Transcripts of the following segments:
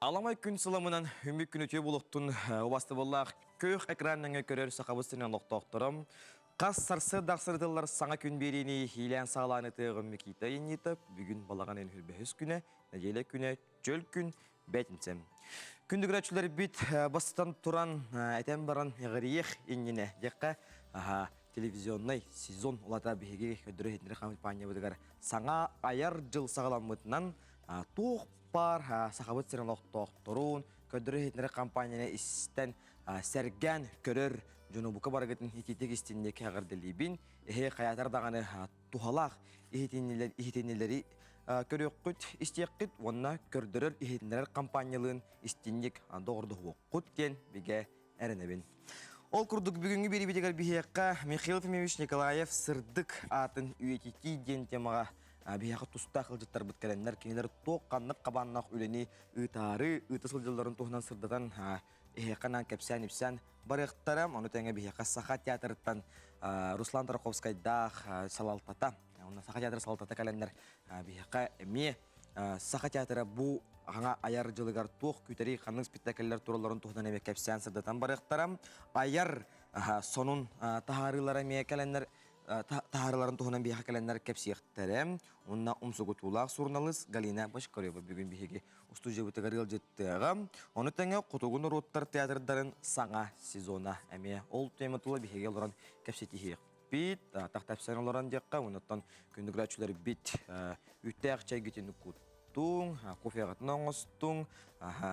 Аламай күн сыламынан үмүк күн үтүө булуктун убастыбыллаах күөх экран нөҥө көрөр сахабыт сирин олохтоохторо хас сарсыарда ахсырытыллар саҥа күн биэриини иилээн саҕалаан ытыаҕым Микита Иннитов бүгүн балаҕан ыйын хүрбэһис күнэ нэдиэлэ күнэ чөл күн бэтинсэм. Күндү көрөөччүлэрбит бастатан туран этэн баран эҕириэх иннинэ диэххэ телевизионнай сезон улата биһиги көрдөрөр иһитиннэрэр хампаанньабытыгар саҥа айар дьыл саҕаламмытынан туох баар Сахабыт сирин олохтоохторун, көрдөрөр-иһитиннэрэр компанияны истэн, сэргээн көрөр дьону бука барыгытын итиитик истинник эҕэрдэлиибин. Эһи хайаатар даҕаны туһалаах иһитиннилэри көрүөххүт, истиэххит уонна көрдөрөр иһитиннэрэр компаниялыын истинник доҕордоһуоххут диэн бигэ эрэнэбин. Ол курдук бүгүҥҥү биэриибитигэр биһиэхэ Михаил Ефимович Николаев сырдык аатын үйэтитии диэн темаҕа биһиэхэ тустаах ыалдьыттарбыт кэлэннэр кинилэр туох ханнык хабааннаах үлэни ыытаары ыыта сылдьалларын туһунан сырдатан эһиэхэ анаан кэпсээн-ипсээн барыахтара. Ону тэҥэ биһиэхэ Саха театрыттан Руслан Тарковскайдаах салалтата, уонна Саха театра салалтата кэлэннэр биһиэхэ эмиэ Саха театра бу аҥа айар дьылыгар туох күүтэрий ханнык спектакльлэр туралларын туһунан эмиэ кэпсээн сырдатан барыахтара. Айар сонун таһаарыылара эмиэ кэлэннэр таһаарыыларын туһунан биһиэхэ кэлэннэр кэпсиэхтэрэ. Уонна умсугутуулаах суруналыыс Галина Бочкарева бүгүн биһиги устуудьуйабытыгар ыалдьыттыаҕа. Ону тэҥэ Хотугу норуоттар театрдарын саҥа сезона эмиэ ол тема тула биһиги олорон кэпсэтиһиэх бит тахтапсан олорон диэххэ оннуттан күндүгүрээччилэрбит үүттээх чэйгитин куттуҥ кофеҕытын оҥостуҥ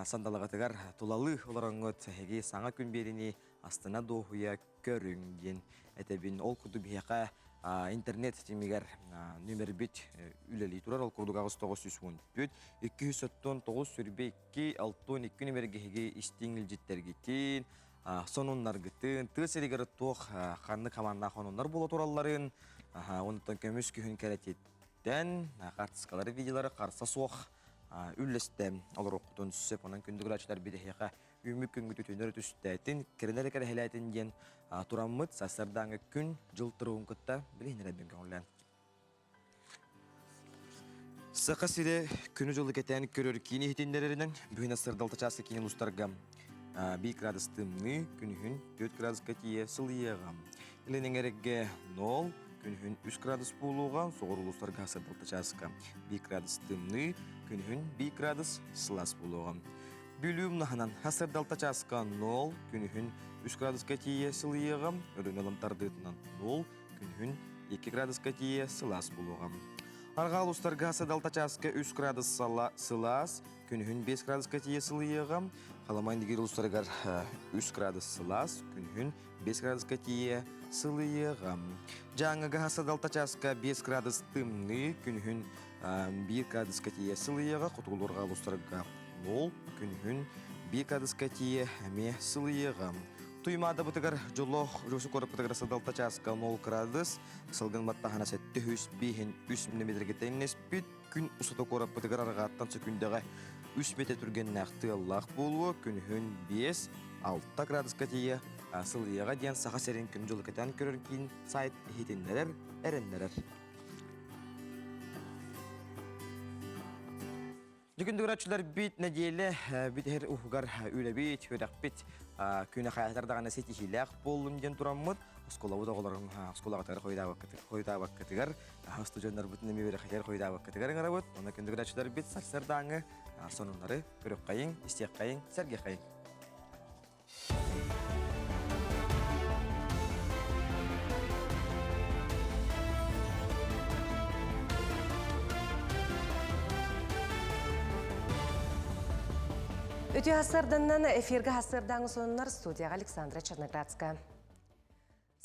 сандалаҕытыгар тулалыы олороҥҥут эһиги саҥа күн биэриини астына дуоһуйа көрүҥ диэн этэбин ол курдук биһиэхэ интернет ситимигэр нүмербит үлэлии турар ол курдук 8914 299 22 62 нүмергэ эһиги истиҥ илдьиттэргитин сонуннаргытын, тыа сиригэр туох ханнык хамааннаах сонуннар буола туралларын, онтон көмүс күһүн кэрэтиттэн хаартыскалары, видеолары харса суох үллэстэ олоруоххутун сөп. Онон күндү көрөөччүлэрбит эһиэхэ үүммүт күҥҥүт үтүөнөр түстээтин, кэрэнэр кэрэһэлээтин диэн тураммыт сарсыардааҥҥы күн дьыл туругун кытта билиһиннэрэрбин көҥүллээн. Саха сирэ күнү-дьылы кэтээн көрөр киин иһитиннэрэринэн, бүгүн сырдалта чааска киин улуустарга 1 градус тымныы, күнүһүн 4 градуска тиийэ сылыйыаҕа. Илин эҥэргэ 0, күнүһүн 3 градус буолуоҕа, соҕуруу улуустарга сырдалта чааска 1 градус тымныы, күнүһүн 1 градус сылаас буолуоҕа. Бүлүү умнаһынан сырдалта чааска 0, күнүһүн 3 градуска тиийэ сылыйыаҕа, Өлүөнэ ылан тардыытынан 0, Күнүһүн 2 градуска тиийэ сылаас буолуоҕа. Арҕаа улуустарга садалта чааска 3 градус сылаас, күнүһүн 5 градуска тиийэ сылыйыаҕа. Халыма Индигир улуустарыгар 3 градус сылаас, күнүһүн 5 градуска тиийэ сылыйыаҕа. Дьааҥыга садалта чааска 5 градус тымныы, күнүһүн 1 градуска тиийэ сылыйыаҕа. Хотугулуу-арҕаа улуустарга 0, күнүһүн 1 градуска тиийэ эмиэ сылыйыаҕа. Туймаадабытыгар дьоллоох Рюсу куораппытыгар сыдалта чааска 0 градус, сылгын баттаһана 705 3 мм тэҥнэспит, күн устата куораппытыгар арҕааттан сөкүндэҕэ 3 метр түргэннээх тыаллаах буолуо, күнүһүн 5 6 градуска тиийэ сылыйыаҕа диэн Саха сирин күн дьылы кэтээн көрөр киин сайт иһитиннэрэр, эрэннэрэр. Дьүкүндүгүраччылар бит нэдиэлэ бүтэһэр уһугар үлэбит, үөрэхпит күнэ хайатар даҕаны ситиһиилээх буоллун диэн тураммыт оскуолабыт оҕолорун оскуолаҕытыгар хойутаабаккытыгар устудьуоннарбытын эмиэ үөрэххитигэр хойутаабаккытыгар ыҥырабыт. Онно күндүгүраччылар бит сарсыардааҥҥы сонуннары көрүөххэйиҥ, истиэххэйиҥ, сэргиэххэйиҥ. Үтүө сарданнан эфиргэ сарсыардааҥы сонуннар студияҕа Александра Черноградская.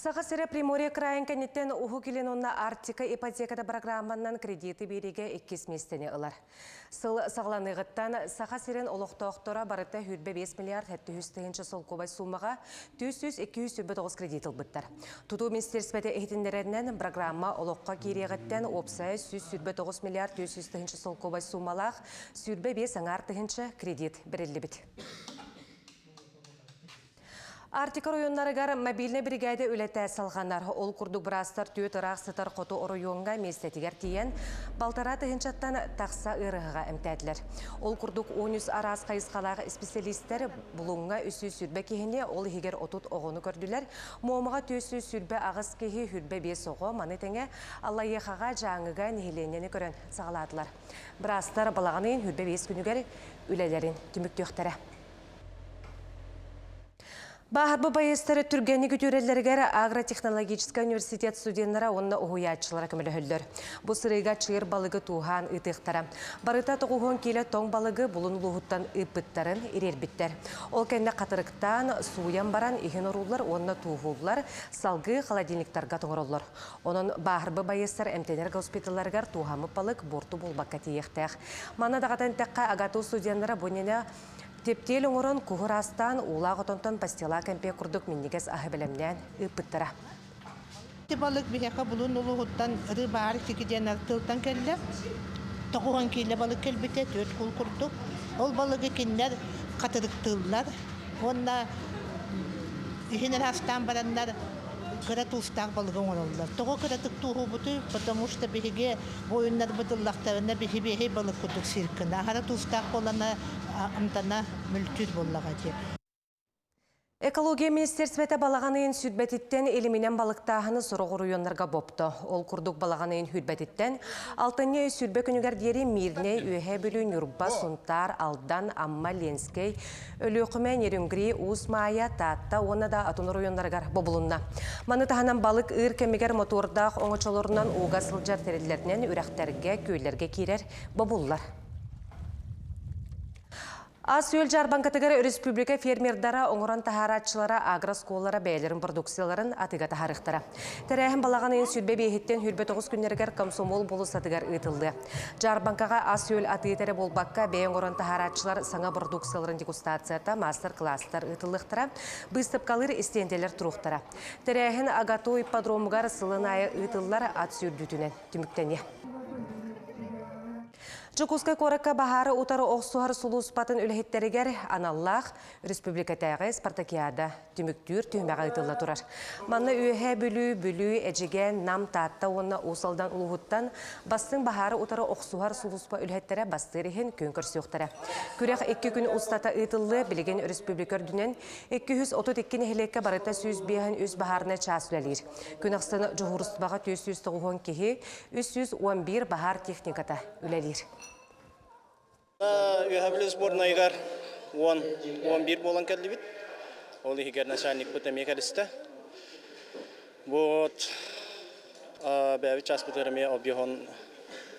Саха сирэ Приморье крайын кэнниттэн Уһук Илин уонна Арктика ипотеката программанан кредиты биэриигэ иккис миэстэни ылар. Сыл саҕаланыаҕыттан Саха сирин олохтоохторо барыта 25 миллиард 700 тыһыынча солкуобай суумаҕа 400-229 кредит ылбыттар. Тутуу министиэристибэтэ иһитиннэрэринэн, программа олоххо киириэҕиттэн уопсайа 129 миллиард 400 тыһыынча солкуобай суумалаах 25 аҥаар тыһыынча кредит бэриллибит. Арктика оройуоннарыгар мобильнай биригээдэ үлэтэ салҕанар. Ол курдук быраастар түөрт ыраах сытар хоту оройуоҥҥа миэстэтигэр тиийэн, балтараа тыһыынчаттан тахса ыарыһаҕа эмтээтилэр. Ол курдук 13 араас хайысхалаах исписэлиистэр Булуҥҥа 320 киһини, ол иһигэр 30 оҕону көрдүлэр. Муомаҕа 428 киһи, 25 оҕо, маны тэҥэ Аллайыахаҕа, Дьааҥыга нэһилиэнньэни көрөн саҕалаатылар. Быраастар балаҕан ыйын 25 күнүгэр үлэлэрин түмүктүөхтэрэ. Бааһырбы байыастары түргэнник үтүөрэллэригэр агротехнологическай университет студеннара уонна уһуйааччылара көмөлөһөллөр. Бу сырыыга чыыр балыгы тууһаан ыытыахтара. Барыта тоҕуһуон киилэ тоҥ балыгы Булун улууһуттан ыыппыттарын ириэрбиттэр. Ол кэннэ хатырыктаан, сууйан баран иһин орууллар уонна тууһууллар, салгыы холодильниктарга тоҥороллор. Онон бааһырбы байыастар эмтэнэр госпиталларыгар тууһаммыт балык буорту буолбакка тиийиэхтээх. Манна даҕатан эттэххэ, АГАТУ студеннара бу иннинэ Типтиэл оҥорон, куһу ыраастаан, уулаах отонтон пастила кэмпиэ курдук минньигэс аһы бэлэмнээн ыыппыттара. Ити балык биһиэхэ Булун улууһуттан рыбаар сики диэн тылтан кэллэ. Тоҕуһан киилэ балык кэлбитэ, түөрт куул курдук. Ол балыгы кинилэр хатырыктыыллар уонна иһин ыраастаан бараннар кыра туустаах балыгы оҥороллор. Тоҕо кыратык тууһуубутуй? Потому что биһиги буойуннарбыт ыллахтарына биһи балык курдук сиир гына. Аһара туустаах буолана амтана мөлтүүр буоллаҕа дии. Экология министерствота балаҕан ыйын сүрбэтиттэн илиминэн балыктааһыны сорох оройуоннарга бопто. Ол курдук балаҕан ыйын сүрбэтиттэн алтынньы ый сүрбэ күнүгэр диэри Мирнэй, Үөһээ Бүлүү, Ньурба, Сунтаар, Алдан, Амма, Ленскэй, Өлүөхүмэ, Нерюнгри, Уус Маайа, Таатта уонна да атын оройуоннарыгар бобулунна. Маны таһынан балык ыыр кэмигэр мотуордаах оҥочолорунан ууга сылдьар тэриллэринэн үрэхтэргэ, күөллэргэ киирэр бобуллар. Ас-үөл дьаарбаҥкатыгар республика фермердара, оҥорон таһаарааччылара, агрооскуолалара бэйэлэрин продукцияларын атыыга таһаарыахтара. Тэрээһин балаҕан ыйын сүүрбэ биэһиттэн 29 күннэригэр Комсомол болуоссатыгар ыытыллыа. Дьаарбаҥкаҕа ас-үөл атыыта эрэ буолбакка, бэйэ оҥорон таһаарааччылар саҥа продукцияларын дегустацията, маастар-кылаастар ыытыллыахтара, быыстапкалыыр истиэндэлэр туруохтара. Тэрээһин АГАТУ ипподромугар сылын аайы ыытыллар ат сүүрдүүтүнэн түмүктэниэ. Дьокуускай куоракка баһаары утары охсуһар сулууспатын үлэһиттэригэр аналлаах республикатааҕы спартакиада түмүктүүр түһүмэҕэ ыытылла турар. Манна Үөһээ Бүлүү, Бүлүү, Эдьигээн, Нам, Таатта уонна Уус Алдан улууһуттан бастыҥ баһаары утары охсуһар сулууспа үлэһиттэрэ бастыыр иһин күөн көрсүөхтэрэ. Күрэх икки күн устата ыытыллыа, билигин республика үрдүнэн 232 нэһилиэккэ барыта 153 баһаарынай чаас үлэлиир. Күн ахсын дьуһуурустубаҕа 490 киһи, 311 баһаар техниката үлэлиир. Үөһэ Бүлүү сборнайыгар 10-11 буолан кэллибит. Ол иһигэр начальникпыт эмиэ кэлистэ. Вот бэйэбит чааспытыгар эмиэ объеһон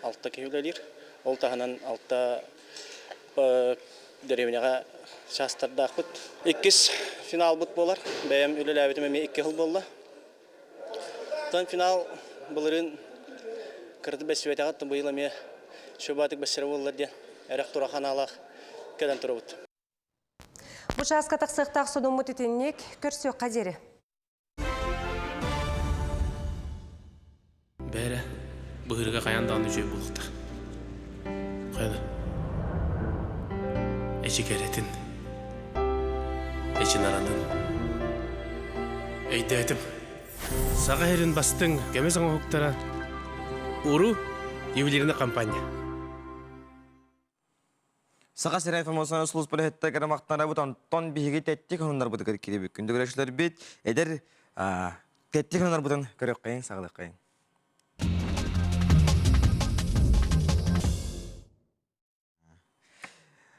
алта киһи үлэлиир. Ол таһынан алта дэриэбинэҕэ чаастардаахпыт. Иккис финалбыт буолар. Бэйэм үлэлээбитим эмиэ икки сыл буолла. Оттон финал былырыын кыраты бэссибэтэҕит, быйыл эмиэ шөбатык бэссэрэ буоллар диэн эрэх тура ханаалаах кэлэн турабыт. Бу чааска тахсыахтаах сонуммут итинник көрсүөххэ диэри. Бээрэ, быһыырга хайаан даҕаны үчүгэй буолуохтаах. Хайа да? Эчи кэрэтин, эчи наратын. Өйдөөтүм. Саха сирин бастыҥ көмүс оҥоһуктара Уру ювелирная компания. Саха сирэ информационнай служба үлэһиттэрэ кырамахтанабыт, онтон биһиги тэттик хонуннарбытыгар киирибит. Күндү көрөөччүлэрбит, эдэр тэттик хонуннарбытын көрүөххэйиҥ, саҕалыаххайыҥ.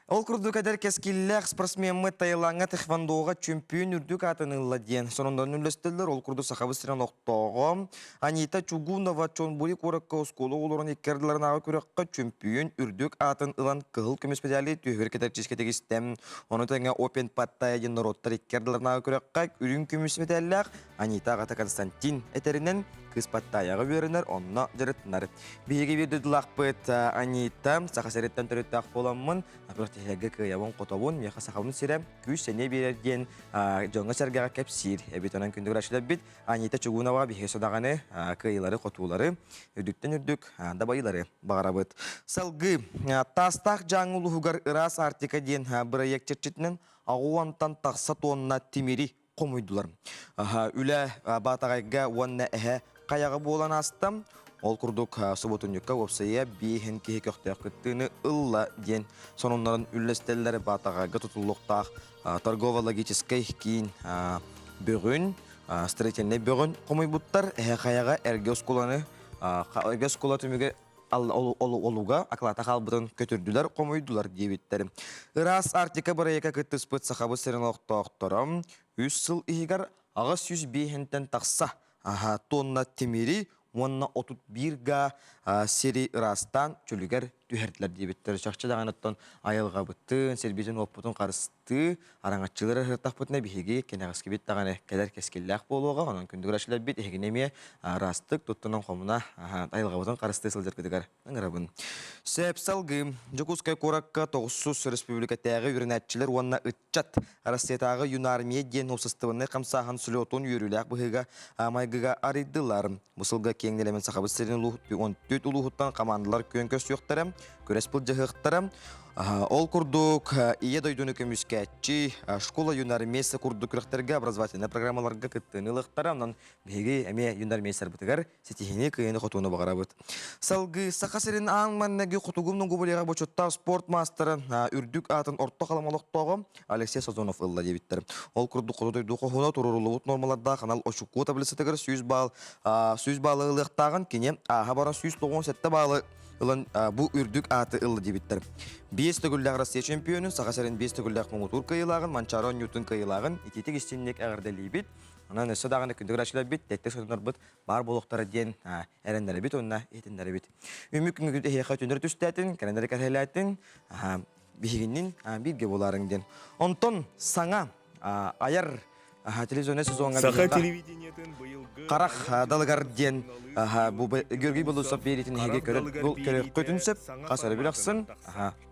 Ол курдук эдэр кэскиллээх спортсмеммыт Таилаҥҥа тхэквондоҕа чөмпүйүөн үрдүк аатын ылла диэн сонуннарын үллэстэллэр. Ол курдук Сахабыт сирин олохтооҕо Анита Чугунова Чонбури куоракка оскуола оҕолорун икки ардыларынааҕы күрэххэ чөмпүйүөн үрдүк аатын ылан кыһыл көмүс медали түөһүгэр кэтэрчискэ тигистэ. Ону тэҥэ Open Паттайа диэн норуоттар икки ардыларынааҕы күрэххэ үрүҥ көмүс мэтээллээх Анита аҕата Константин этэринэн кыыс Паттайаҕа үөрэнэр, онно дьарыктанар. Биһиги биир дойдулаахпыт Анита Саха сириттэн төрүттээх буоламмын, күрэхтэһиилэргэ кыайабын-хотобун, миэхэ сахабын сирэ күүс-сэниэ биэрэр диэн дьоҥҥо-сэргэҕэ кэпсиир эбит. Онон күндү көрөөччүлэрбит Анита Чугунова биһиги содаҕаны кыайыылары-хотуулары, үрдүктэн үрдүк дабайыылары баҕарабыт. Салгыы Таастаах Дьааҥы улууһугар Ыраас Арктика диэн бырайыак чэрчитинэн аҕа уонтан тахса тонна тимири. хомуйдулар. Үлэ Баатаҕайга уонна эһэ хайаҕа буолан ааста. Ол курдук субуотунньукка уопсайа биэһин киһи көхтөөх кыттыыны ылла диэн сонуннарын үллэстэллэр. Баатаҕайга тутуллуохтаах торгово-логическай киин бөҕүн, строительнай бөҕүн хомуйбуттар. Эһэ хайаҕа эргэ оскуоланы эргэ оскуола түмүгэ олуга акылаата хаалбытын көтүрдүлэр, хомуйдулар диэбиттэр. Ыраас Арктика бырайыакка кыттыспыт Сахабыт сирин олохтоохторо үс сыл иһигэр 805-тэн тахса тонна тимири уонна 31 га сири ыраастаан чөлүгэр түһэрдилэр диэбиттэр. Чахчы даҕаны оттон айылҕабытын, сирбитин-уоппутун харыстыы, араҥаччылары ыһыктахпытына биһиги кэнэҕэскибит даҕаны кэлэр кэскиллээх буолуоҕа. Онон күндү көрөөччүлэрбит эһигини эмиэ ыраастык туттунан хомуна айылҕабытын харыстыы сылдьаргытыгар ыҥырабын. Сөп салгыы Дьокуускай куоракка тоҕусус республикатааҕы үөрэнээччилэр уонна ыччат Россиятааҕы юнармия диэн уопсастыбаннай хамсааһын слетун үөрүүлээх быһыыга майгыга арыйдылар. Бу сылга киэҥ нэлэмэн Сахабыт сирин 14 улууһуттан хамаандалар күөн көрсүөхтэрэ, күрэс былдьаһыахтара. Ол курдук, Ийэ дойдуну көмүскээччи, школа юнармейца курдук күрэхтэргэ образовательнай программаларга кыттыыны ылыахтара. Онон биһиги эмиэ юнармейцарбытыгар ситиһиини кыайыыны-хотууну баҕарабыт. Салгыы Саха сирин аан маҥнайгы хотугу муҥугу бочуоттаах спорт маастарын үрдүк аатын орто халыма олохтооҕо Алексей Сазонов ылла диэбиттэр. Ол курдук хоту дойду хоһууна туруоруллубут нуормалардаах анал очукуо таблицатыгар 100 балл 100 баллы ылыахтааҕын кини ааһа баран 197 баллы ылан бу үрдүк ааты ылла диэбиттэр. Биэс төгүллээх Россия чемпионун, Саха сирин биэс төгүллээх муҥутуур кыайыылааҕын, Манчаары оонньуутун кыайыылааҕын итиитик истинник эҕэрдэлиибит. Онон өссө даҕаны күндү көрөөччүлэрбит, тэттик сонуннарбыт баар буолуохтара диэн эрэннэрэбит уонна иһитиннэрэбит. Үмүк күнгүт эһиэхэ түннэри түстээтин, кэрэннэри кэрэһэлээтин, биһигиннин бииргэ буолаарыҥ диэн. Онтон саҥа айар телевизионнай сезоҥҥа Саха телевидениетын быйылгы Харах далыгар диэн бу Георгий Белоусов биэриитин эһиги көрөххүтүн сөп, хас өрөбүл ахсын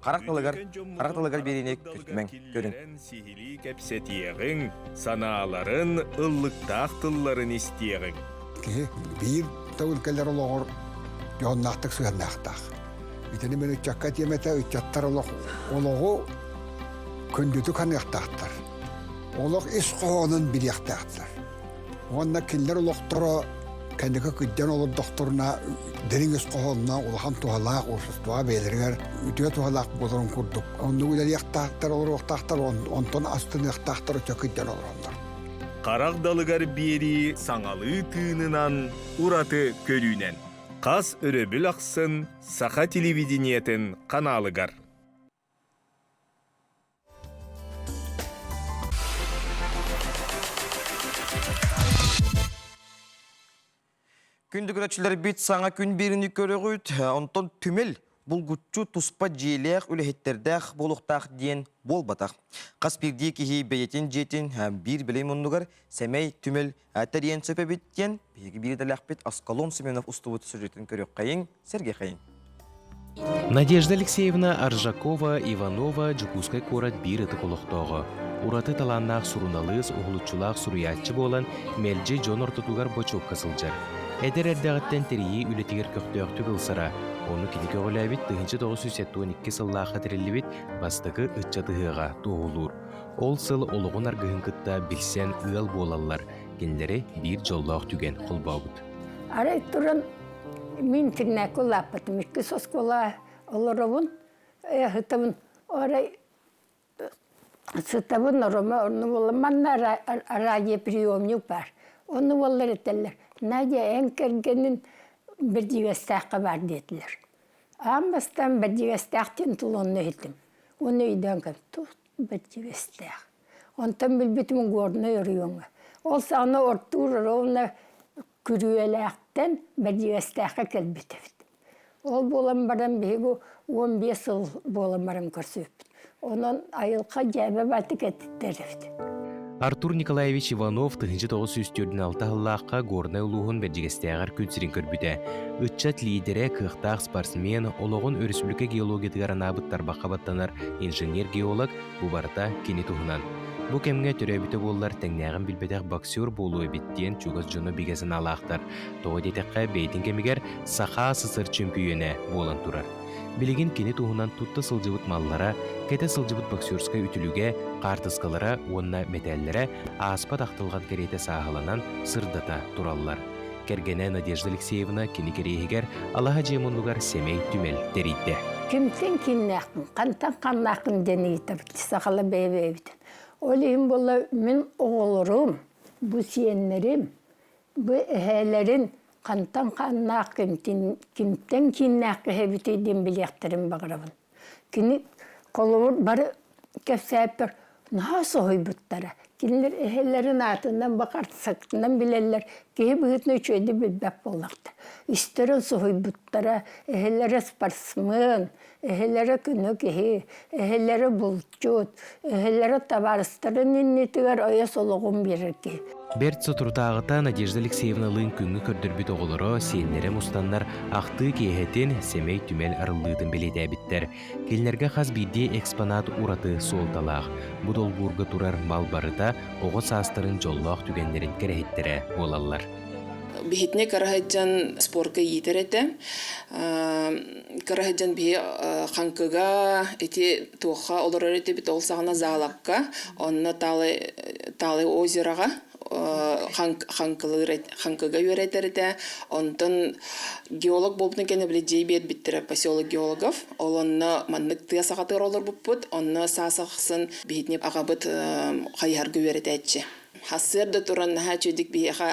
харах далыгар харах далыгар биэриини көтүмэҥ көрүҥ. Сиһилии кэпсэтиэҕиҥ, санааларын, ыллыктаах тылларын истиэҕиҥ. Киһи биир төгүл кэлэр олоҕор дьоһуннаахтык сыһыаннаахтаах. Итини мин ыччакка этиэм этэ, ыччаттар олох олоҕу күндүтүк саныахтаахтар. Олох ис хоһоонун билиэхтээхтэр. Уонна кинилэр олохторо кэнники кырдьан олордохторуна дириҥ ис хоһоонноох улахан туһалаах уопсастыбаҕа бэйэлэригэр үтүө туһалаах буоларын курдук оннук үлэлиэхтаахтар, олоруохтаахтар, онтон астыныахтаахтар өтө кырдьан олороллор. Харах далыгар биэрии саҥалыы тыынынан, ураты көрүүнэн. Хас өрөбүл ахсын Саха телевидениетин ханаалыгар. Күндү көрөөччүлэрбит саҥа күн биэриини көрөҕүт. Онтон түмэл булгуччу туспа дьиэлээх үлэһиттэрдээх буолуохтаах диэн буолбатах. Хас биирдии киһи бэйэтин дьиэтин биир бэлэй муннугар сэмэй түмэл тэрийэн сөп эбит диэн биһиги биир идэлээхпит Аскалон Семенов устубут сюжетын көрүөххэйиҥ, сэргиэхэйиҥ. Надежда Алексеевна Аржакова Иванова Дьокуускай куорат биир ытык олохтооҕо. Ураты талааннаах суруналыыс, уһулуччулаах суруйааччы буолан, мэлдьи дьон ортотугар бочуокка сылдьар. Эдэр эрдэҕиттэн тэрийии үлэтигэр көхтөөхтүк ылсара. Ону кини көҕүлээбит 1972 сыллаахха тэриллибит бастакы ыччат ыһыаҕа туоһулуур. Ол сыл олоҕун аргыһын кытта билсэн ыал буолаллар, кинилэри биир дьоллоох түгэн холбообут. Арай туран Мин интернакка улааппытым. Иккис оскуола олоробун, ыһытабын. Арай сытабын оромо онну буолла манна радиоприемник баар. Онну буоллар этэллэр, Надя, эн кэргэнин Бэрдьигэстээххэ баар диэтилэр. Аан бастаан Бэрдьигэстээх диэн тыл онно иһиттим. Уонна өйдөөн кэл, туох Бэрдьигэстээх. Онтон билбитим Горнай оройуоҥҥа. Ол саҕана Ортуур ровно Күрүөлээхтэн Бэрдьигэстээххэ кэлбит эбит. Ол буолан баран биһиги 15 сыл буолан баран көрсүбүппүт. Онон айылҕа дьээбэ баатык эттиттэр эбит. Артур Николаевич Иванов 1946 сыллаахха Горнай улууһун Бэрдьигэстээҕэр күн сирин көрбүтэ. Ыччат лиидэрэ, кыахтаах спортсмен, олоҕун өрөспүүбүлүкэ геологиятыгар анаабыт тарбахха баттанар инженер-геолог Бу барыта кини туһунан. Бу кэмҥэ төрөөбүтэ буоллар тэҥнээҕин билбэтэх боксер буолуо эбит диэн чугас дьоно бигэ санаалаахтар. Тоҕо диэтэххэ, бэйэтин кэмигэр Саха СССР чөмпүйүөнэ буолан турар. Билигин кини туһунан тутта сылдьыбыт маллара, кэтэ сылдьыбыт боксерскай үтүлүгэ, хаартыскалара уонна мэтээллэрэ ааспат ахтылҕан кэриэтэ сааһыланан сырдата тураллар. Кэргэнэ Надежда Алексеевна кини кэриэһигэр алаһа дьиэ муннугар сэмэй түмэл тэрийдэ. Кимтэн кимнээхпин, хантан ханнаахпын диэн ыйытабыт сахала бэйэ-бэйэбитин. Ол иһин буолла мин оҕолорум, бу сиэннэрим, бу эһээлэрин хантан хааннаах кимтэн кииннээх киһибитий диэн билиэхтэрин баҕарабын. Кини холобур бары кэпсээппэр наһаа соһуйбуттара. Кинилэр эһэлэрин аатынан бакарсактынан билэллэр, киһи быһыытынан үчүгэйдик билбэт буоллахтар. Истэрин соһуйбуттара, эһэлэрэ спортсмен, эһэлэрэ көнө киһи, эһэлэрэ булчут, эһэлэрэ табаарыстарын иннитигэр ойос олоҕун биэрэр киһи. Бэрт соторутааҕыта Надежда Алексеевналыын күҥҥэ көрдөрбүт оҕолоро, сиэннэрэ мустаннар ахтыы киэһэтин, сэмэй түмэл арыллыытын бэлиэтээбиттэр. Кинилэргэ хас биирдии экспонат ураты суолталаах. Бу долбуурга турар мал барыта оҕо саастарын дьоллоох түгэннэрин кэрэһиттэрэ буолаллар. Биһитини кыра сылдьан спорка иитэр этэ. Кыра сылдьан биһи хаҥкыга ити туохха олорор этибит ол саҕана заалакка онно Талый Талый озероҕа хаҥкылыыр хаҥкыга үөрэтэр этэ. Онтон геолог буолбутун кэннэ били дьиэ биэрбиттэрэ поселок геологов. Ол онно маннык тыа саҕатыгар олорбуппут. Онно саас ахсын биһитини аҕабыт хайыһарга үөрэтээччи. Сарсыарда туран наһаа үчүгүйдүк биһиэхэ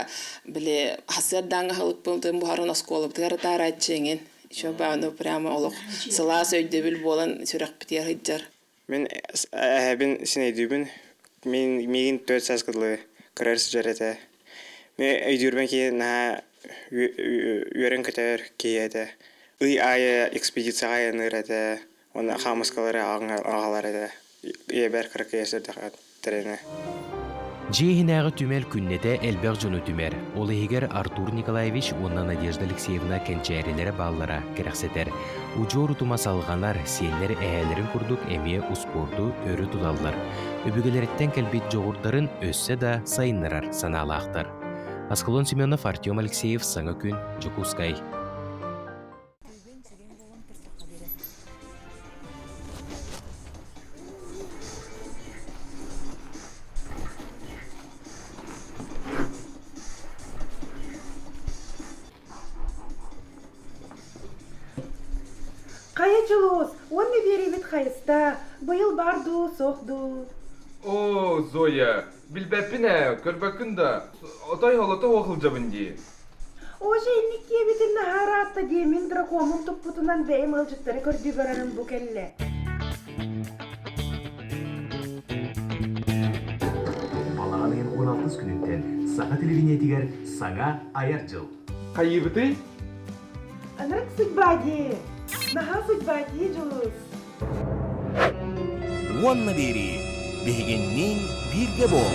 били сарсыардааҥҥы аһылыкпытын буһаран оскуолабытыгар атаарааччы эҥин. Еще бааны прямо олох сылаас өйдөбүл буолан сүрэхпитигэр сылдьар. Мин эһэбин син өйдүүбүн. Мин миигин төрт сааска дылы көрөр сылдьар этэ. Мин өйдүүрбүн киһи наһаа үөрэн көтөр киһи этэ. Ый аайы экспедицияҕа айанныыр этэ. Уонна хаамыскалары аҕалар этэ. Ийэбэр кыракый сырдахат тэринэ. Дьиэ иһинээҕи түмэл күннэтэ элбэх дьону түмэр. Ол иһигэр Артур Николаевич уонна Надежда Алексеевна кэнчээрилэрэ бааллара кэрэхсэтэр. Удьуор утума салҕанар, сиэннэр эһээлэрин курдук эмиэ успуорду өрө туталлар. Өбүгэлэриттэн кэлбит дьоҕурдарын өссө да сайыннарар санаалаахтар. Аскалон Семенов, Артем Алексеев, Саҥа күн, Дьокуускай. Хайа Дьулус, уонна биэриибит хайыста, быйыл баар дуу, суох дуу? Оо, Зоя, билбэппин ээ, көрбөккүн да, отой холото суох сылдьабын дии. Уже инник диэбитин наһаа ыраатта дии, мин дракоммун туппутунан бэйэм ыалдьыттары көрдүү барарым бу кэллэ. Балаҕан ыйын 16 күнүттэн саха телевидениетигэр саҥа айар дьыл. Хайыыбытый? Ынырык судьба дии. Наһаа судьба дии, Дьулус. Уонна биэрии биһигинниин бииргэ буол.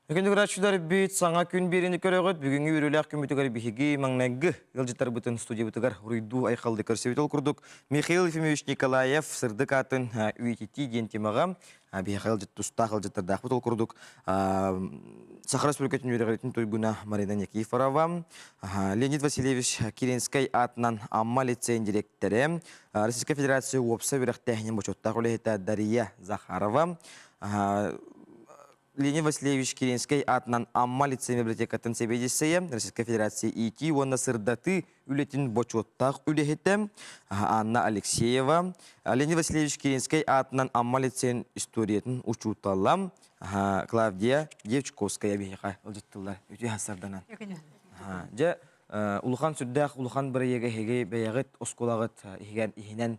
Күндү көрөөччүлэр бит саҥа күн биэриини көрөҕүт. Бүгүҥҥү үөрүүлээх күммүтүгэр биһиги маҥнайгы ыалдьыттарбытын студиябытыгар уруйдуу айхаллыы көрсөбүт. Ол курдук Михаил Ефимович Николаев сырдык аатын үйэтитии диэн темаҕа биһиэхэ ыалдьыт тустаах ыалдьыттардаахпыт. Ол курдук Саха Республикатын үөрэҕириитин туйгуна Марина Никифорова, Леонид Васильевич Киренскэй аатынан Амма лицейин дириэктэрэ, Российскай Федерация уопсай үөрэхтээһинин бочуоттаах үлэһитэ Дария Захарова, Леонид Васильевич Киренскэй аатынан Амма лицей библиотекатын сэбиэдиссэйэ, Российскай Федерация иитии уонна сырдатыы үлэтин бочуоттаах үлэһитэ Анна Алексеева, Леонид Васильевич Киренскэй аатынан Амма лицейин историятын учуутала Клавдия Дьячковская биһиэхэ ылдьыттыллар үтүө сарданан. Дьэ, улахан сүрдээх улахан бырайыага эһиги бэйэҕит оскуолаҕыт иһигэр иһинэн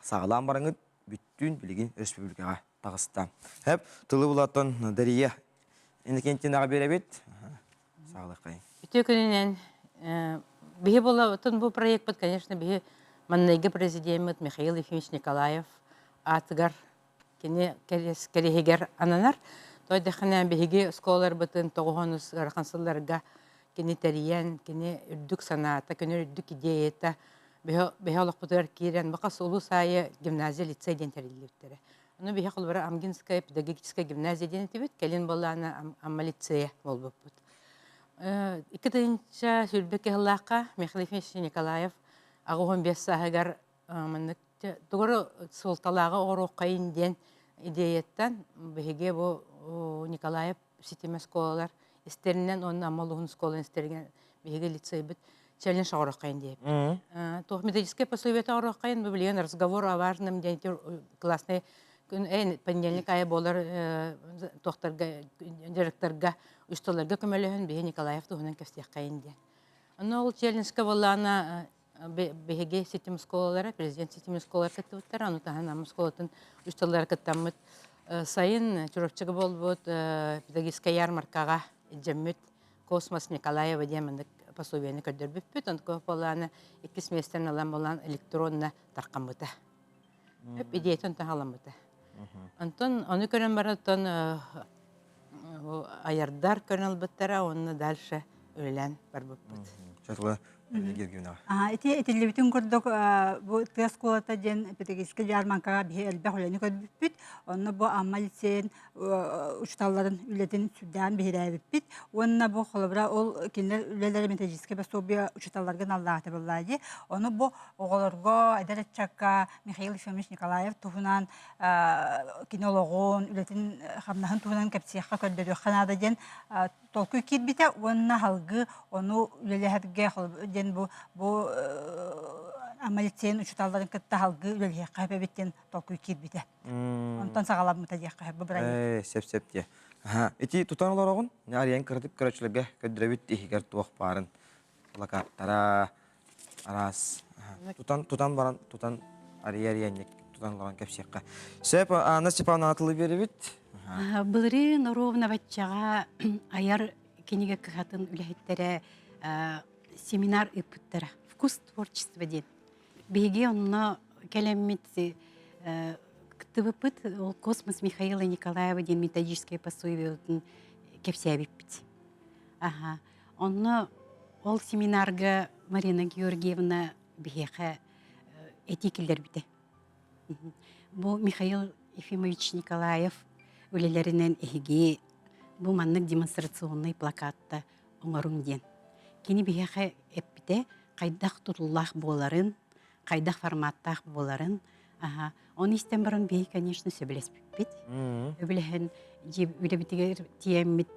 саҕалаан бараҥыт бүттүүн билигин республикаҕа таҕыста. Хэп, тылы булаттан Дария Иннокентьевнаҕа биэрэбит. Саҕалыаххайын. Үтүө күнүнэн биһи буолабытын бу проекпыт, конечно, биһи маннайгы президеммит Михаил Ефимович Николаев аатыгар кини кэриһигэр ананар. Тойдахына биһиги оскуолаларбытын тоҕуһонус ыарахан сылларга кини тэрийэн, кини үрдүк санаата, кини үрдүк идеята биһи олохпутугар киирэн, бакас улус аайы гимназия лицей диэн тэриллибиттэрэ. Ону биһи холобура Амгинская педагогическая гимназия диэн этибит, кэлин буоллаана Амма лицея буолбуппут. 2021 сыллаахха Михаил Ефимович Николаев 85 сааһыгар маннык тугу суолталааҕы оҥоруоххайын диэн идеяттан биһиги бу Николаев ситимэ оскуолалар истэринэн уонна Амма улууһун оскуолатын истэринэн биһиги лицейбит челлендж оҥоруоххайын диэбит. Туох методическое пособие оҥоруоххайын бу билигин разговор о важном диэн классный күн понедельник айы буолар туохтарга директорга учителларга көмөлөһөн биһи Николаев туһунан кэпсиэххэйин диэн. Онно ол челленджка буоллаана биһиги ситим оскуолалара, президент ситим оскуолалар кыттыбыттара, ону таһынан Амма оскуолатын учителлара кыттаммыт сайын Чурапчыга буолбут педагогическай ярмаркаҕа илдьэммит Космос Николаева диэн маннык пособиены көрдөрбүппүт. Онтука буоллаана иккис миэстэни ылан буолан электронно тархаммыта. Өп идеятын таһаламмыта. Онтон ону көрөн баран аярдар көрөн ылбыттара уонна дальше үлэлээн барбыппыт. Чатыла Гергюна. Ити этиллибитин курдук бу тыа оскуолата диэн педагогическай дьаармаҥкаҕа биһи элбэх үлэни көрбүппүт. Онно бу Амма лицейин учууталларын үлэтин сүрдээҕин биһирээбиппит. Уонна бу холобура ол кинилэр үлэлэрэ методическай пособие учууталларга аналлаата буоллаа дии. Ону бу оҕолорго, эдэр ыччакка Михаил Ефимович Николаев туһунан кини олоҕун, үлэтин хамнаһын туһунан кэпсиэххэ, көрдөрүөххэ наада диэн толкуй киирбитэ уонна салгыы ону үлэлэһэргэ диэн бу бу Амма лицейин учууталларын кытта салгыы үлэлэһиэххэ сөп эбит диэн толкуй киирбитэ. Онтон саҕаламмыта диэххэ сөп бу бырайыак. Сөп сөп диэ. Ити тутан олороҕун, арыйан кыратык көрөөччүлэргэ көрдөрөбүт иһигэр туох баарын плакаттара араас тутан тутан баран тутан арыйа арыйанник тутан олорон кэпсиэххэ. Сөп Анна Степановна тылы биэрэбит. Былырыын ровно баччаҕа айар кинигэ кыһатын үлэһиттэрэ семинар ыыппыттара. Вкус творчества диэн. Биһиги онно кэлэммит кыттыбыппыт ол Космос Михаила Николаева диэн методическое пособиетын кэпсээбиппит. Аха. Онно ол семинарга Марина Георгиевна биһиэхэ этии киллэрбитэ. Бу Михаил Ефимович Николаев үлэлэринэн эһиги бу маннык демонстрационнай плакатта оҥоруҥ диэн. Кини биһиэхэ эппитэ хайдах тутуллаах буоларын, хайдах форматтаах буоларын. Аха. Оны истэн баран биһи, конечно, сөбүлэспиппит. Сөбүлэһэн үлэбитигэр тиэммит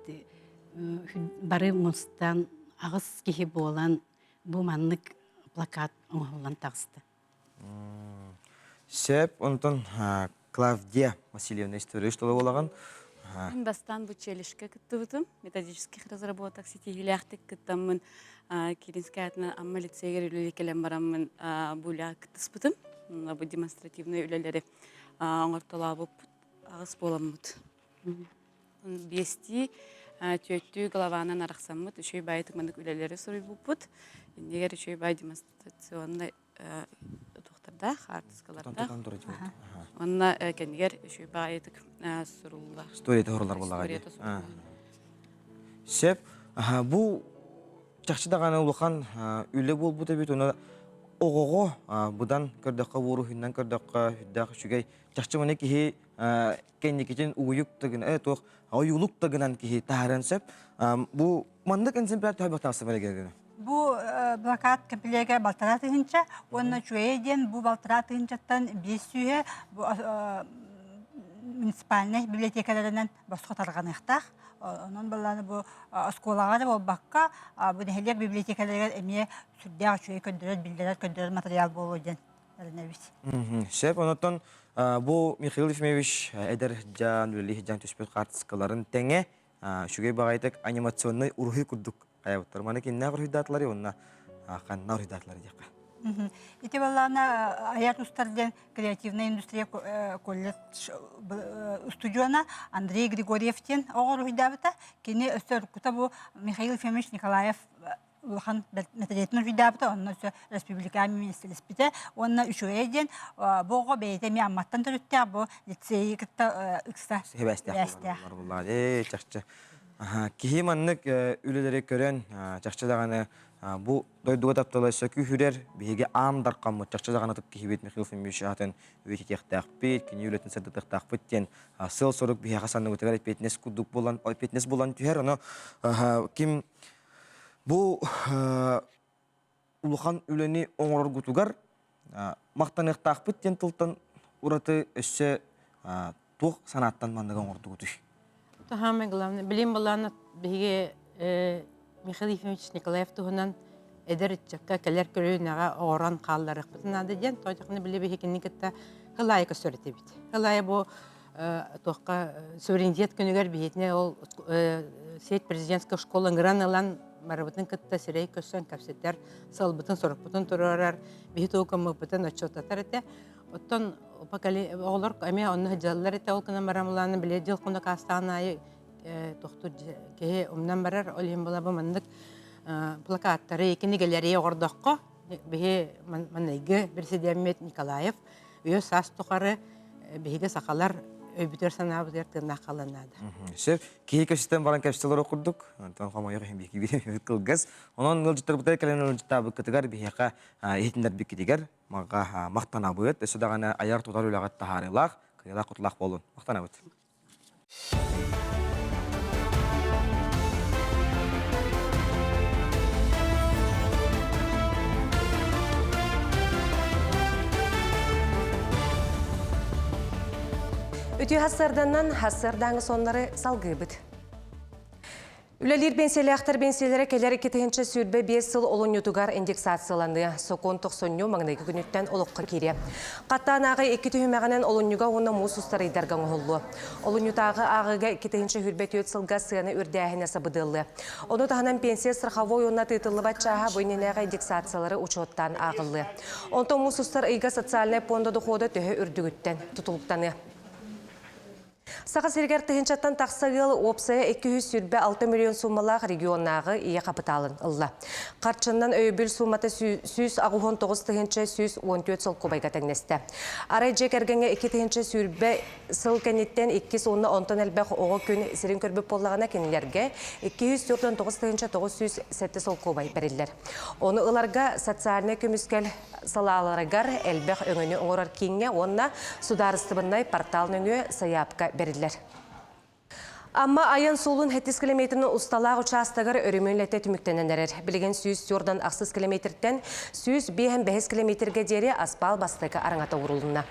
бары мустан аҕыс киһи буолан бу маннык плакат оҥоһуллан таҕыста. Сөп, онтон Клавдия Васильевна история что буолаҕын. Мин бастаан бу челлежка кыттыбытым. Методических разработок ситиһиилээхтик кыттаммын Киринскэй аатынан Амма лицейгэр үлэлии кэлэн бараммын бу үлэҕэ кыттыспытым. Бу демонстративнай үлэлэри оҥортолообуппут аҕыс буоламмыт. Биэстии түөртүү главанан арахсаммыт үчүгэй баайытык маннык үлэлэри суруйбуппут. Иннигэр үчүгэй баай демонстрационнай туохтардаах, хаартыскалардаах. Уонна кэннигэр үчүгэй баайытык суруллар. Историята суруллар буоллаҕа дии. Сөп. Бу чахчы даҕаны улахан үлэ буолбут эбит. Уна оҕоҕо быдан көрдөххө, уоруһунан көрдөххө, үрдээх үчүгэй. Чахчы маны киһи кэнникитин угуйук да гына, туох ойуулук да гынан киһи таһааран сөп. Бу маннык экземпляр төһө тахса бэригэргина? Бу блокад кэмпилиэгэ балтараа тыһыынча уонна үчүгэйэ диэн бу балтараа тыһыынчаттан биэс сүүһэ бу муниципальнай библиотекаларынан босхо тарҕаныахтаах. Онон баллааны бу оскуолаҕа да буолбакка, бу нэһилиэк библиотекаларыгар эмиэ сүрдээх үчүгэй көрдөрөр, биллэрэр, көрдөрөр материал буолуо диэн эрэнэбит. Сөп, онотон бу Михаил Ефимович эдэр дьаан үлэлии сылдьан түспүт хаартыскаларын тэҥэ үчүгэй баҕайытык анимационнай уруһуй курдук хайабыттар. Маны киннээх уруһуйдаатылар уонна ханна уруһуйдаатылар диэххэ. Ити баллаана айар устар диэн креативная индустрия колледж устудьуона Андрей Григорьев диэн оҕо уруһуйдаабыта. Кини өссө уруккута бу Михаил Ефимович Николаев улахан мэтириэтин уруһуйдаабыта, онно өссө республика министрлэспитэ уонна үчүгэйэ диэн бу оҕо бэйэтэ эмиэ Амматтан төрүттээх бу лицейи кытта ыкса сибээстээх. Ээ чахчы. Киһи маннык үлэлэри көрөн чахчы даҕаны бу дойдуга таптала өссө күүһүрэр биһиги аам дархаммыт чахчы даҕаны ытык киһибит Михаил Ефимович аатын үйэтитиэхтээхпит, кини үлэтин сырдатыахтаахпыт диэн сыал-сорук биһиэхэ санныбытыгар эппиэтинэс курдук буолан эппиэтинэс буолан түһэр. Ону ким Бу. улахан үлэни оҥороргутугар махтаныахтаахпыт диэн тылтан ураты өссө туох санааттан манныгы оҥордугутуй? Самое главное, билим былаана биһиги Михаил Ефимович Николаев туһунан эдэр ыччакка кэлэр көлүөнэҕэ оҥорон хаалларыахпытын наада диэн тоҕо били биһигини кытта Хылаайы көстөр этибит. Хылаайы бу туохха суверенитет күнүгэр биһитинэ ол сеть президентская школа ыҥыран ылан барыбытын кытта сирэй көрсөн кэпсэтэр, сыалбытын-сорукпутун туруорар, биһи тугу гыммыппытын отчуоттатар этэ. Оттон оҕолор эмиэ онно сылдьаллар этэ, ол гынан баран улаана били дьыл хонук аастаҕын аайы тохтуур киһи умнан барар, ол иһин була бу маннык плакаттары, кинигэлэри оҕордоххо биһи манныгы президеммит Николаев үйэ саас тухары биһиги сахалар өйбүтүгэр санаабытыгар тыыннаах хаалан наада. Сөп. Киһи көстөн баран кэпсэлэр курдук. Онтон хомойуох иһин биһиги кылгас. Онон ыалдьыттарбытыгар кэлэн ыалдьыттаабыккытыгар биһиэхэ иһитиннэрбиккитигэр махтанабыт. Өссө даҕаны айар-тутар үлэҕит таһаарыылаах, кыайыылаах-хотуулаах буолун. Махтанабыт. Үтүө хассарданан хассардааҥы соннары салгыыбыт. Үлэлиир биэнсийэлээхтэр биэнсийэлэрэ кэлэр 2025 сыл олунньутугар индексацияланыа. Сокуон тохсонньу маҥнайгы күнүттэн олоххо киириэ. Хаттаан ааҕыы икки түһүмэҕинэн олунньуга уонна муус устар ыйдарга оҥоһуллуо. Олунньутааҕы ааҕыыга 2024 сылга сыана үрдээһинэ сабыдыаллыа. Ону таһынан пенсия страховой уонна тыытыллыбат чааһа бу иннинээҕи индексациялары учуоттаан ааҕыллыа. Онтон муус устар ыйга социальнай пуонда дохуода төһө үрдүгүттэн тутулуктаныа. Саха сиригэр тыһыынчаттан тахса ыал уопсайа 226 миллион суумалаах регионнааҕы ийэ хапытаалын ылла. Харчыннан өйөбүл суумата 189 тыһыынча 114 солкуобайга тэҥнэстэ. Арай дьиэ кэргэҥҥэ 2 2020 сыл кэнниттэн иккис уонна онтон элбэх оҕо күн сирин көрбүт буоллаҕына кинилэргэ 249 тыһыынча 907 солкуобай бэриллэр. Ону ыларга социальнай көмүскэл салааларыгар элбэх өҥөнү оҥорор кииҥҥэ уонна судаарыстыбаннай портал нөҥүө сайаапка бэриллэр. Амма айан суолун 7 километрин усталаах учаастагар өрөмүөн үлэтэ түмүктэнэн эрэр. Билигин 104 ахсыс километртэн 105 километргэ диэри аспаал бастакы араҥата уурулунна.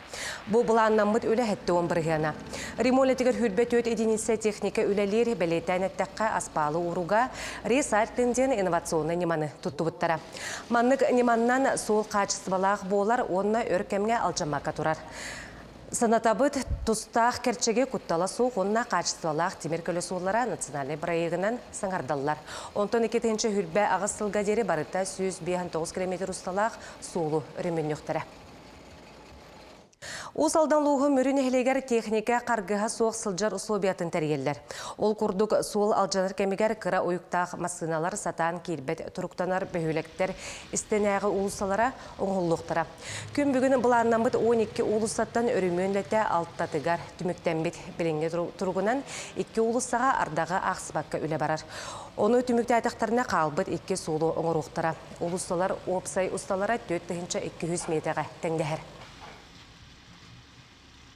Бу былааннаммыт үлэ 70 бырыһыана. Ремонт үлэтигэр 24 единица техника үлэлиир, бэлиэтээн эттэххэ, аспаалы ууруга ресайклинг диэн инновационнай ньыманы туттубуттара. Маннык ньыманнан суол хаачыстыбалаах буолар уонна өр кэмҥэ алдьаммакка турар. Санатабыт, тустаах кэрчиги куттала суох уонна хаачыстыбалаах тимир көлө суоллара национальнай бырайыагынан саҥардаллар. Онтон 2028 сылга диэри барыта 159 километр усталаах суолу өрөмүөннүөхтэрэ. Уус Алдан улууһун Мүрү нэһилиэгэр техника харгыһа суох сылдьар условиятын тэрийэллэр. Ол курдук, суол алдьанар кэмигэр кыра уйуктаах массыыналар сатаан киирбэт туруктанар бөһүөлэктэр истэнээҕи уулуссалара оҥоһуллуохтара. Күн бүгүн былааннаммыт 12 уулуссаттан өрөмүөн үлэтэ алтатыгар түмүктэммит. Билиҥҥи туругунан икки уулуссаҕа ардаҕы аахсыбакка үлэ барар. Ону түмүктээтэхтэринэ хаалбыт икки суолу оҥоруохтара. Уулуссалар уопсай усталара 4200 миэтэҕэ тэҥнэһэр.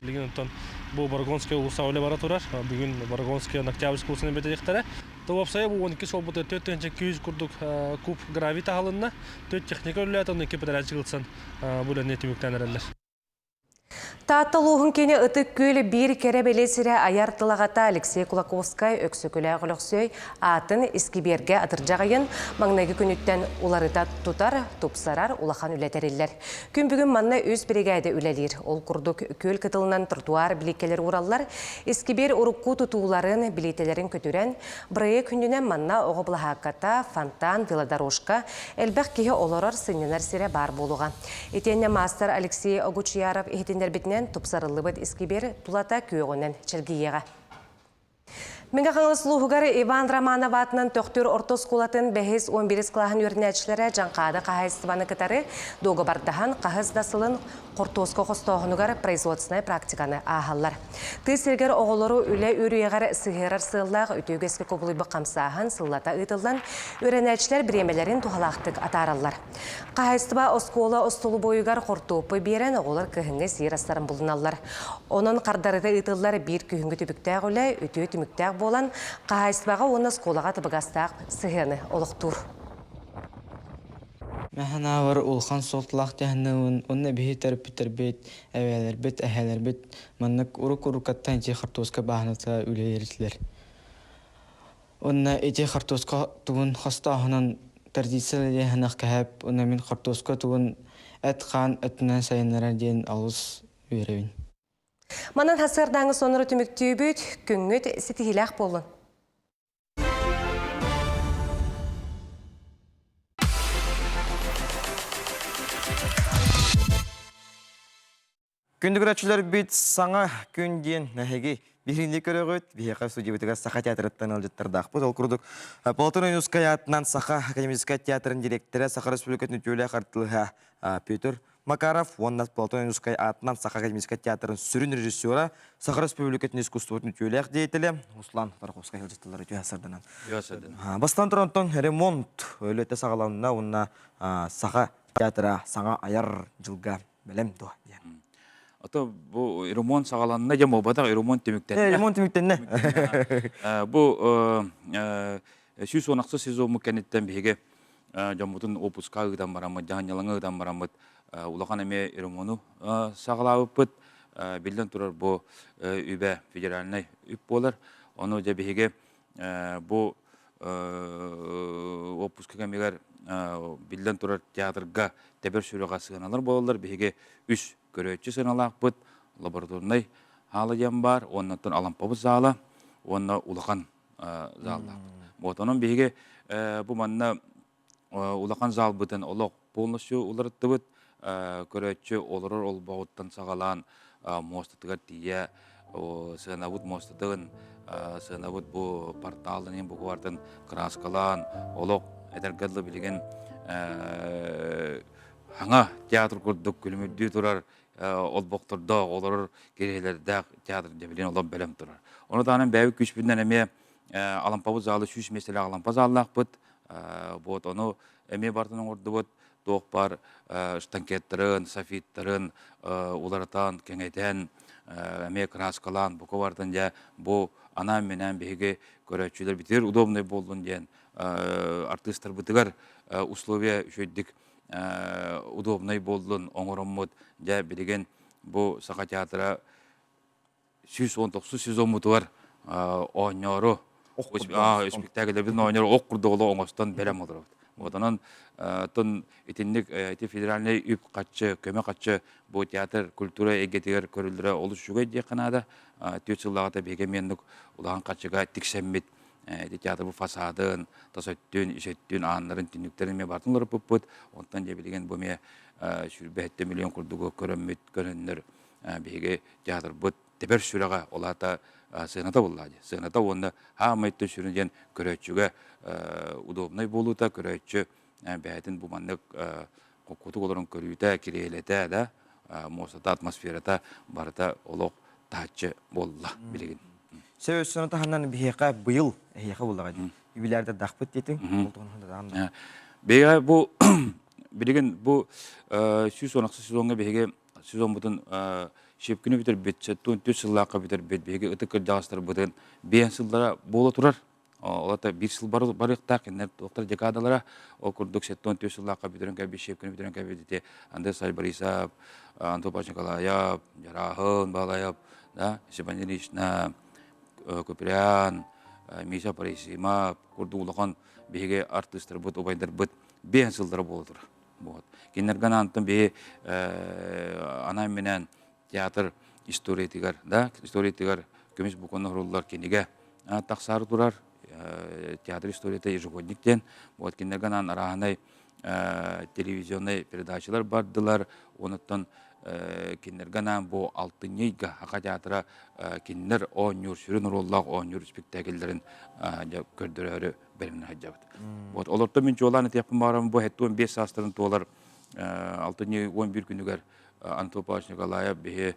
Билигин онтон бу Борогонская уулусса үлэ бара турар. Бүгүн Борогонская Октябрьская уулуссаны бэтириэхтэрэ. То уопсайа бу 12 суолбут 4200 курдук куб гравий таһылынна. Төрт техника үлэлээтэ, онно икки подрядчик ылсан бу үлэни түмүктээн эрэллэр. Таатта улууһун киинэ Ытык Күөл биир кэрэ бэлиэ сирэ айар тыл аҕата Алексей Кулаковскай Өксөкүлээх Өлөксөй аатын искибиэргэ атырдьах ыйын маҥнайгы күнүттэн уларыта тутар, тупсарар улахан үлэ тэриллэр. Күн бүгүн манна үс биригээдэ үлэлиир. Ол курдук күөл кытылынан тротуар билииккэлэр уураллар, искибиэр урукку тутууларын, билиитэлэрин көтүрэн, бырайыак күнүнэн манна оҕо былаһаакката, фонтан, велодорожка, элбэх киһи олорор, сынньанар сирэ баар буолуоҕа. Итиэннэ маастар Алексей Огучьяров иһитиннэрбитинэн тупсарыллыбыт искибиэр тулата күөҕүнэн чэлгийиэҕэ. Мэҥэ Хаҥалас улууһугар Иван Романов аатынан Төхтүр орто оскуолатын бэһис 11 кылааһын үөрэнээччилэрэ Дьаҥхаады хаһаайыстыбаны кытары дуогабардаһан хаһыс да сылын хортуоска хостооһунугар производственнай практиканы ааһаллар. Тыа сиригэр оҕолору үлэ үөрүйэҕэр сыһыарар сыаллаах үтүө үгэскэ кубулуйбут хамсааһын сыллата ыытыллан, үөрэнээччилэр бириэмэлэрин туһалаахтык атаараллар. Хаһаайыстыба оскуола остолобуойугар хортуоппуй биэрэн оҕолор кыһыҥҥы сиир астарын булуналлар. Онон хардарыта ыытыллар биир күһүҥҥү түбүктээх үлэ үтүө түмүктээх буолан, хаһаайыстыбаҕа уонна оскуолаҕа табыгастаах сыһыаны олохтуур. Мэханаабар улахан суолталаах дьаһанныыбын уонна биһи төрөппүттэрбит, эбээлэрбит, эһээлэрбит маннык урук-уруккаттан ити хортуоска бааһыната үлэлиир Уонна ити хортуоска тугун хостооһунан традиция диэһинэх кэһэп уонна мин хортуоска тугун эт-хаан өттүнэн сайыннарар диэн олус үөрэбин. Манан хасыардааҥы сонору түмүктүүбүт, күҥҥүт ситиһиилээх буоллун. Күндү көрөөччүлэрбит саҥа күн диэн эһиги биһиги көрөҕүт. Биһиэхэ студиябытыгар Саха театрыттан ыалдьыттардаахпыт. Ол курдук Платон Ойуунускай аатынан Саха академическай театрын директора, Саха Республикатын үтүөлээх артыыһа Петр Макаров уонна Платон Ойуунускай аатынан Саха академическай театрын сүрүн режиссера, Саха Республикатын искусствотын үтүөлээх деятелэ Руслан Тарковскай ыалдьытталар үтүө сарданан. Бастан туран ремонт үлэтэ саҕаланна уонна Саха театра саҥа айар дьылга бэлэм дуо диэн. Ото бу ремонт саҕаланна дьэ буолбатах ремонт түмүктэннэ. Ремонт түмүктэннэ. Бу 116 сезоммут кэнниттэн биһиги дьоммутун отпуска ыытан бараммыт, дьаһанньалаҥа ыытан бараммыт улахан эмиэ ремону саҕалаабыппыт. Биллэн турар бу үбэ федеральнай үп буолар. Ону дьэ биһиги бу отпуска кэмигэр биллэн турар театрга тэбэр сүрэҕэ сыаналар буолаллар. Биһиги үс көрөөччү сыаналаахпыт, лабораторнай хаала диэн баар, уоннаттан Алампабыт заала уонна улахан зааллаахпыт. Вот онон биһиги бу манна улахан заалбытын олох полностью уларыттыбыт. Көрөөччү олорор олбоҕуттан саҕалаан муостатыгар тиийэ сыанабыт муостатын, сыанабыт бу порталын буквартын краскалаан олох этэргэ дылы билигин хаҥа театр курдук күлүмүрдүү турар олбохтордоох олорор кириэһилэрдээх театр дьэ билигин олох бэлэм турар. Ону таһынан бэйэбит күүспүтүнэн эмиэ Алампабыт залы 100 миэстэлээх Алампа заллаахпыт. Вот ону эмиэ барытын оҥордубут. Туох баар штанкеттарын, софиттарын уларытан, кэҥэтэн, эмиэ краскалаан, бука барытын дьэ бу анаан-минээн биһиги көрөөччүлэрбитигэр удобный буоллун диэн артыыстарбытыгар условия үчүгэйдик удобный буоллун оҥороммут дьэ билигин бу Саха театра 119 сезоммутугар оонньоору спектакльбытын оонньоору ох курдук олох оҥостон бэлэм олоробут. Вот онон тон итинник ити федеральный үп хаччы, көмө хаччы бу театр культура эйгэтигэр көрүллэрэ олус үчүгэй диэххэ наада. Түөрт сыллааҕыта биһиги эмиэ улахан хаччыга тиксэммит ити театр бу фасадын, тас өттүн, ис өттүн, ааннарын, түннүктэрин эмиэ барытын уларыппыппыт. Онтон дьэ билигин бу эмиэ 27 миллион курдугу көрөммүт, көрөннөр биһиги театрбыт тэбэр сүрэҕэ ол аата сыаната буоллаа дии сыаната уонна хаамай сүрүн диэн көрөөччүгэ удобнай буолуута көрөөччү бэйэтин бу маннык кутук олорон көрүүтэ кириэлэтэ да муостата атмосферата барыта олох таһыччы буолла билигин Сөбөссөнө таһынан биһиэхэ быйыл эһиэхэ буоллаҕа дии юбилярдардахпыт диэтиҥ Биһиэхэ бу билигин бу 116 сезоҥҥа биһиги сезоммутун шипкини бүтэрбит, 73 сыллаахха бүтэрбит, биһиги ытык кырдьаҕастарбытын биэн сыллара буола турар. Ол ата биир сыл барыахтаах, кинилэр туохтар декадалара, ол курдук 74 сыллаахха бүтэрэн кэлбит, шипкини бүтэрэн кэлбит ити Андрей Савич Борисов, Антон Павлович Николаев, Дьарааһын Баалаев, да, Степан Ильична, Купрян, Миша Парисимов курдук улахан биһиги артыыстарбыт, убайдарбыт биэн сыллара буола турар. Вот. Кинилэргэ анаантан биһи анаан-минээн театр историятыгар, да, историятыгар көмүс букваны оһоруллар кинигэ тахсаары турар театр историята ежегодник диэн. Вот кинилэргэ анаан арааһынай телевизионнай передачалар бардылар. Онуттан кинилэргэ анаан бу алтынньы ыйга Саха театра кинилэр оонньуур, сүрүн оруоллаах оонньуур спектакльлэрин көрдөрөөрү бэлэмнэ сылдьабыт. Вот олортон мин чуолаан этиэхпин баҕарабын бу 75 саастарын туолар алтынньы 11 күнүгэр Антон Павлович Николаев биһи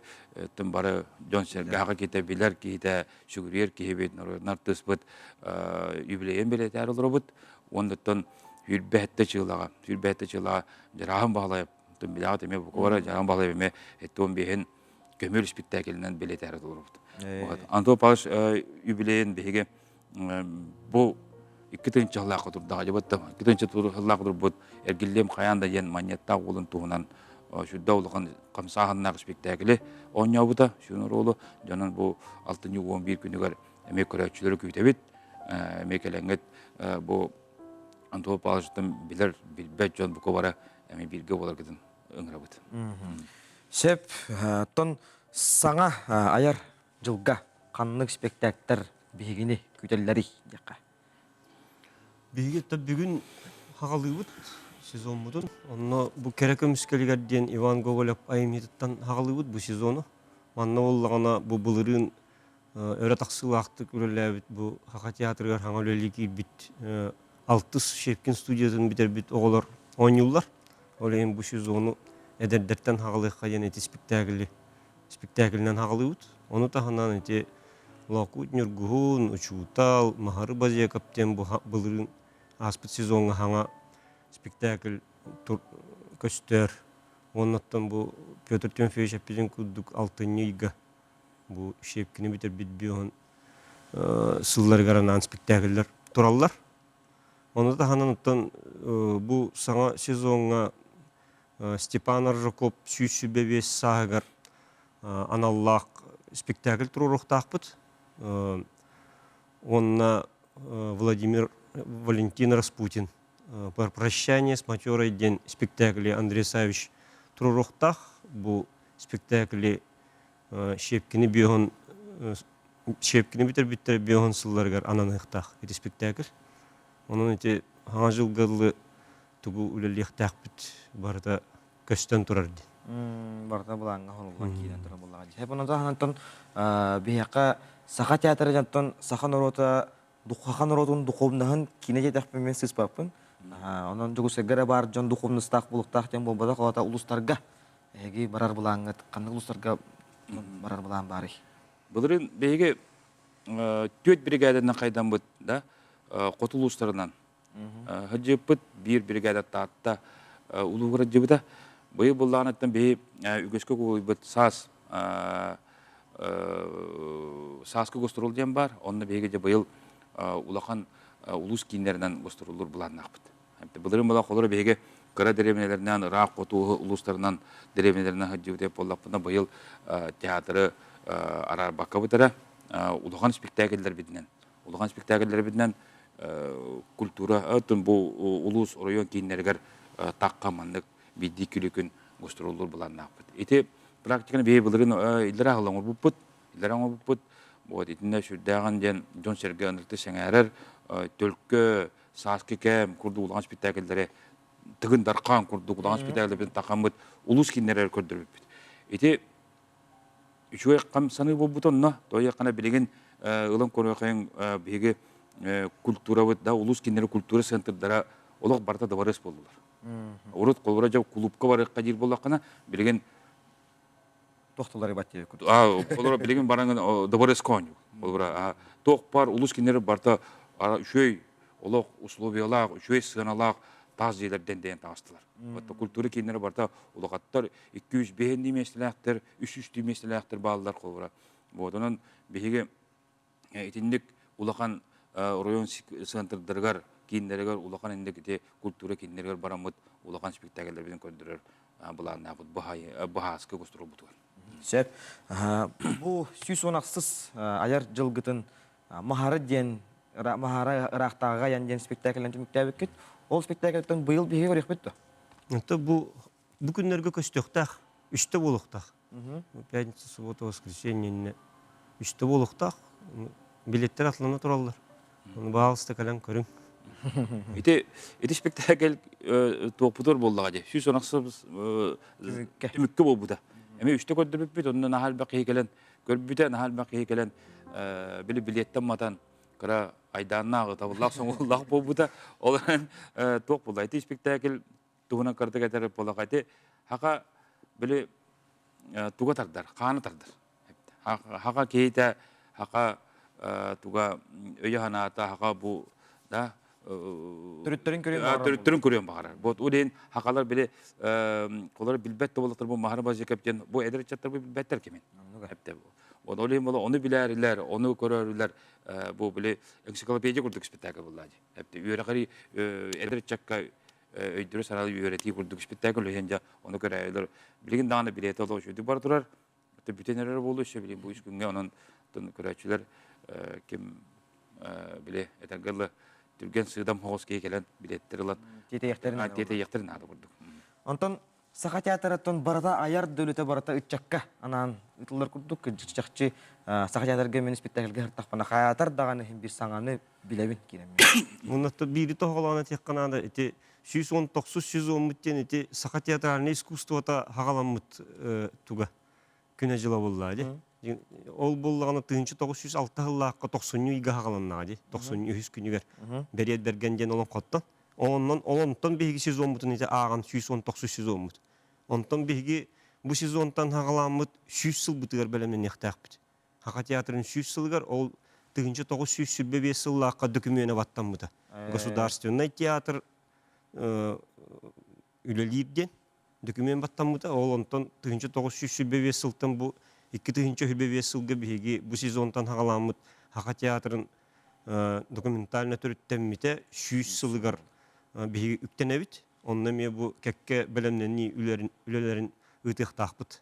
тым бары дьон-сэргэ аҕа киһитэ билэр киһитэ сүгүрүйэр киһибит народный артыыспыт юбилейын бэлиэтээр олоробут уоннаттан сүүрбэһэттэ чыылаҕа сүүрбэһэттэ чыылаҕа Дьарааһын Баһылаев тым билэҕит эмиэ букубара Дьарааһын Баһылаев эмиэ 75-ин көмүл спектаклинэн бэлиэтээр олоробут. Антон Павлович юбилейын биһиги бу 2 тыһыынча сыллаахха турдаҕа дьыбыттым. 2 тыһыынча сыллаах турбут эргиллиэм хайаан да диэн манньыаттаах уолун туһунан сүрдэ улахан хамсааһыннаах спектаклы оонньообута. Сүрүн оруолу дьонун бу алтынньы 11 күнүгэр эмиэ көрөөччүлэри күүтэбит. Эмиэ кэлэҥҥит бу Антон Павловичтан билэр, билбэт дьон бука бара эмиэ бииргэ буоларгытын ыҥырабыт. Сөп. Оттон саҥа айар дьылга ханнык спектактар биһигини күүтэллэрий диэххэ. Биһиги бүгүн хаҕалыыбыт сезоммутун. Онно бу кэрэ көмүскэлигэр диэн Иван Гоголев айымньытыттан хаҕалыыбыт бу сезону. Манна буоллаҕына бу былырыын өрө тахсыылаахтык үлэлээбит бу Саха театрыгар саҥа үлэлии киирбит алтыс Щепкин студиятын бүтэрбит оҕолор оонньууллар. Ол иһин бу сезону эдэрдэртэн хаҕалыахха диэн ити спектакли спектаклинэн хаҕалыыбыт. Ону таһынан ити Лоокуут Ньургуһун, Учуутал, Маһары Базеков диэн бу былырыын ааспыт сезоҥҥа саҥа спектакль көстөр. Уоннаттан бу Петр Тимофеевич эппитин курдук алтынньы ыйга бу Щепкини бүтэрбит биоһун сылларыгар анаан спектакльлэр тураллар. Ону таһынан оттон бу саҥа сезоҥҥа Степан Аржаков 125 сааһыгар аналлаах спектакль туруоруохтаахпыт. Уонна Владимир Валентин Распутин «Прощание с матерой» диэн спектакли Андрей Савич туруоруохтаах. Бу спектакли Щепкини биоһун Щепкини бүтэрбиттэр биоһун сылларыгар ананыахтаах ити спектакль. Онон ити хаҥа дьылга дылы тугу үлэлиэхтээхпит барыта көстөн турар диэн. Барыта былааҥҥа хоруллан киирэн турар буоллаҕа дии. Онон таһынан биһиэхэ саха театра дьонтон саха норуота саха норуотун духовноһын киинэ диэтэхпин мин сыыспаппын. Онон Дьокуускайга эрэ баар дьон духовностаах булуктаах диэн буолбатах, ол аата улуустарга эһиги барар былааҥҥыт ханнык улуустарга барар былаан баарый? Былырыын биһиги түөрт биригээдэнэн хайдаммыт да хоту улуустарынан Сылдьыппыт биир биригээдэ Таатта улууһугар сылдьыбыта. Быйыл буллаҕыныттан биһи үгэскэ кубулуйбут саас сааскы гастрол диэн баар. Онно биһиги дьэ быйыл улахан улуус кииннэринэн гастроллуур былааннаахпыт. Былырыын буолан холоро биһиги кыра дэриэбинэлэринэн, ыраах хоту улуустарынан дэриэбинэлэринэн сылдьыбыт буоллахпына быйыл театры араарбаккабыт эрэ улахан спектакльлэрбитинэн улахан спектакльлэрбитинэн культура оттон бу улуус оройуон кииннэригэр тахха маннык биирдии күлүкүн гастроллуур былааннаахпыт. Ити практиканы биһи былырыын иллэрэ аһыл оҥорбуппут, иллэрэ оҥорбуппут. Вот итиннэ сүрдээҕин диэн дьон-сэргэ ынырты сэҥээрэр төлкө, сааскы кэм курдук улахан спектакльлэри Тыгын Дархан курдук улахан спектакльлэрбитин тахаммыт улуус кииннэригэр көрдөрбүппүт. Ити үчүгэй хамсаныы буолбут онно тоойуоххана билигин ылан көрүөххүн биһиги культурабыт да улуус кинилэри культура центрдара олох барыта дыбарыас буоллулар. Урут холобура дьэ кулуупка барыахха диир буоллаххына билигин тохтолор ибат диэбит Холобура билигин бараҥын дыбарыаска оонньуур. Холобура туох бар улуус кинилэри барыта үчүгэй олох условиялаах, үчүгэй сыаналаах таас дьиэлэрдэн дэйэн таҕыстылар. Культура кииннэрэ барыта улахаттар 205 миэстэлээхтэр, 300 миэстэлээхтэр бааллар холобура. Вот онон биһиги итинник улахан оройуон центрдарыгар, кииннэригэр улахан инник ити культура кииннэригэр бараммыт улахан спектакльлэрбитин көрдөрөр былааннаахпыт баһааскы гастролбутугар. Сөп. Бу 110 айар дьылгытын Маһары диэн Маһара ыраахтааҕыга айан диэн спектакльынан түмүктээбиккит. Ол спектакльтан быйыл биһиги көрүөхпүт дуо? Онто бу бу күннэргэ көстүөхтээх, үстэ буолуохтаах. Пятница, суббота, воскресенье иннэ үстэ буолуохтаах. Билеттер атлана тураллар. Оны баалыста кэлэн көрүҥ. Ити ити спектакль туохпутугар буоллаҕа дии. 110 түмүккэ буолбута. Эми үстэ көрдөрбүппүт, онно наһаа элбэх киһи кэлэн көрбүтэ, наһаа элбэх киһи кэлэн били билиэттэн матан кыра айдааннаах, ытабыллаах, соҥуллаах буолбута. Ол эрэн туох буолла? Ити спектакль туһунан кыратык этэр буоллахха ити хака били туга тардар, хааны тардар. Хака киһитэ, хака туга өйө-санаата, хака бу да Төрүттэрин көрүөн баҕарар. Төрүттэрин көрүөн баҕарар. Вот ол иһин хакалар били олор билбэт да буоллахтар бу Махара Базиков диэн бу эдэр ыччаттар бу билбэттэр кимин. Вот ол иһин буола ону билээрилэр, ону көрөрүлэр. Бу били энциклопедия курдук спектакль булла дии. Эпти үөрэхи эдэр ыччакка өйдөрү саралы үөрэтии курдук спектакль үһен дьа ону көрөөйөлөр. Билигин даҕаны билиэтэ олох үчүгэй бара турар. Бүтэн эрэр буолу өссө билигин бу үс күҥҥэ онон көрөөччүлэр ким били этэргэ дылы түргэн сыыдам соҕус киһи кэлэн билиэттэр ылан тиэтэйиэхтэрин наада курдук. Онтон Саха театрыттан барыта айар да барыта ыччакка анаан ыытыллар курдук чахчы Саха театрга мен спектакльга сыртахпына хаятар даҕаны иһин биир саҥаны билэбин киирэммин. Муннатта биири тоһоҕолоон этиэххэ наада ити 119 сезоммут диэн ити саха театральнай искусствота хаҕаламмыт туга күнэ дьыла буоллаа ди. Ол буоллаҕына 1906 сыллаахха тохсунньу ыйга хаҕаланнаҕа ди. Тохсунньу үһүс күнүгэр Бэриэт Бэргэн диэн олоҥхоттон. Онон олонтон биһиги сезоммутун ити ааҕан 119 сезоммут. Онтон биһиги бу сезонтан хаҕаламмыт 100 сылбытыгар бэлэмнэниэхтээхпит. Саха театрын 100 сылыгар ол 1925 сыллаахха дөкүмүөнэ баттаммыта. Государственный театр үлэлиир диэн дөкүмүөн баттаммыта. Ол онтон 1925 сылтан бу 2025 сылга биһиги бу сезонтан хаҕаламмыт Саха театрын документально төрүттэммитэ 100 сылыгар биһиги үктэнэбит. Онно эмиэ бу кэккэ бэлэмнэнии үлэлэрин ыытыахтаахпыт.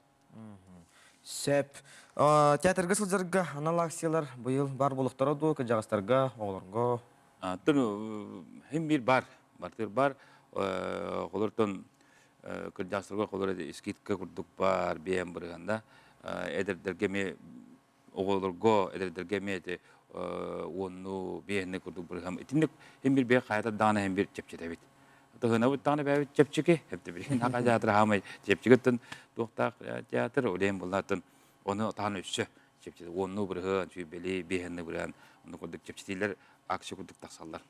Сөп. Театрга сылдьарга анал акциялар быйыл бар буолуохтара дуо кырдьаҕастарга, оҕолорго? Оттон хим биир бар, бартыр бар. Олортон кырдьаҕастарга холор скидка курдук бар, биэм бырыһанда. Эдэрдэргэ эмиэ оҕолорго, эдэрдэргэ эмиэ ити уонну биэһинни курдук бырыһам. Итинник хим бир бэйэ хайата даҕаны хим бир чэпчэтэбит. Тыһынабыт даҕаны бэйэбит чэпчэки. Эптэ наха театр хаамай чэпчэкиттэн туохтаах театр улээн буллааттан ону таһан өссө чэпчэти уонну бырыһыан сүүрбэли биэһинни бырыһан онну курдук чэпчэтиилэр акция курдук тахсаллар.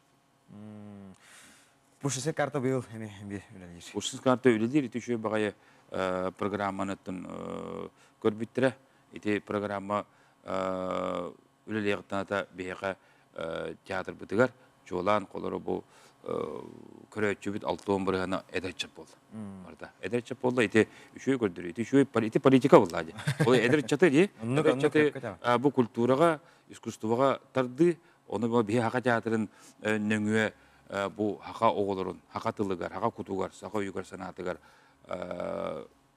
Пушистый карта быйыл эми бир үлэлиир. Пушистый карта үлэлиир ити үчүгэй баҕайы программаны көрбүттэрэ. Ити программа үлэлиэҕиттэн ата биһиэхэ театрбытыгар чуолаан холоро бу көрөөччүбүт 60 бырыһана эдэр ыччат буолла. Барыта эдэр ыччат буолла ити үчүгэй көрдөрүү ити үчүгэй ити политика буолла дии. Ол эдэр ыччаты дии эдэр ыччаты бу культураҕа искусствоҕа тардыы ону бу биһи Хака театрын нөҥүө бу хака оҕолорун хака тылыгар хака кутугар саха өйүгэр санаатыгар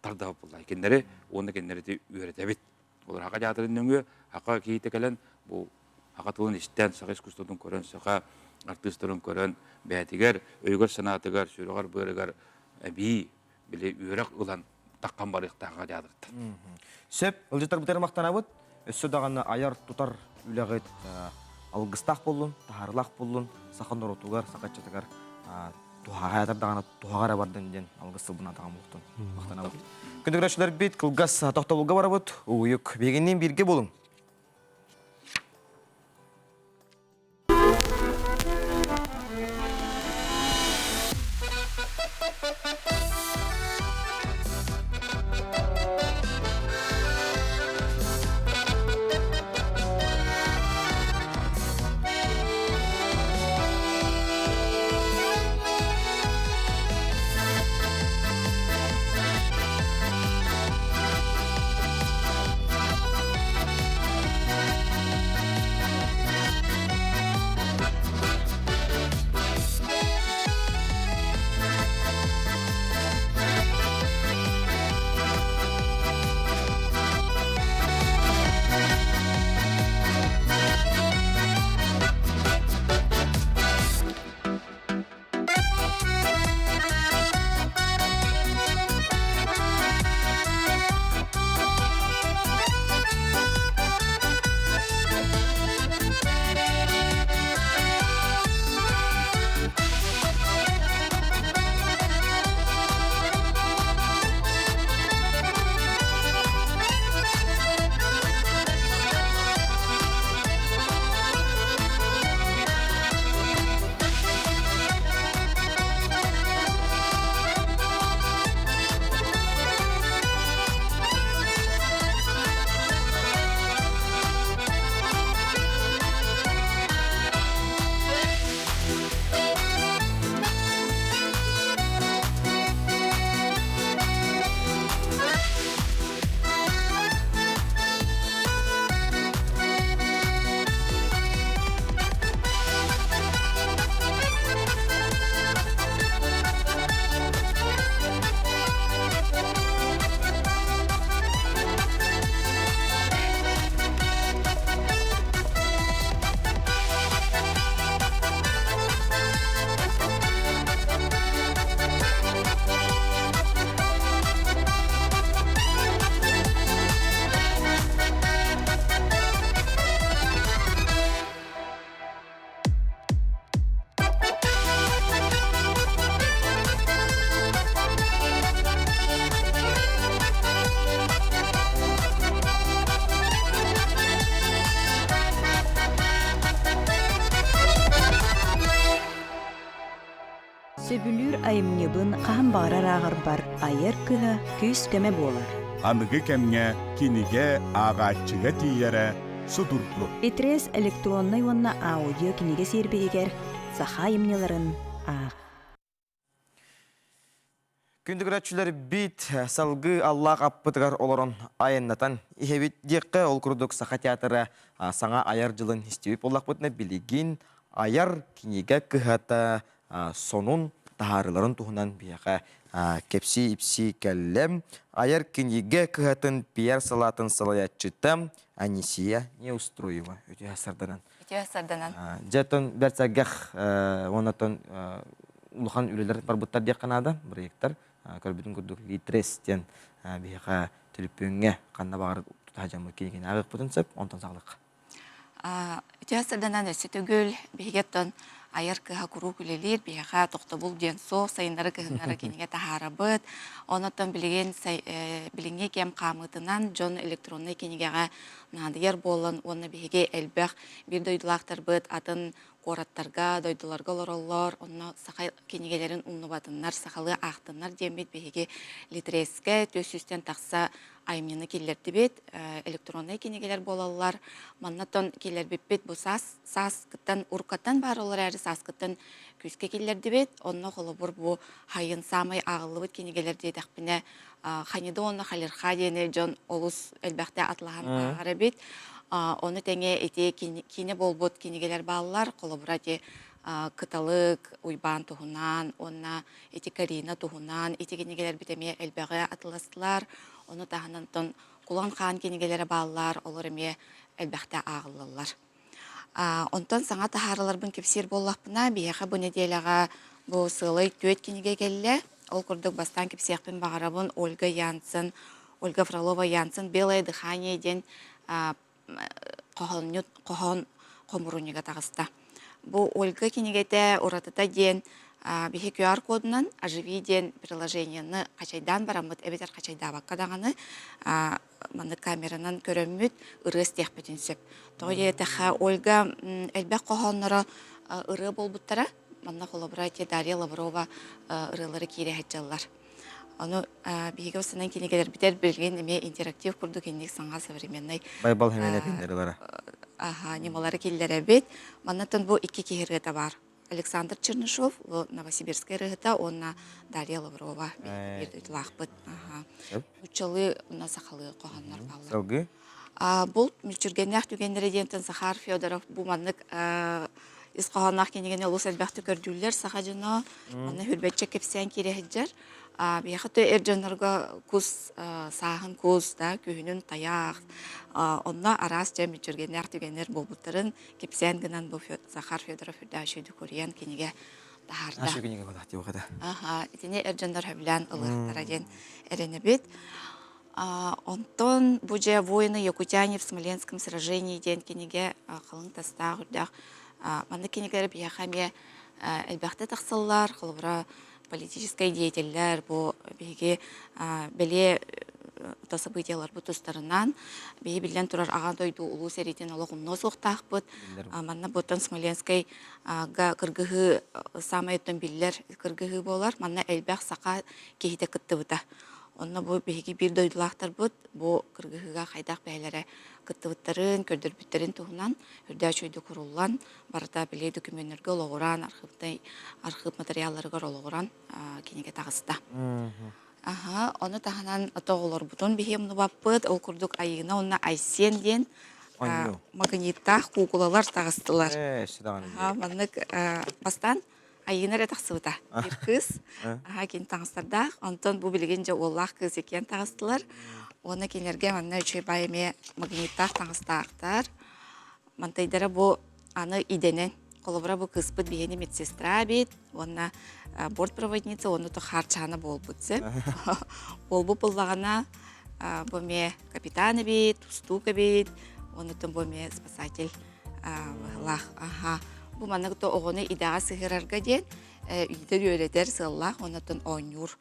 тардабыт буолла. Кинилэри уонна кинилэри үөрэтэбит. Олор Хака театрын нөҥүө хака киһитэ кэлэн бу хака тылын истэн, саха искусствотун көрөн, саха артыыстарын көрөн бэйэтигэр өйүгэр-санаатыгар, сүрэҕэр-быарыгар эбии били үөрэх ылан таххан барыахтаах Хака театрыттан. Сөп, ылдьытарбытыгар махтанабыт. Өссө даҕаны айар-тутар үлэҕит алгыстаах буоллун, таһаарыылаах буоллун, саха норуотугар, саха ыччатыгар туһаҕа даҕаны туһаҕа эрэ бардын диэн алгыс тылбын атаҕам уохтун махтанабыт. Күндү көрөөччүлэрбит кылгас тохтобулга барабыт. Угуйук. Биһигинниин бииргэ буолуҥ. Сөбүлүүр айымньыбын хаһан баҕарар ааҕарбар айар кыһа күүс-көмө буолар. Аныгы кэмҥэ кинигэ ааҕааччыга тиийэрэ судургу. Итрес электроннай уонна аудио кинигэ сиэрбиһигэр саха айымньыларын аах. Күндү көрөөччүлэр бит салгыы аллаах аппытыгар олорон айаннатан иһэбит диэххэ ол курдук Саха театра саҥа айар дьылын истибит буоллахпытына билигин айар кинигэ кыһата сонун таһаарыыларын туһунан биһиэхэ кэпсии-ипсии кэллэ. Айар кинигэ кыһатын пиар салаатын салайааччыта Анисия Неустроева үтүө сарданан. Үтүө сарданан. Дьэ, оттон бэрт сэргэх уонна оттон улахан үлэлэр барбыттар диэххэ наада, проекттар. Көрбүтүн курдук Литрес диэн биһиэхэ төлөпүөҥҥэ ханна баҕар тута дьаммыт кинигини ааҕыахпытын сөп, онтон саҕалыахха. Үтүө сарданан өссө төгүл биһиги оттон айар кыһа куруук үлэлиир, биһиэхэ тохтобул диэн суох, сайыннары кыһыннары кинигэ таһаарабыт. Онон билигин билиҥҥи кэм хаамыытынан дьон электроннай кинигэҕэ наадыйар буолан уонна биһиги элбэх биир дойдулаахтарбыт атын куораттарга, дойдуларга олороллор, онно саха кинигэлэрин умнубатыннар, сахалыы аахтыннар диэммит биһиги Литрескэ 400-тэн тахса айымньыны киллэрдибит. Электроннай кинигэлэр буолаллар. Маннаттан киллэрбиппит бу саас сааскыттан уруккаттан баар олор эрээри сааскыттан күүскэ киллэрдибит. Онно холобур бу хайын саамай ааҕыллыбыт кинигэлэр диэтэхпинэ Ханида уонна Халирха диэни дьон олус элбэхтэ атлаһан ааҕар эбит. Ону тэҥэ ити киинэ буолбут кинигэлэр бааллар. Холобура ити Кыталык, Уйбаан туһунан уонна ити Карина туһунан ити кинигэлэрбит эмиэ элбэҕи атыластылар. Ону таһынан тон Кулан хаан кинигэлэрэ бааллар, олор эмиэ элбэхтэ ааҕыллаллар. Онтон саҥа таһаараларбын кэпсиир буоллахпына, биһиэхэ бу нэдиэлэҕэ бу сыалай түөрт кинигэ кэллэ. Ол курдук бастаан кэпсиэхпин баҕарабын Ольга Янцен, Ольга Фролова Янцен «Белое дыхание» диэн хоһоонньут хоһоон хомуурунньуга таҕыста. Бу Ольга кинигэтэ уратыта диэн биһи QR-кодунан «Оживи» диэн приложениены хачайдаан бараммыт эбэтэр хачайдаабакка даҕаны маннык камеранан көрөммүт ырыа истиэхпитин сөп. Тоҕо диэтэххэ, Ольга элбэх хоһоонноро ырыа буолбуттара. Манна холобура ити Дарья Лаврова ырыалары киирэ сылдьаллар. Ону биһиги бастанан кинигэлэрбитэр билигин эмиэ интерактив курдук инник саҥа современный Байбал Хеменепин ырылара. Аха, ньымалары киллэрэбит. Маннаттан бу икки киһи ырыата баар. Александр Чернышов, Новосибирскай ырыаһыта уонна Дарья Лаврова биир дойдулаахпыт. Нууччалыы уонна сахалыы хоһооннор бааллар. Салгыы? Булт мүлчүргэннээх түгэннэрэ диэнтэн Захар Федоров бу маннык ис хоһоонноох кинигэни олус элбэхтик көрдүүллэр саха дьоно. Манна хүрбэччэ кэпсээн киирэ сылдьар. Биһиэхэ то эр дьоннорго кус сааһын кус да күһүнүн тайаах онно араас дьэ мүлчүргэннээх түгэннэр буолбуттарын кэпсээн гынан бу Захар Федоров үрдээх үчүгэйдик куруйан кинигэ таһаарда. Ашы кинигэ буолар диэхэ Аха, итини эр дьоннор сөбүлээн ылыахтара диэн эрэнэбит. Онтон бу дьэ «Воины якутяне в Смоленском сражении» диэн кинигэ халыҥ тастаах үрдээх маннык кинигэлэр биһиэхэ эмиэ элбэхтэ тахсаллар. Холобура, политическай деятеллэр бу биһиги бэлиэ событияларбыт тустарынан биһи биллэн турар аҕа дойду улуу сэриитин олох умнуо суохтаахпыт. Манна буттан Смоленскайга кыргыһыы саамай оттон биллэр кыргыһыы буолар. Манна элбэх саха киһитэ кыттыбыта. Онно бу биһиги биир дойдулаахтарбыт бу кыргыһыыга хайдах бэйэлэрэ кыттыбыттарын, көрдөрбүттэрин туһунан үрдээ үчүгэйдик куруллан, барыта били документарга олоҕуран, архыыптай архыып материалларыгар олоҕуран кинигэ таҕыста. Аха, ону таһынан оҕолорбутун биһи умнубаппыт. Ол курдук Айыына уонна Айсен диэн магниттаах куукулалар таҕыстылар. Аха, маннык бастаан Айыына эрэ тахсыбыта. Биир кыыс, аха кини таҥастардаах. Онтон бу билигин дьэ уоллаах кыыс иккиэн таҕыстылар. Уонна кинилэргэ манна үчүгэй баай эмиэ магниттаах таҥастаахтар. Мантайдара бу аны идэнэн. Холобура бу кыыспыт биһиэни медсестра эбит уонна бортпроводница уонна то хаарчаана буолбут сөп. Буолбут буллаҕына бу эмиэ капитан эбит, тустуук эбит, оннуттан бу эмиэ спасатель быһылаах. Аха. Бу маннык то оҕону идэҕэ сыһыарарга диэн иитэр үөрэтэр сыаллаах оннуттан оонньуур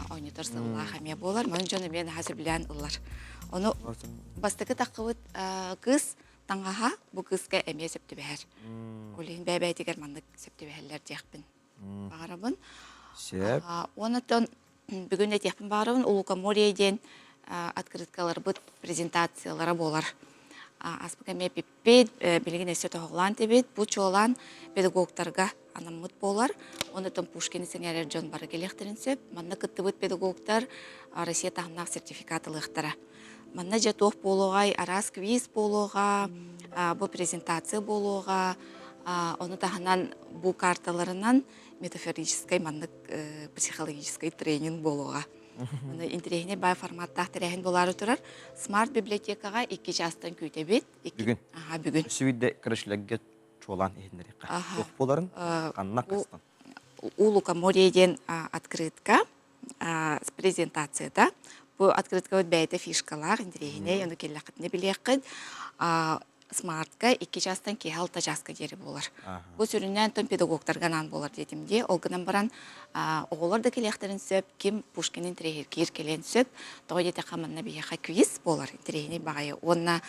оонньотор сыаллаах эмиэ буолар. Маны дьон эмиэ наһаа сөбүлээн ылар. Ону бастакы таххыбыт кыыс таҥаһа бу кыыска эмиэ сөп түбэһэр. Ол иһин бэйэ-бэйэтигэр маннык сөп түбэһэллэр диэхпин. баҕарабын. Сөп. Онтон бүгүн этиэхпин баҕарабын Улукоморье диэн открыткаларбыт презентациялара буолар. Аспыт эмиэ эпиппит, билигин өссө тоһоҕолоон тэбит. Бу чуолаан педагогтарга анаммыт буолар. Онтон Пушкины сэҥээрэр дьон бары кэлиэхтэрин сөп. Манна кыттыбыт педагогтар Россия таһымнаах сертификат ылыахтара. Манна дьэ туох буолуоҕай, араас квиз буолуоҕа, бу презентация буолуоҕа, ону таһынан бу карталарынан метафорическай маннык психологическай тренинг буолуоҕа. Аны интэриэһинэй баай форматтаах тэрээһин буолаары турар. Смарт библиотекаҕа 2 чаастан күүтэбит. Бүгүн. Аха, бүгүн. Сүүйдэ көрөшүлэргэ чуолаан иһиннэриэххэ. Туох буоларын, ханна хастан. У Лукоморья диэн открытка презентацията. Бу открыткабыт бэйэтэ фишкалаах, интэриэһинэй, ону кэллэххитинэ билиэххит. Смартка 2 чаастан киэһэ 6 чааска диэри буолар. Бу сүрүннээн тон педагогтарга анаан буолар диэтим дии. Ол гынан баран оҕолор да кэлиэхтэрин сөп, ким Пушкин интэриэһиргиир кэлиэн сөп. Тоҕо диэтэххэ манна биһиэхэ квиз буолар, интэриэһинэй баҕайы. Уонна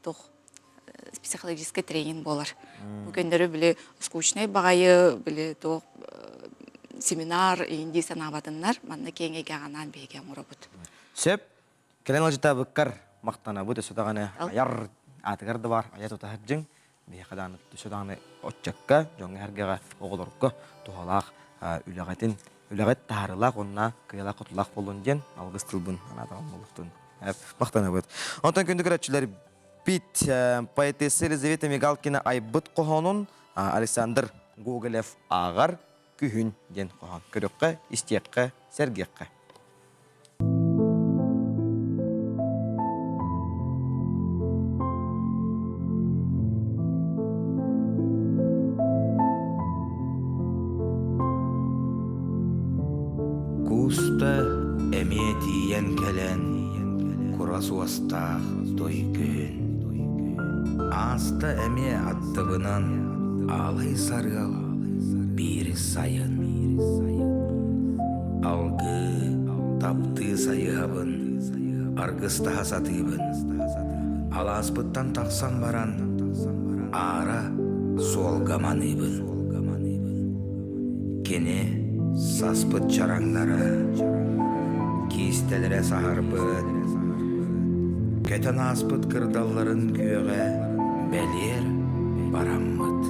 туох психологическай тренинг буолар. Бу күннэри били скучнай баҕайы, били туох семинар иин дии санаабатыннар, манна киэҥ эйгэҕэ анаан биһиги оҥоробут. Сөп. Кэлэн ылдьытаабыккар махтанабыт өссө даҕаны айар аатыгар да бар айа тута сылдьыҥ. Биһиэхэ даҕаны өссө даҕаны оччокка, дьоҥҥо-сэргэҕэ, оҕолорго туһалаах үлэҕитин үлэҕит таһаарыылаах уонна кыайыылаах-хотуулаах буоллун диэн алгыс тылбын анаатаҕым буолуохтун. Махтанабыт. Онтон күндү көрөөччүлэр Пит поэтесса Елизавета Мигалкина айбыт хоһоонун Александр Гоголев ааҕар күһүн диэн хоһоон. Көрүөххэ, истиэххэ, сэргиэххэ. Кууста эмиэ тиийэн кэлэн, кура суостаах той күһүн. Ааста эмиэ аттыбынан аалай сарыал биир сайын. Алгыы, таптыы сайыһабын, аргыстаһа сатыыбын. Алааспыттан тахсан баран, аара суолга маныыбын. Кини саспыт чараҥнара, киистэлэрэ саһарбыт, көтөн ааспыт кырдалларын күөҕэ бэлиэр бараммыт.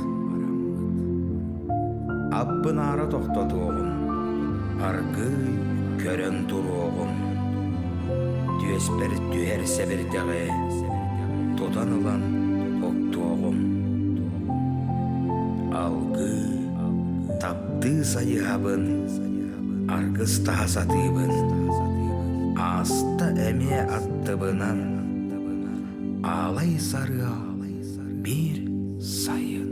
Аппын аара тохтотуоҕум, аргыый көрөн туруоҕум. Түөспэр түһэр сэбирдэҕи тутан ылан оттуоҕум. Алгыы, таптыы сайыһабын, аргыстаһа сатыыбын. Ааста эмиэ аттыбынан, аалай сарыал биир сайын.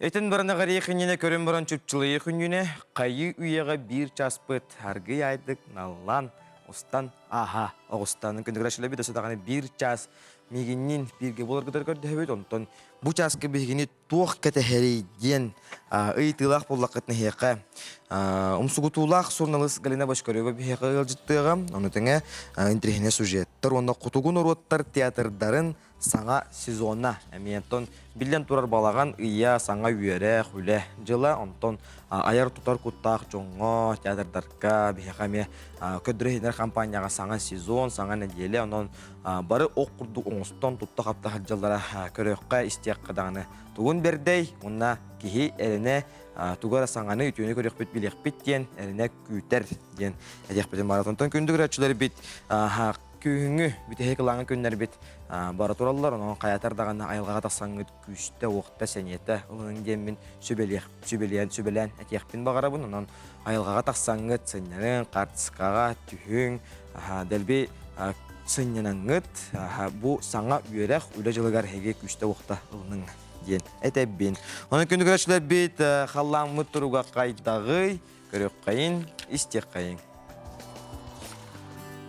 Этин баранаҕарыйа күннүнэ көрөн баран чупчулайа күннүнэ хайыы үйэҕэ биир часпыт аргый айдык наллаан устан ааһа оҕустанын күндүгүрашылабит өссө даҕаны биир час миигиннин бииргэ буоларгытар көрдөһөбүт онтон бу чааска биһигини туох кэтэһэрий диэн ыйытыылаах буоллаххыт нэһиэхэ умсугутуулаах суруналыыс Галина Бочкарева биһиэхэ ыалдьыттыаҕа ону тэҥэ интэриэһинэй сюжеттар уонна хотугу норуоттар театрдарын саҥа сезона эмиэ онтон биллэн турар балаҕан ыйа саҥа үөрэх үлэ дьыла онтон айар тутар куттаах дьоҥҥо театрдарга биһиэхэ эмиэ көрдөрөр компанияҕа саҥа сезон саҥа нэдиэлэ онон бары ох курдук оҥостон тутта-хапта сылдьаллара көрүөххэ истиэххэ даҕаны тугун бэрдэй уонна киһи эрэнэ тугу эрэ саҥаны үтүөнү көрүөхпүт билиэхпит диэн эрэнэ күүтэр диэн этиэхпитин баҕарабыт онтон күндү көрөөччүлэрбит күһүҥҥү бүтэһик ылааҥы күннэрбит бара тураллар онон хайатар даҕаны айылҕаҕа тахсаҥҥыт күүстэ уохта сэниэтэ ылыныҥ диэммин сүбэлиэх сүбэлээн сүбэлээн этиэхпин баҕарабын онон айылҕаҕа тахсаҥҥыт сынньаныҥ хаартыскаҕа түһүҥ дэлби сынньанаҥҥыт бу саҥа үөрэх үлэ дьылыгар эһиги күүстэ-уохта ылыныҥ диэн этэбин. Онон күндү көрөөччүлэрбит халлааммыт туруга хайдаҕый, көрүөххэйин, истиэххэйин.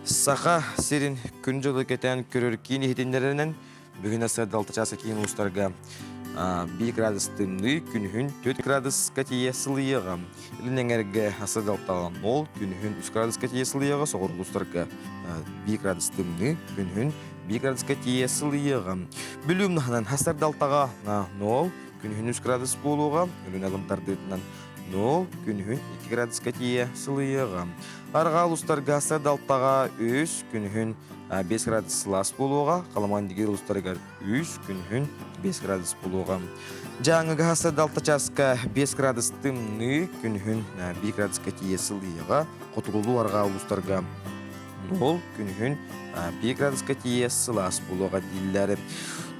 Саха сирин күн дьылы кэтээн көрөр киин иһитиннэрэринэн, Бүгүн сырдалта чааса киин улуустарга 1 градус тымныы, күнүһүн 4 градуска тиийэ сылыйыаҕа. Илин эҥэргэ сырдалтаҕа 0, күнүһүн 3 градуска тиийэ сылыйыаҕа, соҕуруу улуустарга 1 градус тымныы, күнүһүн 1 градуска тиийэ сылыйыаҕа. Бүлүү умнаһынан сырдалтаҕа 0, күнүһүн 3 градус буолуоҕа, Өлүнэ алын тардыытынан 0, күнүһүн 2 градуска тиийэ сылыйыаҕа. Арҕаа улуустарга сырдалтаҕа 3, күнүһүн 5 градус сылаас буолуоҕа, Халамандигир улуустарыгар 3, күнүһүн 5 градус буолуоҕа. Дьааҥыга сырдалта чааска 5 градус тымныы, күнүһүн 1 градуска тиийэ сылыйыаҕа, хотугулуу арҕаа улуустарга 0, күнүһүн 1 градуска тиийэ сылаас буолуоҕа дииллэр.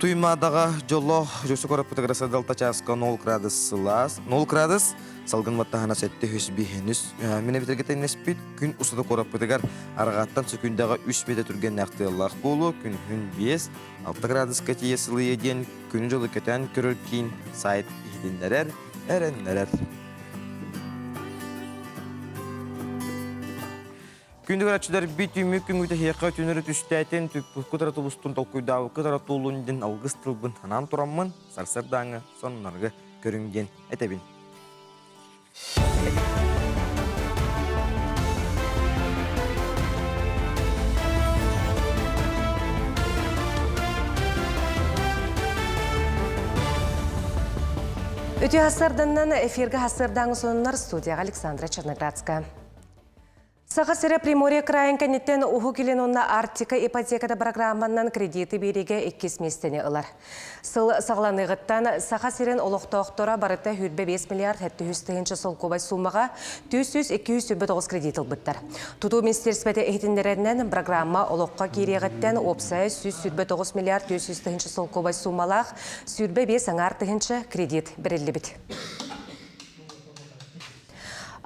Туймаадаҕа дьоллоох Жосу кораппытыгар сырдалта чааска 0 градус сылаас, 0 градус Салгын баттаһына 705 мин эбитэргэ тэҥнэспит күн устата куораппытыгар арҕааттан сөкүүндэҕэ үс бэтэ түргэннээх тыаллаах буолуо күнүһүн 5 6 градуска тиийэ сылыйа диэн күнү-дьылы кэтээн көрөр киин сайт иһитиннэрэр, эрэннэрэр. Күндү көрөөччүлэр бүтүмү күнгү тэһиэххэ түнөрү түстээтин, түппуккутара тулустун толкуйдаабыккытара туолун диэн алгыс тылбын анаан тураммын, сарсыардааҥы сонуннарга көрүҥ диэн этэбин. Үтүө хасарданнан эфиргэ хасырдааҥы сонуннар студияға Александра Черноградская. Саха сирэ Приморье крайын кэнниттэн Уһук Илин уонна Арктика ипотеката программанан кредиты биэриигэ иккис миэстэни ылар. Сыл саҕаланыаҕыттан Саха сирин олохтоохторо барыта 25 миллиард 700 тыһыынча солкуобай суумаҕа 400-229 кредит ылбыттар. Тутуу министиэристибэтэ иһитиннэрэринэн, программа олоххо киириэҕиттэн уопсайа 129 миллиард 400 тыһыынча солкуобай суумалаах 25 аҥаар тыһыынча кредит бэриллибит.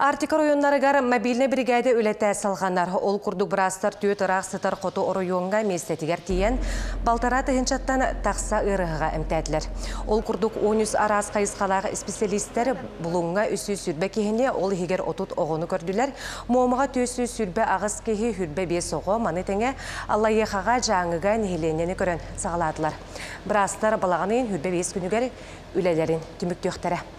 Арктика оройуоннарыгар мобильнай биригээдэ үлэтэ салҕанар. Ол курдук быраастар түөрт ыраах сытар хоту оройуоҥҥа миэстэтигэр тиийэн, балтараа тыһыынчаттан тахса ыарыһаҕа эмтээтилэр. Ол курдук 13 араас хайысхалаах исписэлиистэр Булуҥҥа 320 киһини, ол иһигэр 30 оҕону көрдүлэр. Муомаҕа 428 киһи, 25 оҕо, маны тэҥэ Аллайыахаҕа, Дьааҥыга нэһилиэнньэни көрөн саҕалаатылар. Быраастар балаҕан ыйын 25 күнүгэр үлэлэрин түмүктүөхтэрэ.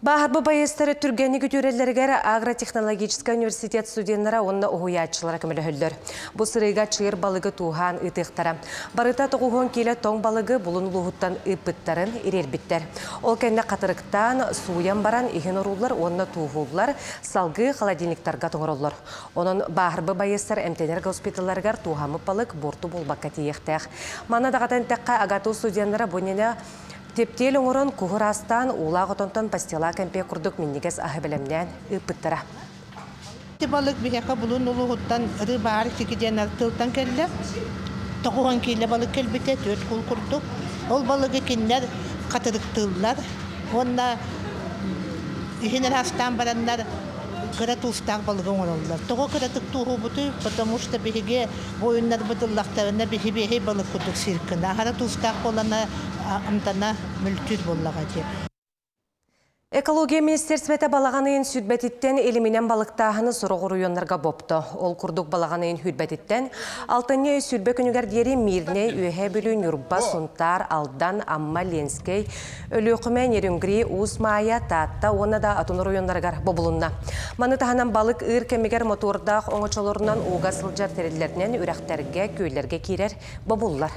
Бааһырбы байыастары түргэнник үтүөрэллэригэр агротехнологическай университет студеннара уонна уһуйааччылара көмөлөһөллөр. Бу сырыыга чыыр балыгы тууһаан ыытыахтара. Барыта тоҕуһуон киилэ тоҥ балыгы Булун улууһуттан ыыппыттарын ириэрбиттэр. Ол кэннэ хатырыктаан, сууйан баран иһин орууллар уонна тууһууллар, салгыы холодильниктарга тоҥороллор. Онон бааһырбы байыастар эмтэнэр госпиталларыгар тууһаммыт балык буорту буолбакка тиийиэхтээх. Манна даҕатан эттэххэ, АГАТУ студеннара бу иннинэ Типтиэл оҥорон, куһу ыраастаан, уулаах отонтон пастила кэмпиэ курдук минньигэс аһы бэлэмнээн ыыппыттара. Ити балык биһиэхэ Булун улууһуттан рыбаар сики диэн тылтан кэллэ. Тоҕуһан киилэ балык кэлбитэ, түөрт кул курдук. Ол балыгы кинилэр хатырыктыыллар уонна иһин ыраастаан бараннар кыра туустаах балыгы оҥороллор. Тоҕо кыратык тууһуубутуй? Потому что биһиги буойуннарбыт ыллахтарына биһи балык курдук сиир гына. Аһара туустаах буолана амтана мөлтүүр буоллаҕа дии. Экология министерствота балаҕан ыйын сүрбэтиттэн илиминэн балыктааһыны сорох оройуоннарга бопто. Ол курдук балаҕан ыйын сүрбэтиттэн алтынньы ый сүрбэ күнүгэр диэри Мирнэй, Үөһээ Бүлүү, Ньурба, Сунтаар, Алдан, Амма, Ленскэй, Өлүөхүмэ, Нерюнгри, Уус Маайа, Таатта уонна да атын оройуоннарыгар бобулунна. Маны таһынан балык ыыр кэмигэр мотуордаах оҥочолорунан ууга сылдьар тэриллэринэн үрэхтэргэ, күөллэргэ киирэр бобуллар.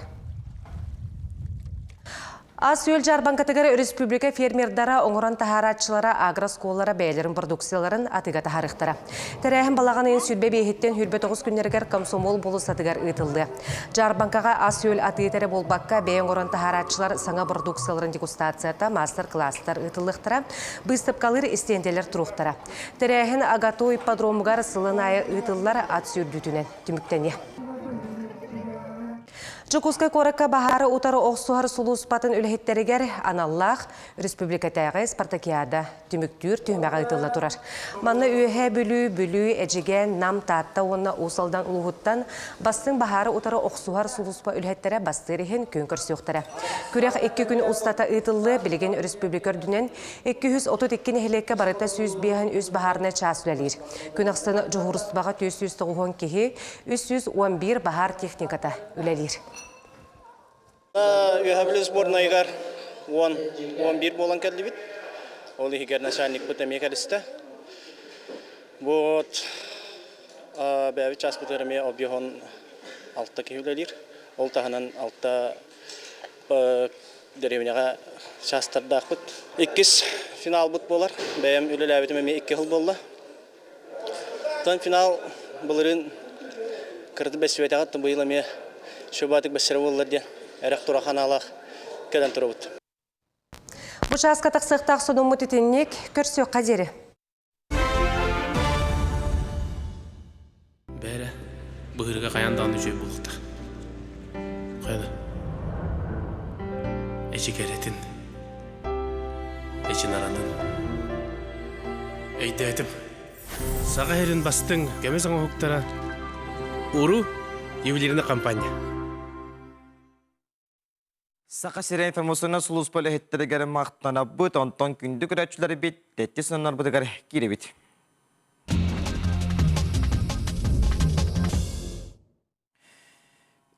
Ас-үөл дьаарбаҥкатыгар республика фермердара, оҥорон таһаарааччылара, агрооскуолалара бэйэлэрин продукцияларын атыыга таһаарыахтара. Тэрээһин балаҕан ыйын сүүрбэ биэһиттэн 29 күннэригэр Комсомол болуоссатыгар ыытыллыа. Дьаарбаҥкаҕа ас-үөл атыыта эрэ буолбакка, бэйэ оҥорон таһаарааччылар саҥа продукцияларын дегустацията, маастар-кылаастар ыытыллыахтара, быыстапкалыыр истиэндэлэр туруохтара. Тэрээһин АГАТУ ипподромугар сылын аайы ыытыллар ат сүүрдүүтүнэн түмүктэниэ. Дьокуускай куоракка баһаары утары охсуһар сулууспатын үлэһиттэригэр аналлаах республикатааҕы спартакиада түмүктүүр түһүмэҕэ ыытылла турар. Манна Үөһээ Бүлүү, Бүлүү, Эдьигээн, Нам, Таатта уонна Уус Алдан улууһуттан бастыҥ баһаары утары охсуһар сулууспа үлэһиттэрэ бастыыр иһин күн көрсүөхтэрэ. Күрэх икки күн устата ыытыллыа, билигин өрөспүүбүлүкэ үрдүнэн 232 нэһилиэккэ барыта 153 баһаарынай чаас үлэлиир. Күн ахсын дьуһуурустубаҕа 490 киһи, 311 баһаар техниката үлэлиир. Үөһээ Бүлүү сборнайыгар 10-11 буолан кэллибит. Ол иһигэр начальникпыт эмиэ кэлистэ. Вот бэйэбит чааспытыгар эмиэ объеһон алта киһи үлэлиир. Ол таһынан алта дэриэбинэҕэ чаастардаахпыт. Иккис финалбыт буолар. Бэйэм үлэлээбитим эмиэ икки сыл буолла. Оттон финал былырыын кыраты бэссибэтэҕит, быйыл эмиэ шөбатык бэссэрэ буоллар диэн эрэх тура ханаалаах кэлэн турабыт. Бу чааска тахсыахтаах сонуммут итинник көрсүөххэ диэри. Бээрэ, быһыырга хайаан даҕаны үчүгэй буолуохтаах. Хайана? Эчи кэрэтин, эчи наратын. Өйдөөтүм. Саха сирин бастыҥ көмүс оҥоһуктара Уру ювелирная компания. Саха сирин информационнай сулууспа үлэһиттэригэр махтанабыт, онтон күндү көрөөччүлэрбит тэттис соннорбутугар киирэбит.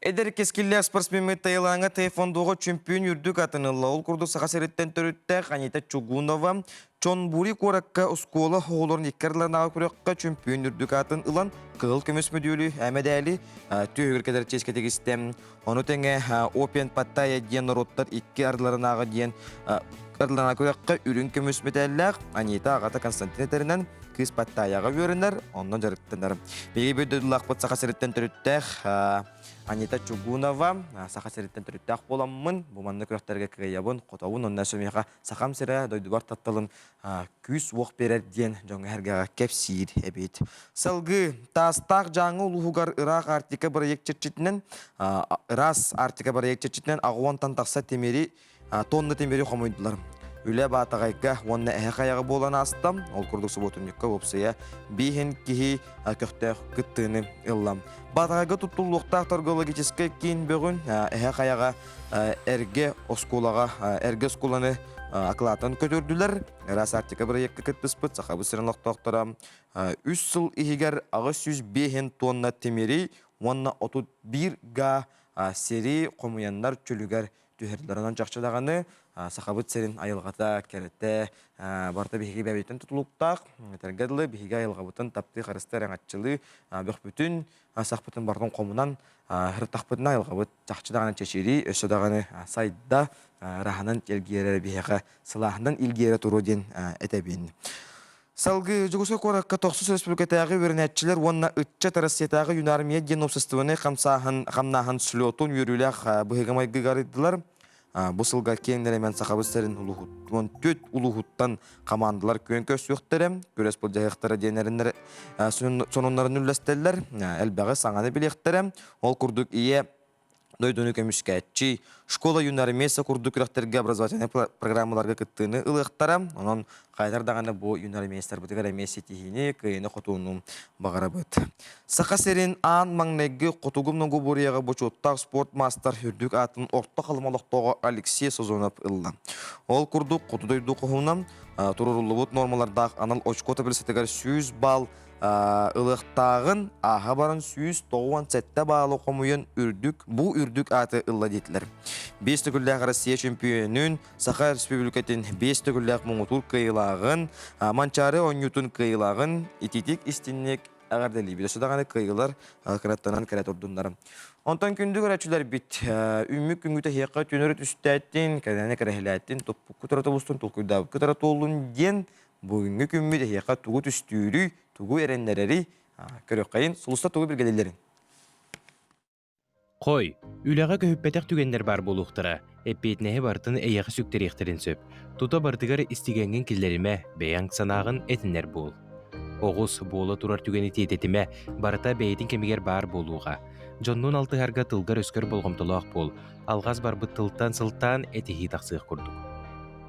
Эдэр кэскиллээх спортсмеммыт Таилаҥҥа тайфондуга чөмпүйүөн үрдүк атын ылла. Ол курдук Саха сириттэн төрүттээх Анита Чугунова Чонбури куоракка оскуола оҕолорун икки ардыларынааҕы күрэххэ чөмпүйүөн үрдүк аатын ылан кыһыл көмүс мөдүөлү мэдээли түөһүгэр кэлэр чиэскэ тигистэ. Ону тэҥэ Опен Паттайя диэн норуоттар икки ардыларынааҕы диэн ардыларынааҕы күрэххэ үрүҥ көмүс мэтээллээх Анита аҕата Константин этэринэн кыыс Паттайяҕа үөрэнэр, онно дьарыктанар. Биһиги биир дойдулаахпыт Саха сириттэн төрүттээх Анита Чугунова Саха сириттэн төрүттээх буоламмын, бу маннык күрэхтэргэ кыайабын, хотобун, онно өссө миэхэ Сахам сирэ дойдубар тапталым күүс-уох биэрэр диэн дьоҥҥо-сэргэҕэ кэпсиир эбит. Салгыы Таастаах Дьааҥы улууһугар ыраах Арктика бырайыак чэрчитинэн ыраас Арктика бырайыак чэрчитинэн аҕуонтан тахса тимири тонна тимири хомуйдулар. Үлэ Баатаҕайга уонна Эһэ Хайаҕа буолан ааста. Ол курдук субуотунньукка уопсайа бииһин киһи көхтөөх кыттыыны ылла. Баатаҕайга туттуллуохтаах торгологическай киин бөҕүн Эһэ Хайаҕа эргэ оскуолаҕа эргэ оскуоланы акылаатын көтүрдүлэр. Ыраас Арктика бырайыакка кыттыспыт Сахабыт сирин олохтоохторо үс сыл иһигэр 805 тонна тимири уонна 31 га сири хомуйаннар чөлүгэр түһэрдилэр. Онон чахчы даҕаны Сахабыт сирин айылҕата, кэрэтэ барыта биһиги бэйэбититтэн тутулуктаах. Этэргэ дылы, биһиги айылҕабытын таптыы, харыстыы, араҥаччылыы, бөхпүтүн, сахпытын барытын хомунан ырыттахпытына айылҕабыт чахчы даҕаны чэчирии, өссө даҕаны сайда, ыраһынан илгиэрэ биһиэхэ сылааһынан илгиэрэ туруо диэн этэбин. Салгыы Дьокуускай куоракка Тохсус Республикатааҕы үөрэнээччилэр уонна ыччат Россиятааҕы юнармия диэн уопсастыбаннай хамсааһын хамнааһын слетун үөрүүлээх быһыыга-майгыга арыйдылар. Бу сылга киэҥ нэлэмэн Сахабыт сирин улууһуттан түөрт улууһуттан хамаандалар күөн көрсүөхтэрэ, күрэс былдьаһыахтара диэн эрэннэр сонуннарын үллэстэллэр, элбэҕи саҥаны билиэхтэрэ. Ол курдук ийэ дойдуну көмүскээччи, школа юнармейца курдук күрэхтэргэ образовательнай программаларга кыттыыны ылыахтара. Онон хайдар даҕаны бу юнармейцтарбытыгар эмиэ ситиһиини, кыайыыны-хотууну баҕарабыт. Саха сирин аан маҥнайгы Хотугу многоборьеҕа бочуоттаах спорт маастар үрдүк аатын Орто Халыма олохтооҕо Алексей Созонов ылла. Ол курдук хоту дойду хоһуунан туруоруллубут нуормалардаах анал очко таблицатыгар 100 балл ылыахтааҕын ааһа баран 197 баалы хомуйан үрдүк бу үрдүк ааты ылла диэтилэр. Биэс төгүллээх Россия чөмпүйүөнүн, Саха Республикатын биэс төгүллээх муҥутуур кыайыылааҕын, Манчаары оонньуутун кыайыылааҕын итиитик истинник эҕэрдэлиибит. Өссө даҕаны кыайыылар кынаттанан кэлэ турдуннар. Онтон күндү көрөөччүлэрбит, үүммүт күҥҥүт эһиэхэ түнөрү түстээтин, кэлэни кэрэһилээтин, туппуккут эрэ тобустун, толкуйдаабыккыт эрэ туоллун диэн Бүгүҥҥү күммүт эһиэхэ тугу түстүүрүй, тугу эрэннэрэрий, көрүөххэйин, сулуста тугу билгэлииллэрин. Хой, үлэҕэ көһүппэтэх түгэннэр баар буолуохтара, эппиэтинэһи барытын эйиэхэ сүктэриэхтэрин сөп. Тута барытыгар истигэҥҥин киллэримэ, бэйэҥ санааҕын этинэр буол. Оҕус, буола турар түгэни тиэтэтимэ, барыта бэйэтин кэмигэр баар буолуоҕа. Дьоннуун алтыһарга тылгар-өскөр болҕомтолоох буол, алҕас барбыт тылтан сылтаан этиһии тахсыах курдук.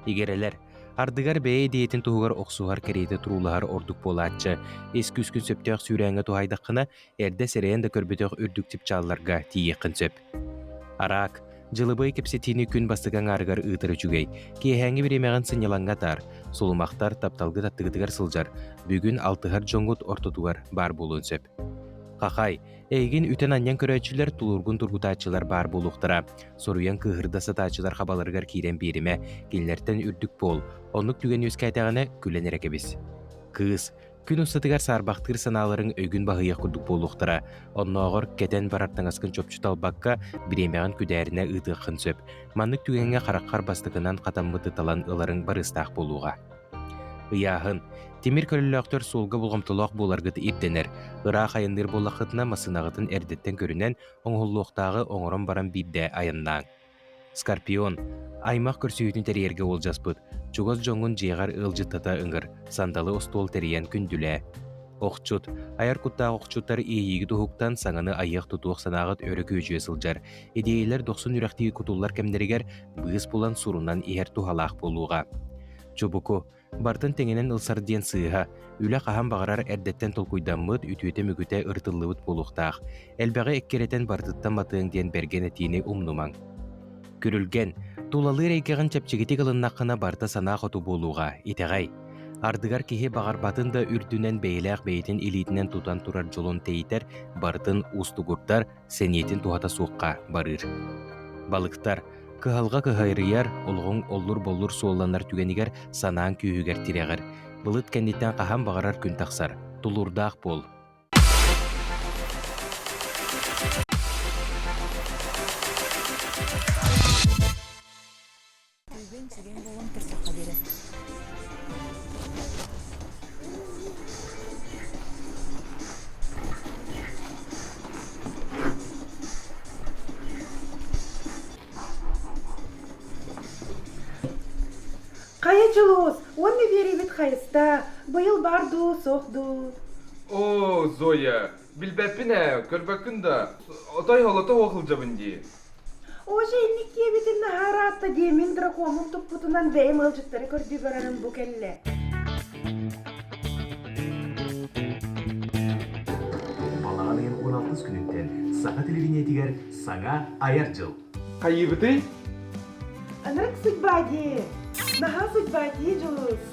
Игирэлэр, ардыгар бэйэ идиэйэтин туһугар охсуһар кэриэтэ туруулаһар ордук буолааччы, ис күүскүн сөптөөх сүүрээҥҥэ туһаайдаххына, эрдэ сэрэйэн да көрбөтөх үрдүк чыпчаалларга тиийиэххин сөп. Араак, дьылыбай кэпсэтиини күн бастакы аҥаарыгар ыытар үчүгэй. Киэһээҥҥи бириэмэҕин сынньалаҥҥа атаар, сулумахтар тапталгыт аттыгытыгар сылдьар, бүгүн алтыһар дьоҥҥут ортотугар баар буолуон сөп. Хахай, эйигин үтэн-анньан көрөөччүлэр тулуургун тургутааччылар баар буолуохтара. Соруйан кыыһырда сатааччылар хабаларыгар киирэн биэримэ, кинилэртэн үрдүк буол, оннук түгэн үөскээтэҕинэ күлэн эрэ кэбис. Кыыс, Күн устатыгар саарбахтыыр санааларыҥ өйгүн баһыйыах курдук буолуохтара. Оннооҕор кэтэн барар таҥаскын чопчу талбакка, бириэмэҕин күдээринэ ыытыаххын сөп. Маннык түгэҥҥэ хараххар бастакынан хатаммыты талан ыларыҥ барыыстаах буолуоҕа. Ыйааһын. Тимир көлөлөөхтөр суолга болҕомтолоох буоларгыт ирдэнэр. Ыраах айанныыр буоллаххытына, массыынаҕытын эрдэттэн көрүнэн, оҥоһуллуохтааҕы оҥорон баран биирдэ айаннааҥ. Скорпион, аймах көрсүһүүтүн тэрийэргэ уолдьаспыт, чугас дьоҥҥун дьиэҕэр ыалдьыттата ыҥыр, сандалы остуол тэрийэн күндүлээ. Охчут, айар куттаах охчуттар иэйиигит уһуктан саҥаны айыах-тутуох санааҕыт өрө күөдьүйэ сылдьар. Идиэйэлэр дохсун үрэхтии кутуллар кэмнэригэр быыс булан сурунан иһэр туһалаах буолуоҕа. Чубуку, Барытын тэҥинэн ылсар диэн сыыһа, үлэ хаһан баҕарар эрдэттэн толкуйдаммыт, үтүөтэ-мүгүтэ ырытыллыбыт буолуохтаах. Элбэҕи эккирэтэн барытыттан матыаҥ диэн бэргэн этиини умнумаҥ. Күрүлгэн, тулалыыр эйгэҕин чэпчэкитик ылыннаххына барыта санаа хоту буолуоҕа, итэҕэй. Ардыгар киһи баҕарбатын да үрдүнэн бэйэлээх бэйэтин илиитинэн тутан турар дьолун тэйитэр, барытын уустугурдар, сэниэтин туһата суохха барыыр. Балыктар, кыһалҕа кыһайрыйар, олоҕуҥ оллур-боллур суолланар түгэнигэр санааҥ күүһүгэр тирэҕэр. Былыт кэнниттэн хаһан баҕарар күн тахсар. Тулуурдаах буол. Түгэн буолан көрсөххө диэри. Хайа Дьулус, уонна биэриибит хайыста, быйыл бар дуу, суох дуу? Оо, Зоя, билбэппин ээ, көрбөккүн да, отой холото суох сылдьабын дии. Уже инник диэбитин наһаа ыраатта дии, мин дракоммун туппутунан бэйэм ыалдьыттары көрдүү барарым бу кэллэ. Балаҕан ыйын 16 күнүттэн саха телевидениетигэр саҥа айар дьыл. Хайыыбытый? Ынырык судьба дии. Наһаа судьба дии, Дьулус.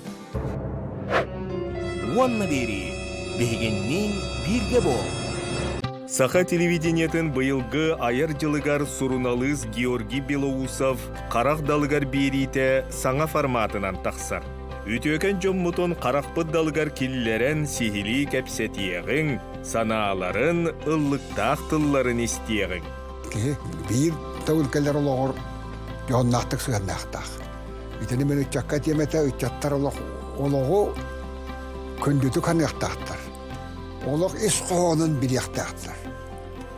Уонна биэрии биһигинниин бииргэ буол. Саха телевидениетын быйылгы айар дьылыгар суруналыыс Георгий Белоусов харах далыгар биэриитэ саҥа форматынан тахсар. Үтүөкэн дьоммутун харахпыт далыгар киллэрэн сиһилии кэпсэтиэҕиҥ, санааларын, ыллыктаах тылларын истиэҕиҥ. Киһи биир төгүл кэлэр олоҕор дьоһуннаахтык сыһыаннаахтаах. Итини мин ыччакка этиэм этэ, ыччаттар олох олоҕу күндүтүк саныахтаахтар. Олох ис хоһоонун билиэхтээхтэр.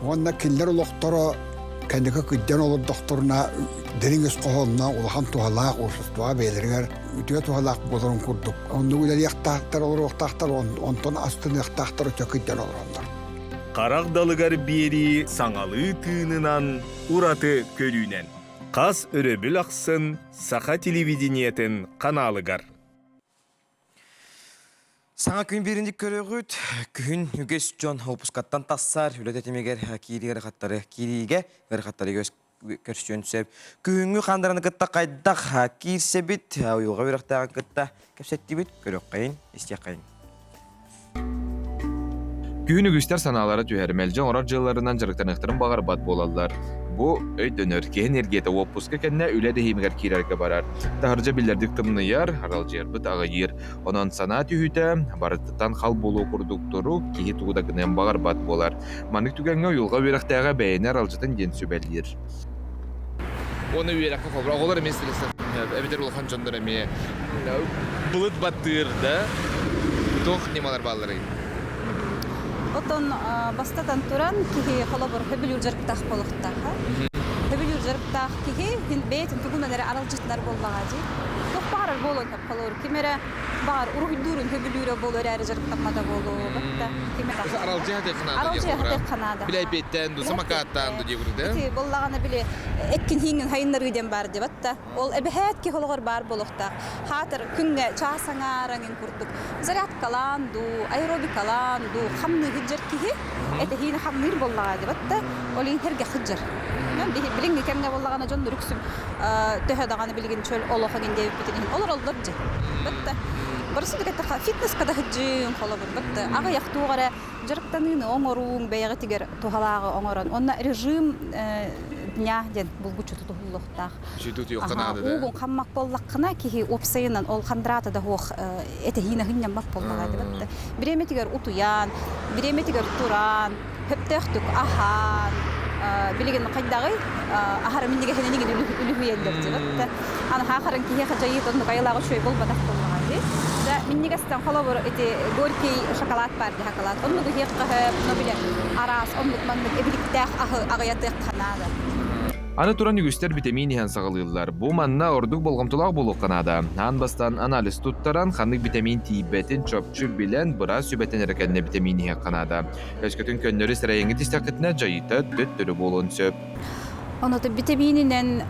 Уонна кинилэр олохторо кэнники кырдьан олордохторуна дириҥ ис хоһоонноох улахан туһалаах уопсастыбаҕа бэйэлэригэр үтүө туһалаах буоларын курдук оннук үлэлиэхтаахтар, олоруохтаахтар, онтон астыныахтаахтар өтө кырдьан олороннор. Харах далыгар биэрии саҥалыы тыынынан, ураты көрүүнэн. Хас өрөбүл ахсын саха телевидениетын ханаалыгар. Саҥа күн бииринник көрөҕүт. Күһүн үгүс дьон уоппускаттан тахсар, үлэ тэтимигэр кииригэ ыарахаттары киириигэ ыарахаттары көрсүөн сөп. Күһүҥҥү хандараны кытта хайдах киирсэбит, уйулҕа үөрэхтээҕин кытта кэпсэттибит, көрүөххэйин, истиэххэйин. Күһүн үгүстэр санаалара түһэр, мэлдьи оҥорор дьыалаларынан дьарыктаныахтарын баҕарбат буолаллар. Бу өйдөнөр, киһи энергията уоппуска кэннэ үлэ эрэһиимигэр киирэргэ барар. Таһырдьа биллэрдик тымныйар, аралдьыйарбыт аҕыйыыр. Онон санаа түһүүтэ, барытыттан хал буолуо курдук турук, киһи тугу да гыныан баҕарбат буолар. Маннык түгэҥҥэ уйулҕа үөрэхтээҕэ бэйэни аралдьытын диэн сүбэлиир. Уонна үөрэххэ холобура оҕолор эмиэ стресстэн эбэтэр улахан дьоннор эмиэ былыт баттыыр да туох ньымалар баалларый? Отон бастатан туран киһи холобур хөбүлүүр дьарыктаах буолуохтаах. Хөбүлүүр дьарыктаах киһи бэйэтин тугунан эрэ аралдьытынар буоллаҕа дии. Туох баҕар баҕарар буолуон сөп холобур ким эрэ баҕар уруһуйдуурун сөбүлүүрэ буолуо эрээри дьарыктаммата буолуо батта ким эрэ Аралдьыйа хатыахха аралдьыйа хатыахха наада. Билэйбиэттэн ду самокаттаан ду диэбит да. Ити буоллаҕына били эккин хииҥҥин хайыннарыы диэн баар дебат да. Ол эбэһээт киһи олоҕор баар буолуохтаах. Хаатыр күҥҥэ чаас аҥаараңын курдук зарядкалаан дуу, аэробикалаан дуу хамныы сылдьар киһи этэһиини хамныыр буоллаҕа дебат да ол иһин эргэ сылдьар. Билиҥҥи кэмҥэ буоллаҕына дьон үксүн төһө даҕаны билигин чөл олох эҥин диэбиппитин иһин олороллор дьэ. Батта барысын да кэттэххэ фитнеска да сылдьыҥ холобур батта аҕыйах туох эрэ дьарыктаныыны оҥорууҥ бэйэҕитигэр туһалааҕы оҥорон уонна режим дня диэн булгуччу тутуһуллуохтаах. Уугун хаммак буоллаххына киһи уопсайынан ол хандрата да суох этэһиин аһынньаммат буоллаҕа дибатта. Бириэмэтигэр утуйан, бириэмэтигэр туран, хөптөөхтүк аһаан, билигин хайдаҕый аһара минньигэһинэн иҥин үлүһүйэллэр дибатта. Аны хаахарын киһиэхэ дьайыы оннук айылааҕы үчүгэй буолбатах буоллаҕа дии. Да минньигэстэн холобур ити горький шоколад баар дии шоколад. Оннугу иһиэххэ сөп, но бile араас оннук маннык эбиликтээх аһы аҕыйатыахха наада. Аны туран үгүстэр битэмиин иһэн саҕалыыллар. Бу манна ордук болҕомтолоох буолуохха наада. Аан бастаан анализ туттаран, ханнык битэмиин тиийбэтин чопчу билэн, быраас сүбэтин эрэ кэннэ битэмиин иһиэххэ наада. Өскөтүн көннөрү сэрэйэҥҥит истэххитинэ, дьайыыта төттөрү буолуон сөп. Ону битэмиининэн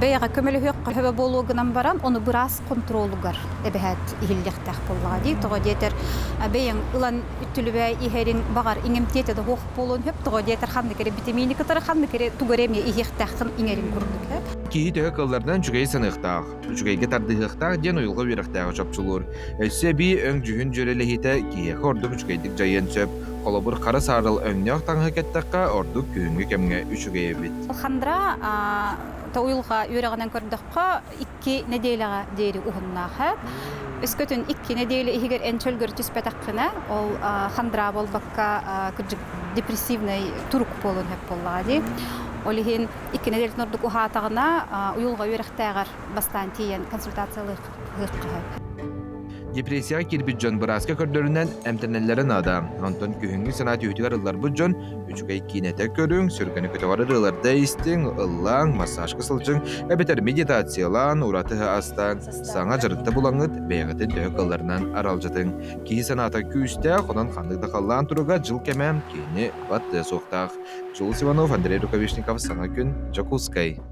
бэйэҕэ көмөлөһүөххэ сөбө буолуо гынан баран, ону быраас хонтуруолугар эбэһээт иһиллиэхтээх буоллаҕа дии. Тоҕо диэтэр бэйэҥ ылан үттүлүбэ иһэриҥ баҕар иҥэмтиэтэ да суох буолуон сөп. Тоҕо диэтэр ханнык эрэ битэмиини кытары ханнык эрэ тугу эрэ эмиэ иһиэхтээххин иҥэрин курдук. Киһи төһө кылларынан үчүгэйи саныахтаах, үчүгэйгэ тардыһыахтаах диэн уйулҕа үөрэхтээҕэ чопчулуур. Өссө эбии өҥ-дьүһүн дьүөрэлэһиитэ киһиэхэ ордук үчүгэйдик дьайыан сөп. Холобур, хара саарыл өҥнөөх таҥаһы кэттэххэ, ордук күһүҥҥү кэмҥэ үчүгэй эбит. Хандра уйулҕа үөрэҕинэн көрдөххө, икки нэдиэлэҕэ диэри уһуннаах. Өскөтүн икки нэдиэлэ иһигэр эн чөлгөр түспэтэххинэ, ол хандра буолбакка, кырдьык депрессивнай турук буолуон сөп буоллаҕа дии. Ол иһин икки нэдиэлэтин ордук уһаатаҕына, уйулҕа үөрэхтээҕэр бастаан тиийэн консультациялыахха сөп. Депрессияҕа киирбит дьон бырааска көрдөрүнэн эмтэнэллэрэ наада. Онтон күһүҥҥү санаа түһүүтүгэр ылларбыт дьон үчүгэй киинэтэ көрүҥ, сүргэни көтөҕөр ырыаларда истиҥ, ыллааҥ, массажка сылдьыҥ, эбэтэр медитациялаан, ураты астааҥ, саҥа дьарыкта булаҥҥыт, бэйэҕитин төһө кыалларынан аралдьытыҥ. Киһи санаата күүстээх, онон ханнык да халлаан туруга дьыл кэмэ киһини баттыа суохтаах. Дьулус Иванов, Андрей Рукавишников, Саҥа күн, Дьокуускай.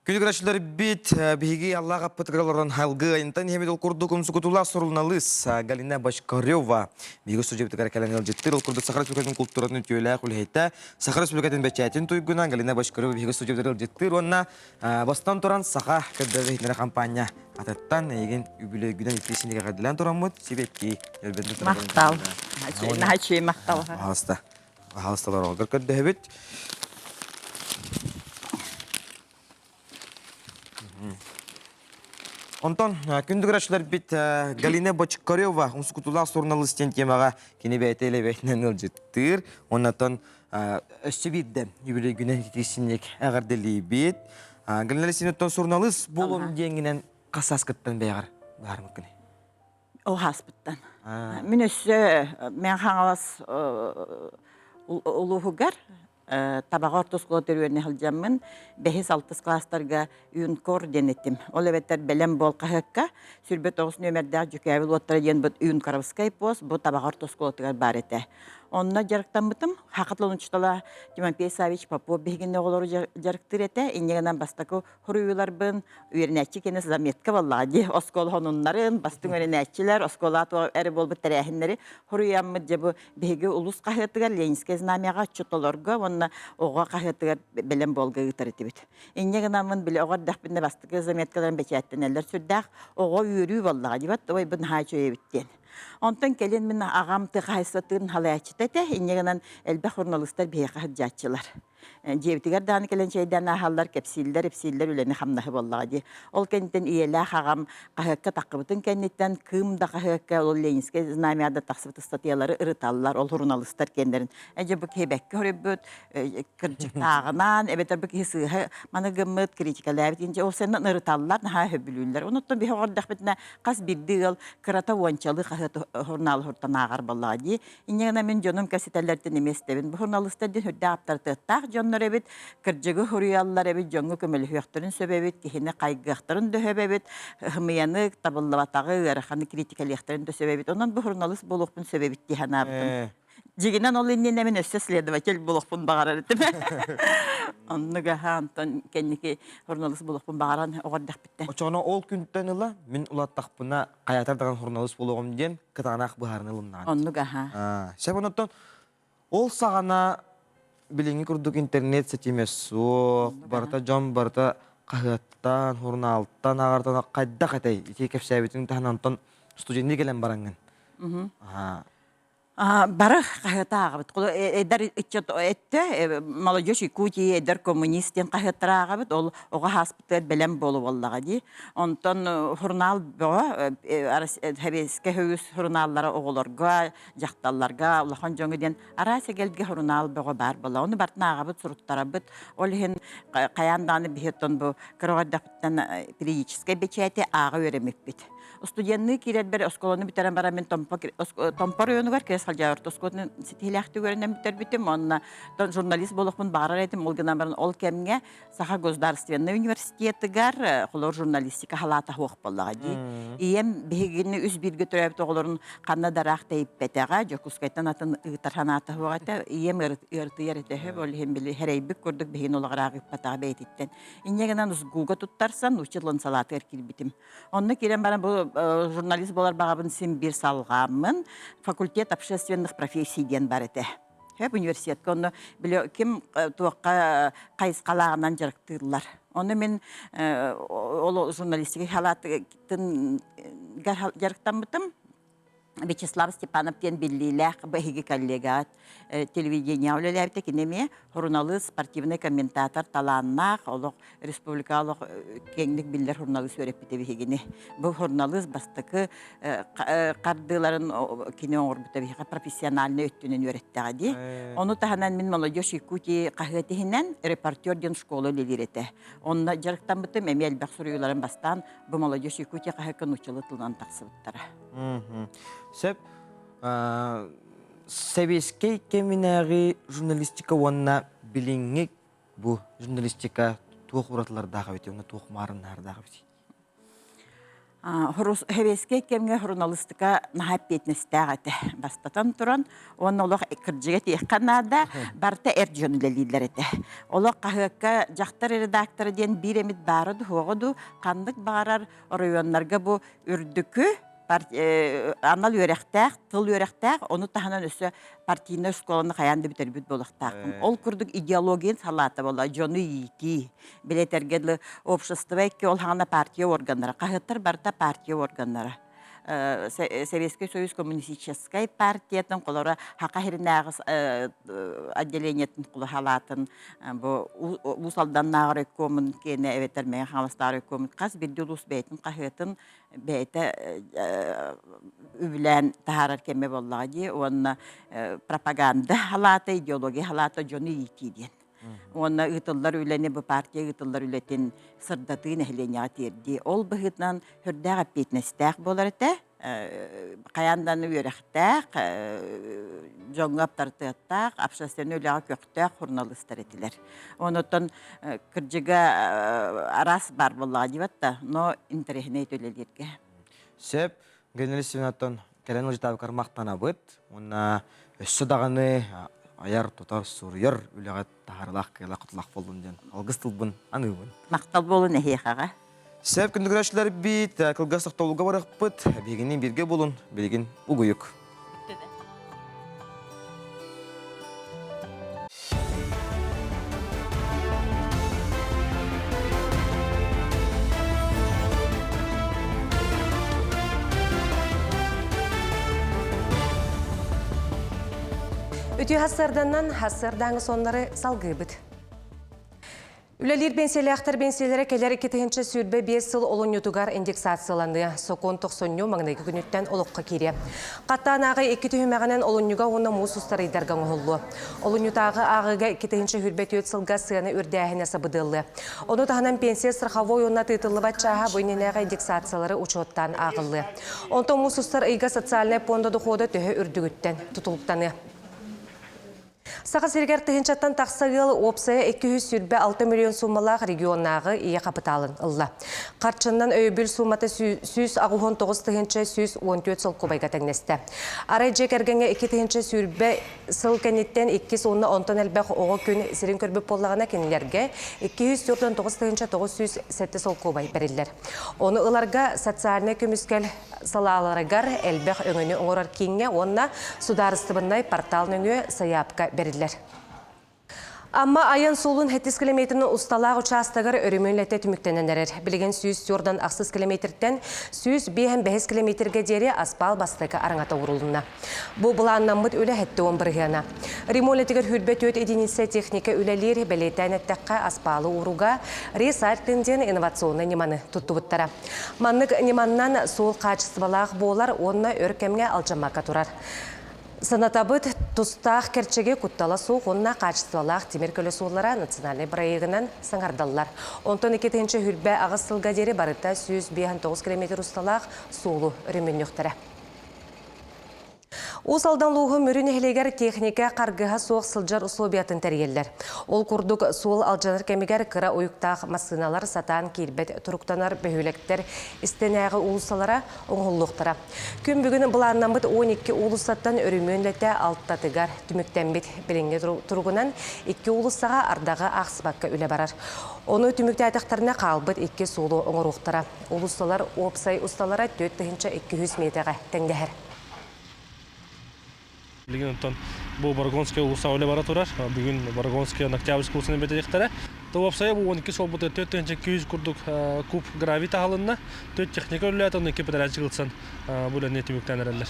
Күнү көрөөччүлэр бит биһиги Аллах аппытыгар олорон халгы айынтан иһэмит ол курдук умсугутуулаах суруналыыс Галина Бочкарева биһиги студиябытыгар кэлэн ыалдьыттыыр ол курдук Саха Республикатын култууратын үтүөлээх үлэһитэ Саха Республикатын бэчээтин туйгуна Галина Бочкарева биһиги студиябытыгар ыалдьыттыыр уонна бастан туран Саха көрдөрөр иһитиннэрэр хампаанньа атыттан эйигин үбүлүөйгүнэн икки синигэ эҕэрдэлээн тураммыт сибэкки Махтал. Наһаа махтал. Пожалуйста. Пожалуйста, көрдөһөбүт. Онтон күндү көрөөччүлэрбит Галина Бочкарева умсугутуулаах суруналыыс диэн темаҕа кини бэйэтэ илэ ыалдьыттыыр. Оннотон өссө биирдэ юбилейгүнэн итиисинник эҕэрдэлиибит. Галина Алексеевна суруналыыс буолуом диэҥҥинэн хас сааскыттан бэйэҕэр баармыккыный? Ол ааспыттан. Мин өссө Мэҥэ Хаҥалас улууһугар Табаҕа орто оскуола төрүөнэ сылдьаммын бэһис-алтыс класстарга юнкор диэн этим. Ол эбэтэр бэлэм буол хаһыакка 29 нүөмэрдээх Дьүкээбил уоттара диэн бу юнкоровскай пост бу Табаҕа орто оскуолатыгар баар этэ. Онно дьарыктаммытым. Саха тылын учуутала Тимофей Саввич Попов биһигини оҕолору дьарыктыыр этэ. Инньэ гынан бастакы хоруйууларбын үөрэнээччи кэннэ заметка буоллаҕа дии оскуола сонуннарын бастыҥ үөрэнээччилэр оскуола эрэ буолбут тэрээһиннэри хоруйаммыт дьэ бу биһиги улуус хаһыатыгар Ленинскэй знамяҕа отчуттолорго уонна оҕо хаһыатыгар бэлэм буолга ыытар этибит инньэ гынаммын били оҕо эрдэхпинэ бастакы заметкаларын бэчээттэнэллэр сүрдээх оҕо үөрүү буоллаҕа дии ой бу наһаа үчүгэй эбит диэн онтон кэлин мин аҕам тыа хаһаайыстыбатын салайааччыта этэ инньэ гынан элбэх журналистар биһиэхэ сылдьааччылар Дьиэбитигэр даҕаны кэлэн чэйдээн ааһаллар, кэпсииллэр, ипсииллэр үлэни-хамнаһы буоллаҕа дии. Ол кэнниттэн ийэлээх аҕам хаһыакка таххыбытын кэнниттэн Кыым да хаһыакка, ол Ленинскэй знамяда тахсыбыт ыстатыйалары ырыталлар, ол суруналыыстар киэннэрин. Ээ дьэ бу киһи бэккэ хоруйбут, кырдьыктааҕынан, эбэтэр бу киһи сыыһа маны гыммыт, критикалээбит инчэ ол сэннэн ырыталлар, наһаа сөбүлүүллэр. Онуттан биһи оҕордохпутуна хас биирдии ыал кырата уончалыы хаһыат журналы хуртан ааҕар буоллаҕа дии. Инньэ гынан мин дьонум кэпсэтэллэриттэн эмиэ истэбин. Бу суруналыыстар диэн сүрдээх аптарытыаттаах. дьоннор эбит, кырдьыгы суруйаллар эбит, дьоҥҥо көмөлөһүөхтэрин сөп эбит, киһини хайгыахтарын да сөп эбит, ымыйаны, табыллыбатаҕы, ыараханы критикалиэхтэрин да сөп эбит. Онон бу суруналыыс буолуохпун сөп эбит дии санаабытым. Дьигинэн ол иннинэ мин өссө следователь буолуохпун баҕарар этим. Оннук аха, онтон кэнники суруналыыс буолуохпун баҕаран оҕо эрдэхпиттэн. Очоҕуна ол күнтэн ыла мин улааттахпына хайаатар даҕаны суруналыыс буолуоҕум диэн кытаанах быһаарыныы ылыннаҕын. Оннук аха. Сөп онтон ол саҕана билиҥҥи курдук интернет ситимэ суох, барыта дьон барыта хаһыаттан, сурунаалтан ааҕартан хайдах этэй? Ити кэпсээбитиҥ таһынан онтон студенныы кэлэн бараҥҥын. Бары хаһыаты ааҕабыт. Эдэр ыччат өттө Молодежь Якутии, Эдэр коммунист диэн хаһыаттары ааҕабыт. Ол оҕо ааспытыгар бэлэм буолу буоллаҕа дии. Онтон журнал бөҕө, Сэбиэскэй Союз журналлара оҕолорго, дьахталларга, улахан дьоҥҥо диэн араас эгэлгэ журнал бөҕө баар буолла. Ону барытын ааҕабыт, суруттарабыт. Ол иһин хайаан даҕаны биһи оттон бу кыра оҕо эрдэхпиттэн периодическай бэчээти ааҕа үөрэммиппит. Студенныы киирэрбэр оскуоланы бүтэрэн баран мин Томпо, Томпо оройуонугар киирэ сылдьар орто оскуолатын ситиһиилээхтик үөрэнэн бүтэрбитим. Уонна журналист буолуохпун баҕарар этим. Ол гынан баран ол кэмҥэ Саха государственнай университетыгар холор журналистика халаата суох буоллаҕа дии. Ийэм биһигини үс бииргэ төрөөбүт оҕолорун ханна да ыраах тэйиппэтэҕэ, Дьокуускайтан атын ыытар санаата суох этэ. Ийэм ыарытыйар этэ, ол иһин били хэрэйбит курдук биһигини олох ыраах ыыппатаҕа бэйэтиттэн. Инньэ гынан СГУ-га туттарсан нуучча тылын салаатыгар киирбитим. Онно киирэн баран бу журналист буолар баҕабын син биир салҕааммын факультет общественных профессий диэн бар этэ. Хөп университетка онно били ким туохха хайысхалааҕынан дьарыктыыллар. Ону мин ол журналистика халаатын дьарыктаммытым. Вячеслав Степанов диэн биллиилээх биһиги коллегаат телевидениеҕа үлэлээбитэ кини эмиэ суруналыыс, спортивнай комментатор талааннаах, олох республика олох киэҥник биллэр суруналыыс үөрэппитэ биһигини. Бу суруналыыс бастакы хардыыларын кини оҥорбута биһиэхэ профессиональнай өттүнэн үөрэттэҕэ дии. Ону таһынан мин Молодежь Якутии хаһыат иһинэн репортер диэн школа үлэлиир этэ. Онно дьарыктаммытым, эмиэ элбэх суруйууларын бастаан бу Молодежь Якутии хаһыакка нууччалыы тылынан тахсыбыттара. Сөп. Сэбиэскэй кэминээҕи журналистика уонна билиҥҥи бу журналистика туох уратылардаах эбитий уонна туох маарыннаһардаах эбитий? Сэбиэскэй кэмҥэ суруналыыстыка наһаа эппиэтинэстээх этэ. Бастатан туран, уонна олох кырдьыга этиэххэ наада, барыта эр дьон үлэлииллэр этэ. Олох хаһыакка дьахтар редактора диэн биир эмит баара дуу, суоҕа дуу, ханнык баҕарар оройуоннарга бу үрдүкү анал үөрэхтээх, тыл үөрэхтээх, ону таһынан өссө партийнай оскуоланы хайаан да бүтэрбит буолуохтаахпын. Ол курдук идеологиян салаата буолла, дьону иитии, билэтэргэ дылы общество икки ол хаҕана партия органнара, хаһыаттар барыта партия органнара. Советский Союз коммунистическай партиятын холоро Хака Хиринээҕи отделениетын халаатын бу Уус Алданнааҕы райкомун киэнэ эбэтэр Мэҥэ Хаҥаластааҕы райкомун хас биирдии улуус бэйэтин хаһыатын бэйэтэ үбүлээн таһаарар кэмэ буоллаҕа дии уонна пропаганда халаата, идеология халаата дьону иитии диэн. Уонна ыытыллар үлэни бу партия ыытыллар үлэтин сырдатыы нэһилиэнньэҕэ тиэрдии. Ол быһыытынан сүрдээх эппиэтинэстээх буолар этэ. Хайаан даҕаны үөрэхтээх, дьоҥҥо аптарытыаттаах, общественнай үлэҕэ көхтөөх суруналыыстар этилэр. Онуттан кырдьыга араас баар буоллаҕа диэбэт да, но интэриэһинэй үлэлииргэ. Сөп, Галина Алексеевнаттан кэлэн ыалдьытаабыккар махтанабыт уонна өссө даҕаны айар, тутар, суруйар үлэҕэ таһаарыылаах кыайыылаах-хотуулаах буоллун диэн алгыс тылбын аныыбын. Махтал буолун эһиэхэҕэ. Сөп күндү көрөөччүлэрбит, кылгас тохтобулга барыахпыт. Биһигини бииргэ булун, билигин угуйук. Үтүө хассарданан хассардааҥы соннары салгыыбыт. Үлэлиир биэнсийэлээхтэр биэнсийэлэрэ кэлэр 2025 сыл олунньутугар индексацияланыа. Сокуон тохсонньу маҥнайгы күнүттэн олоххо киириэ. Хаттаан ааҕыы икки түһүмэҕинэн олунньуга уонна муус устар ыйдарга оҥоһуллуо. Олунньутааҕы ааҕыыга 2024 сылга сыана үрдээһинэ сабыдыаллыа. Ону таһынан пенсия страховой уонна тыытыллыбат чааһа бу иннинээҕи индексациялары учуоттаан ааҕыллыа. Онтон муус устар ыйга социальнай пуонда дохуода төһө үрдүгүттэн тутулуктаныа. Саха сиригэр тыһыынчаттан тахса ыал уопсайа 226 миллион суумалаах регионнааҕы ийэ хапытаалын ылла. Харчыннан өйөбүл суумата 189 тыһыынча 114 солкуобайга тэҥнэстэ. Арай дьиэ кэргэҥҥэ 2 020 сыл кэнниттэн иккис уонна онтон элбэх оҕо күн сирин көрбүт буоллаҕына кинилэргэ 249 тыһыынча 907 солкуобай бэриллэр. Ону ыларга социальнай көмүскэл салааларыгар элбэх өҥөнү оҥорор кииҥҥэ уонна судаарыстыбаннай портал нөҥүө сайаапка бэриллэр. Амма айан суолун 7 километрин усталаах учаастагар өрөмүөн үлэтэ түмүктэнэн эрэр. Билигин 104 ахсыс километртэн 105 километргэ диэри аспаал бастакы араҥата уурулунна. Бу былааннаммыт үлэ 70 бырыһыана. Ремонт үлэтигэр 24 единица техника үлэлиир, бэлиэтээн эттэххэ, аспаалы ууруга ресайклинг диэн инновационнай ньыманы туттубуттара. Маннык ньыманнан суол хаачыстыбалаах буолар уонна өр кэмҥэ алдьаммакка турар. Санатабыт, тустаах кэрчиги куттала суох уонна хаачыстыбалаах тимир көлө суоллара национальнай бырайыагынан саҥардаллар. Онтон 2028 сылга диэри барыта 159 километр усталаах суолу өрөмүөннүөхтэрэ. Уус Алдан улууһун Мүрү нэһилиэгэр техника харгыһа суох сылдьар условиятын тэрийэллэр. Ол курдук суол алдьанар кэмигэр кыра уйуктаах массыыналар сатаан киирбэт туруктанар бөһүөлэктэр истэнээҕи уулуссалара оҥоһуллуохтара. Күн бүгүн былааннаммыт 12 уулуссаттан өрөмүөн үлэтэ алтатыгар түмүктэммит. Билиҥҥи туругунан икки уулуссаҕа ардаҕы аахсыбакка үлэ барар. Ону түмүктээтэхтэринэ хаалбыт икки суолу оҥоруохтара. Уулуссалар уопсай усталара 4200 миэтэҕэ тэҥнэһэр. Билигин онтон бу Борогонская уулусса үлэ бара турар. Бүгүн Борогонская Октябрьская уулуссаны бэтиэхтэрэ. То уопсайа бу 12 суолбут 4200 курдук куб гравий таһылынна. Төрт техника үлэлээтэ, онно икки подрядчик ылсан бу үлэни түмүктээн эрэллэр.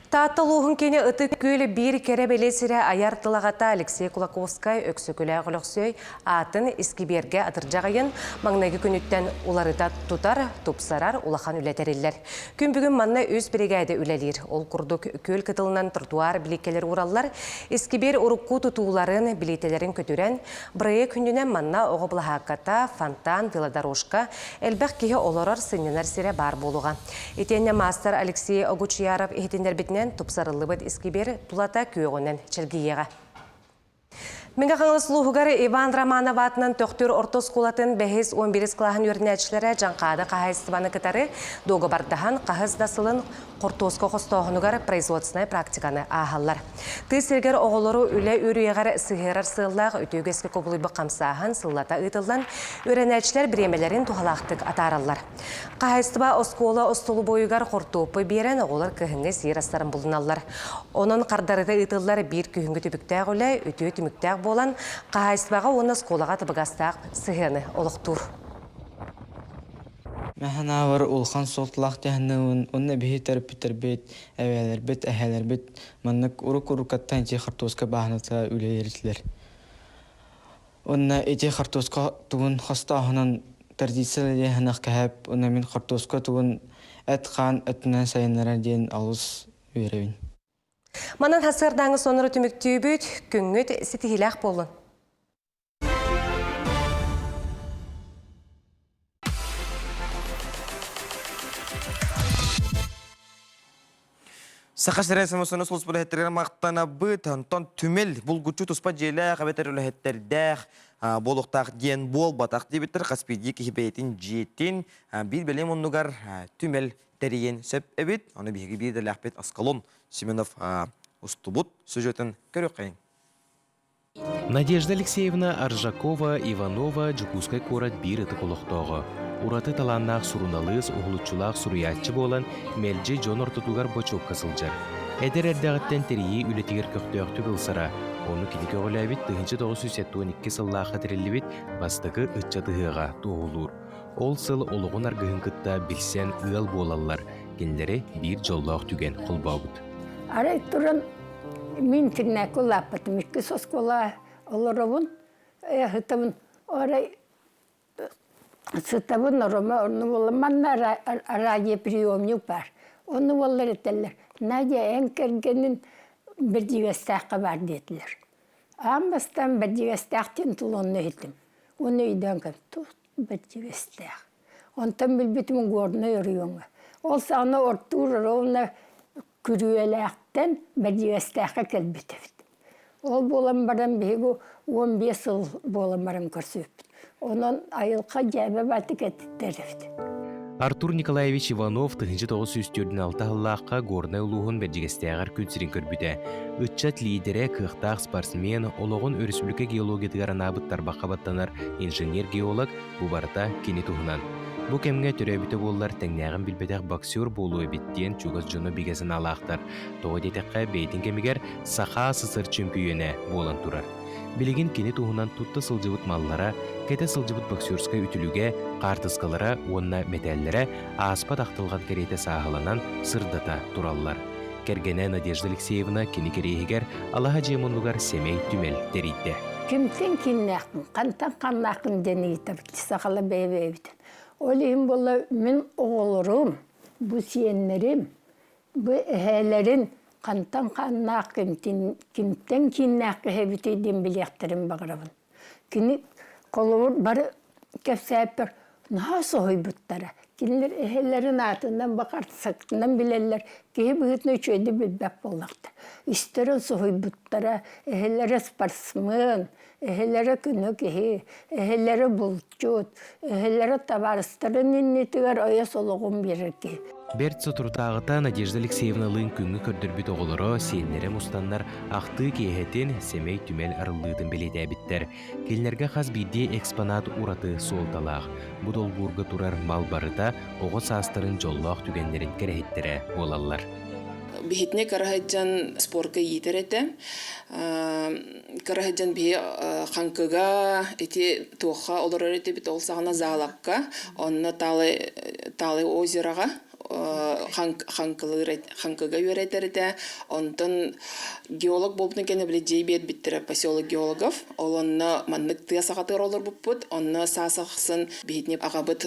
Таатта улууһун киинэ Ытык Күөл биир кэрэ бэлиэ сирэ айар тыл аҕата Алексей Кулаковскай Өксөкүлээх Өлөксөй аатын искибиэргэ атырдьах ыйын маҥнайгы күнүттэн уларыта тутар, тупсарар улахан үлэ тэриллэр. Күн бүгүн манна үс биригээдэ үлэлиир. Ол курдук күөл кытылынан тротуар билииккэлэр уураллар, искибиэр урукку тутууларын, билиитэлэрин көтүрэн, бырайыак күнүнэн манна оҕо былаһаакката, фонтан, велодорожка, элбэх киһи олорор, сынньанар сирэ баар буолуоҕа. Итиэннэ маастар Алексей Огучьяров иһитиннэрбитинэн тупсарыллыбыт искибиэр тулата күөҕүнэн чэлгийиэҕэ. Мэҥэ Хаҥалас улууһугар Иван Романов аатынан Төхтүр орто оскуолатын бэһис 11 кылааһын үөрэнээччилэрэ Дьаҥхаады хаһаайыстыбаны кытары дуогабардаһан хаһыс да сылын хортуоска хостооһунугар производственнай практиканы ааһаллар. Тыа сиригэр оҕолору үлэ үөрүйэҕэр сыһыарар сыаллаах үтүө үгэскэ кубулуйбут хамсааһын сыллата ыытыллан, үөрэнээччилэр бириэмэлэрин туһалаахтык атаараллар. Хаһаайыстыба оскуола остолобуойугар хортуоппуй биэрэн оҕолор кыһыҥҥы сиир астарын булуналлар. Онон хардарыта ыытыллар биир күһүҥҥү түбүктээх үлэ үтүө түмүктээх буолан, хаһаайыстыбаҕа уонна оскуолаҕа табыгастаах сыһыаны олохтуур. Мэхэнавар улахан суолталаах тиһэннэбин уонна биһи төрөппүттэрбит, эбээлэрбит, эһээлэрбит маннык урук-уруккаттан ити хортуоска бааһыната үлэлиир этилэр. Уонна ити хортуоска тугун хостооһунан традиция диэһэнэх кэһэп уонна мин хортуоска тугун эт-хаан өттүнэн сайыннарар диэн олус үөрэбин. Манан сарсыардааҥы сонору түмүктүүбүт, күҥҥүт ситиһиилээх буоллун. Саха сирэ самосуна сулуспа үлэһиттэригэр махтанабыт. Онтон түмэл булгуччу туспа дьиэлээх эбэтэр үлэһиттэрдээх буолуохтаах диэн буолбатах диэбиттэр. Хас биирдии киһи бэйэтин дьиэтин биир бэлиэ муннугар түмэл тэрийиэн сөп эбит. Ону биһиги биир идэлээхпит Аскалон Семенов устубут сюжетын көрүөххэйиҥ. Надежда Алексеевна Аржакова Иванова Дьокуускай куорат биир ытык олохтооҕо. Ураты талааннаах суруналыыс, уһулуччулаах суруйааччы буолан, мэлдьи дьон ортотугар бочуокка сылдьар. Эдэр эрдэҕиттэн тэрийии үлэтигэр көхтөөхтүк ылсара. Ону кини көҕүлээбит 1972 сыллаахха тэриллибит бастакы ыччат ыһыаҕа туоһулуур. Ол сыл олоҕун аргыһын кытта билсэн ыал буолаллар. Кинилэри биир дьоллоох түгэн холбообут. Арай туран мин интернакка улааппытым. Иккис оскуола олоробун, ыһытабын. Арай сытабын оромо онну буолла манна радиоприемник баар. Онну буоллар этэллэр, Надя эн кэргэнин Бэрдьигэстээххэ баар диэтилэр. Аан бастаан Бэрдьигэстээх диэн тыл онно иһиттим. Уонна өйдөөн кэллим, туох Бэрдьигэстээх. Онтон билбитим Горнай оройуоҥҥа. Ол саҕана Ортуур ровно Күрүөлээхтэн Бэрдьигэстээххэ кэлбит эбит. Ол буолан баран биһиги 15 сыл буолан баран көрсүбүппүт. Онон айылҕа дьээбэ баатык эттиттэр эбит. Артур Николаевич Иванов 1946 сыллаахха Горнай улууһун Бэрдьигэстээҕэр күн сирин көрбүтэ. Ыччат лиидэрэ, кыахтаах спортсмен, олоҕун өрөспүүбүлүкэ геологиятыгар анаабыт тарбахха баттанар инженер-геолог бу барыта кини туһунан. Бу кэмҥэ төрөөбүтэ буоллар тэҥнээҕин билбэтэх боксер буолуо эбит диэн чугас дьоно бигэ санаалаахтар. Тоҕо диэтэххэ, бэйэтин кэмигэр Саха СССР чөмпүйүөнэ буолан турар. Билигин кини туһунан тутта сылдьыбыт маллара, кэтэ сылдьыбыт боксерскай үтүлүгэ, хаартыскалара уонна мэтээллэрэ ааспат ахтылҕан кэриэтэ сааһыланан сырдата тураллар. Кэргэнэ Надежда Алексеевна кини кэриэһигэр алаһа дьиэ муннугар сэмэй түмэл тэрийдэ. Кимтэн кимнээхпин, хантан ханнаахпын диэн ыйытабыт сахала бэйэ-бэйэбитин. Ол иһин буолла мин оҕолорум, бу сиэннэрим, Бу эһээлэрин хантан хааннаах кимтэн кииннээх киһибитий диэн билиэхтэрин баҕарабын. Кини холобур бары кэпсээппэр наһаа соһуйбуттара. Кинилэр эһэлэрин аатынан бакарсактынан билэллэр, киһи быһыытынан үчүгэйдик билбэт буоллахтар. Истэрин соһуйбуттара, эһэлэрэ спортсмен, эһэлэрэ көнө киһи, эһэлэрэ булчут, эһэлэрэ табаарыстарын иннитигэр ойос олоҕун биэрэр киһи. Бэрт соторутааҕыта Надежда Алексеевналыын күҥҥэ көрдөрбүт оҕолоро, сиэннэрэ мустаннар ахтыы киэһэтин, сэмэй түмэл арыллыытын бэлиэтээбиттэр. Кинилэргэ хас биирдии экспонат ураты суолталаах. Бу долбуурга турар мал барыта оҕо саастарын дьоллоох түгэннэрин кэрэһиттэрэ буолаллар. Биһитини кыра сылдьан спорка иитэр этэ. Кыра сылдьан биһи хаҥкыга ити туохха олорор этибит ол саҕана заалакка онно Талый Талый озероҕа хаҥкылыыр хаҥкыга үөрэтэр этэ. Онтон геолог буолбутун кэннэ били дьиэ биэрбиттэрэ поселок геологов. Ол онно маннык тыа саҕатыгар олорбуппут. Онно саас ахсын биһитини аҕабыт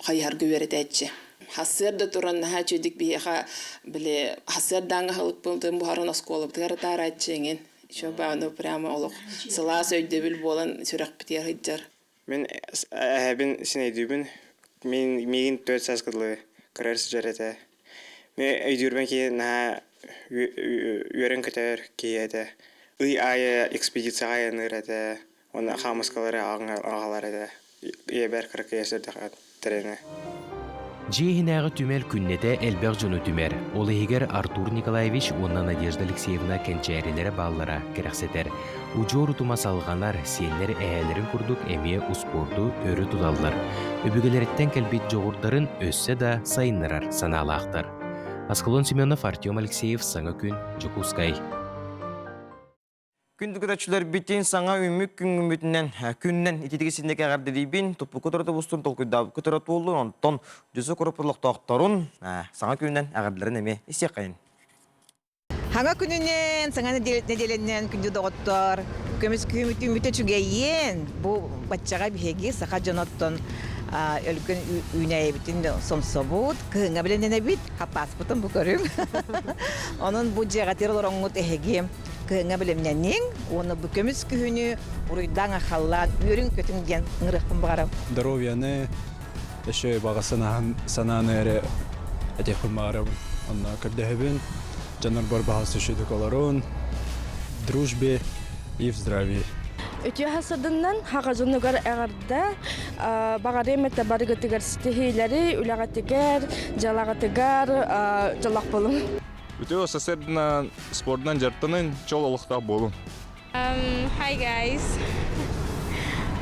хайыһарга үөрэтээччи. Сарсыарда туран наһаа үчүгүйдүк биһиэхэ били сарсыардааҥҥы аһылыкпытын буһаран оскуолабытыгар атаарааччы эҥин. Еще бааны прямо олох сылаас өйдөбүл буолан сүрэхпитигэр сылдьар. Мин эһэбин синэйдүүбүн. Мин миигин төрт сааска дылы көрөр сылдьар этэ. Мин өйдүүрбүн киһи наһаа үөрэн көтөр киһи этэ. Ый аайы экспедицияҕа айанныыр этэ. Уонна хаамыскалары аҕалар этэ. Ийэбэр кыракый сырдахтарына. Дьиэ иһинээҕи түмэл күннэтэ элбэх дьону түмэр. Ол иһигэр Артур Николаевич уонна Надежда Алексеевна кэнчээрилэрэ бааллара кэрэхсэтэр. Удьуор утума салҕанар, сиэннэр эһээлэрин курдук эмиэ успуорду өрө туталлар. Өбүгэлэриттэн кэлбит дьоҕурдарын өссө да сайыннарар санаалаахтар. Аскалон Семенов, Артем Алексеев, Саҥа күн, Дьокуускай. Күндү көрөөччүлэрбитин саҥа үүммүт күҥҥүмүтүнэн күннэн ититиги синнек эҕэрдэлиибин, туппукку торотубустун, толкуйдаабыкка туоллун, онтон дьүсү куруп олохтоохторун саҥа күнүнэн эҕэрдэлэрин эмиэ истиэххэйин. Хаҥа күнүнэн, саҥа нэдиэлэнэн күндү доҕоттор, көмүс күһүмүт үчүгэйиэн, бу баччаҕа биһиги саха дьоноттон өлгөн үүнээйибитин сомсобут, кыһыҥҥа билэнэнэбит, хаппааспытын бу көрүҥ. Онон бу дьиэҕэтигэр олороҥҥут эһиги Кыһыҥҥа бэлэмнэниҥ уонна бу көмүс күһүнү уруйдаан ахаллаан үөрүҥ-көтүҥ диэн ыҥырыахпын баҕарабын. Здоровьяны, еще баҕа санааны эрэ этиэхпин баҕарабын. Онно көрдөһөбүн, дьоннорбор баҕа үчүгдүк олорун, в дружбе и в здравии. Үтүө хасадынан хаҕа дьонугар эҕэрдэ, баҕарыам этэ барыгытыгар ситиһиилэри, үлэҕитигэр, дьыалаҕытыгар дьоллоох буолуҥ. Үтүө сарсыарданан спордунан дьарыктанын, чол олохтоох буолун. Hi guys.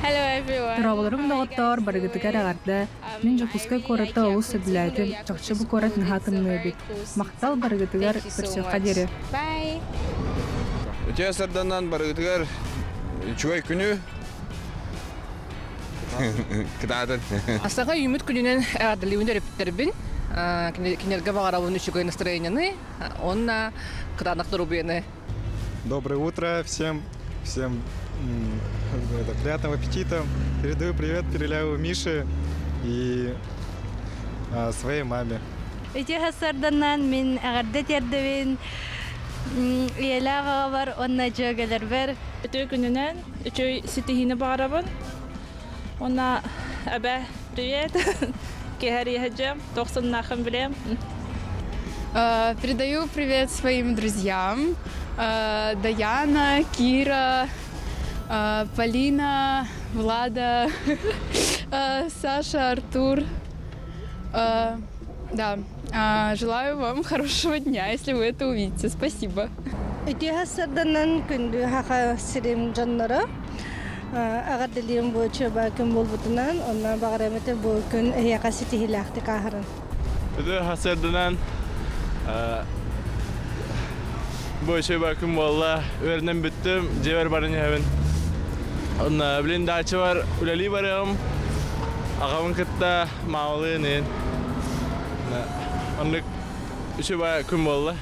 Hello everyone. Дорооболорум доҕоттоор, барыгытыгар эҕэрдэ. Мин Дьокуускай куоратта олус сөбүлээтим. Чахчы бу куорат наһаа тымныы эбит. Махтал барыгытыгар, көрсүөххэ диэри. Bye. Үтүө сарданан барыгытыгар үчүгэй күнү кытаатын. Саҥа үүммүт күнүнэн эҕэрдэлиибин төрөппүттэрбин. Кинилэргэ баҕарабын үчүгэй настроениены уонна кытаанах доруобуйаны. Доброе утро всем. Всем это, приятного аппетита. Передаю привет Переляеву Мише и своей маме. Үтүө сарданан мин эҕэрдэ тиэрдэбин ийэлээх аҕабар уонна дьүөгэлэрбэр. Үтүө күнүнэн үчүгэй ситиһиини баҕарабын. Уонна эбэ привет. Киэһэ тохсуннаахын билиэм. Передаю привет своим друзьям. Даяна, Кира, Полина, Влада, Саша, Артур. Да, желаю вам хорошего дня, если вы это увидите. Спасибо. Үтүө сарданан күндү хаха сирим дьонноро аҕардылыым бу чөба күн буолбутунан онно баҕарамыты бу күн эһиэхэ ситиһиилээхтик ааһарын. Үтүө сарданан бу чөба күн буолла үөрэнэн бүттүм дьиэбэр баран иһэбин. Онно билин даачабар үлэлии барыам аҕабын кытта маамалыын иһин. Оннук үчүгэй күн буолла.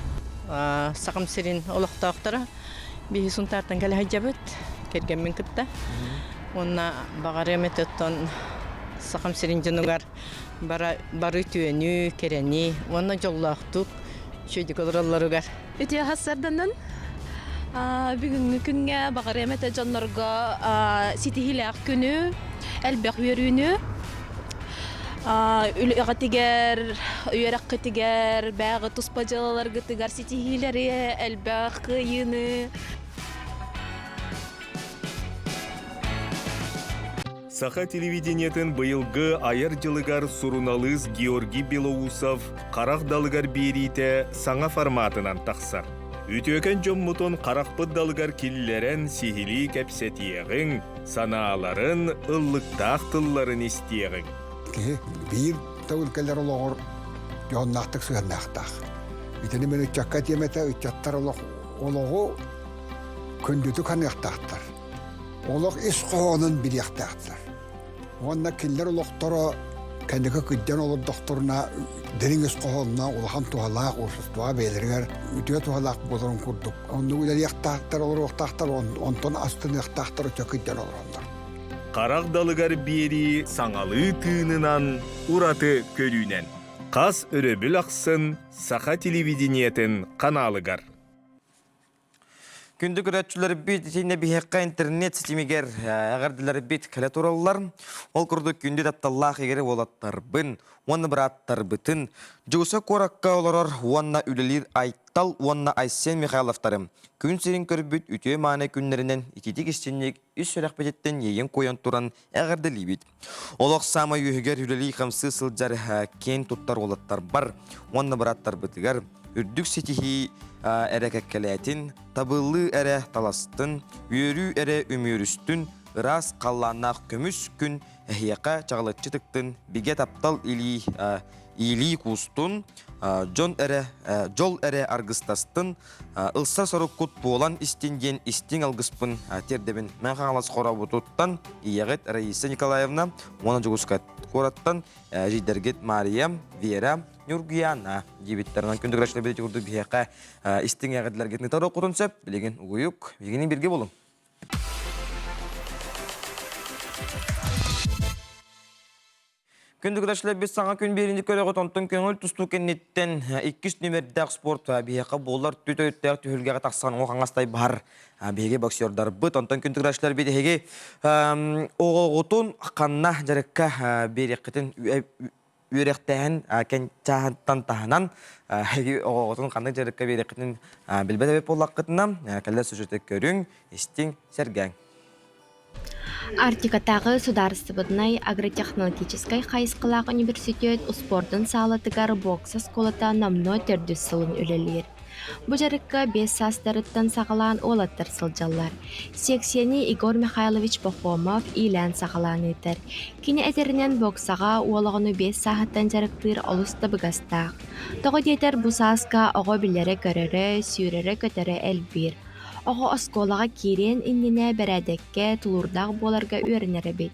Сахам сирин олохтоохторо биһи Сунтаартан кэлэ сылдьабыт кэргэммин кытта. Уонна баҕарыам этэ оттон Сахам сирин дьонугар бары үтүөнү, кэрэни уонна дьоллоохтук үчүгэйдик олороллоругар. Үтүө сарданын бүгүҥҥү күҥҥэ баҕарыам этэ дьоннорго ситиһиилээх күнү, элбэх үөрүүнү, үлэҕитигэр, үөрэххитигэр, бээҕи туспа дьыалаларгытыгар ситиһиилэри, элбэх кыайыыны. Саха телевидениетын быйылгы айар дьылыгар суруналыыс Георгий Белоусов харах далыгар биэриитэ саҥа форматынан тахсар. Үтүөкэн дьоммутун харахпыт далыгар киллэрэн сиһилии кэпсэтиэҕиҥ, санааларын, ыллыктаах тылларын истиэҕиҥ. Киһи биир төгүл кэлэр олоҕор дьоһуннаахтык сыһыаннаахтаах. Итини мин ыччакка этиэм этэ, ыччаттар олох олоҕу күндүтүк саныахтаахтар. Олох ис хоһоонун билиэхтээхтэр. Уонна кинилэр олохторо кэнники кырдьан олордохторуна дириҥ ис хоһоонноох улахан туһалаах уопсастыбаҕа бэйэлэригэр үтүө туһалаах буоларын курдук оннук үлэлиэхтээхтэр, олоруохтаахтар, онтон астыныахтаахтар өтө кырдьан олороннор. Харах далыгар биэрии саҥалыы тыынынан, ураты көрүүнэн. Хас өрөбүл ахсын Саха телевидениетын ханаалыгар. Күндү көрөөччүлэрбит итиннэ биһиэхэ интернет ситимигэр эҕэрдэлэрбит кэлэ тураллар. Ол курдук күндү тапталлаах игири уолаттарбын уонна бырааттарбытын Дьуса куоракка олорор уонна үлэлиир Айтал уонна Айсен Михайловтарым күн сирин көрбүт үтүө-мааны күннэринэн ититик истинник ис сүрэхпититтэн иэйэн-куойан туран эҕэрдэлиибит. Олох саамай үөһүгэр үлэлии-хамсыы сылдьар киэн туттар уолаттарбар уонна бырааттарбытыгар үрдүк ситиһии эрэ кэккэлээтин, табыллыы эрэ таластын, үөрүү эрэ үмүөрүстүн, ыраас халлааннаах көмүс күн эһиэхэ чаҕылыччы тыктын, бигэ таптал илии иилии куустун, дьон эрэ, дьол эрэ аргыстастын, ылса соруккут буолан истин диэн истиҥ алгыспын тиэрдэбин. Мэҥэ Хаҥалас хоробутуттан ийэҕит Раиса Николаевна уонна Дьокуускай куораттан эдьиийдэргит Мария, Вера, Ньургуяна диэбиттэр. Онон күндү көрөөччүлэрбит курдук биһиэхэ истиҥ эҕэрдэлэргитин ыытар оккутун сөп. Билигин угуйук, билигин бииргэ буолуҥ. Күндү көрөөччүлэрбит саҥа күн биэрини көрөҕүт, онтон көҥүл тустуу кэнниттэн иккис нүмердээх спорт биһиэхэ буолар түт өттөөх түһүлгэҕэ тахсан оҥо хаҥастай баһар биһиги боксердарбыт. Онтон күндү көрөөччүлэрбит эһиги оҕоҕутун ханна дьарыкка биэриэххитин үөрэхтээһин чааһыттан таһынан эһиги оҕоҕутун ханнык дьарыкка биэриэххитин билбэт эбит буоллаххытына кэлэр сюжеты көрүҥ, истиҥ, сэргээҥ. Арктикатааҕы судаарыстыбаннай агротехнологическай хайысхалаах университет успуордун саалатыгар бокса оскуолата номнуо төрдүс сылын үлэлиир. Бу дьарыкка 5 саастарыттан саҕалаан уолаттар сылдьаллар. Сиэксийэни Егор Михайлович Пахомов иилээн-саҕалаан ыытар. Кини этэринэн боксаҕа уол оҕону 5 сааһыттан дьарыктыыр олус табыгастаах. Тоҕо диэтэр бу сааска оҕо билэрэ-көрөрө, сүүрэрэ-көтөрө элбиир. Оҕо оскуолаҕа киириэн иннинэ бэрээдэккэ, тулуурдаах буоларга үөрэнэр эбит.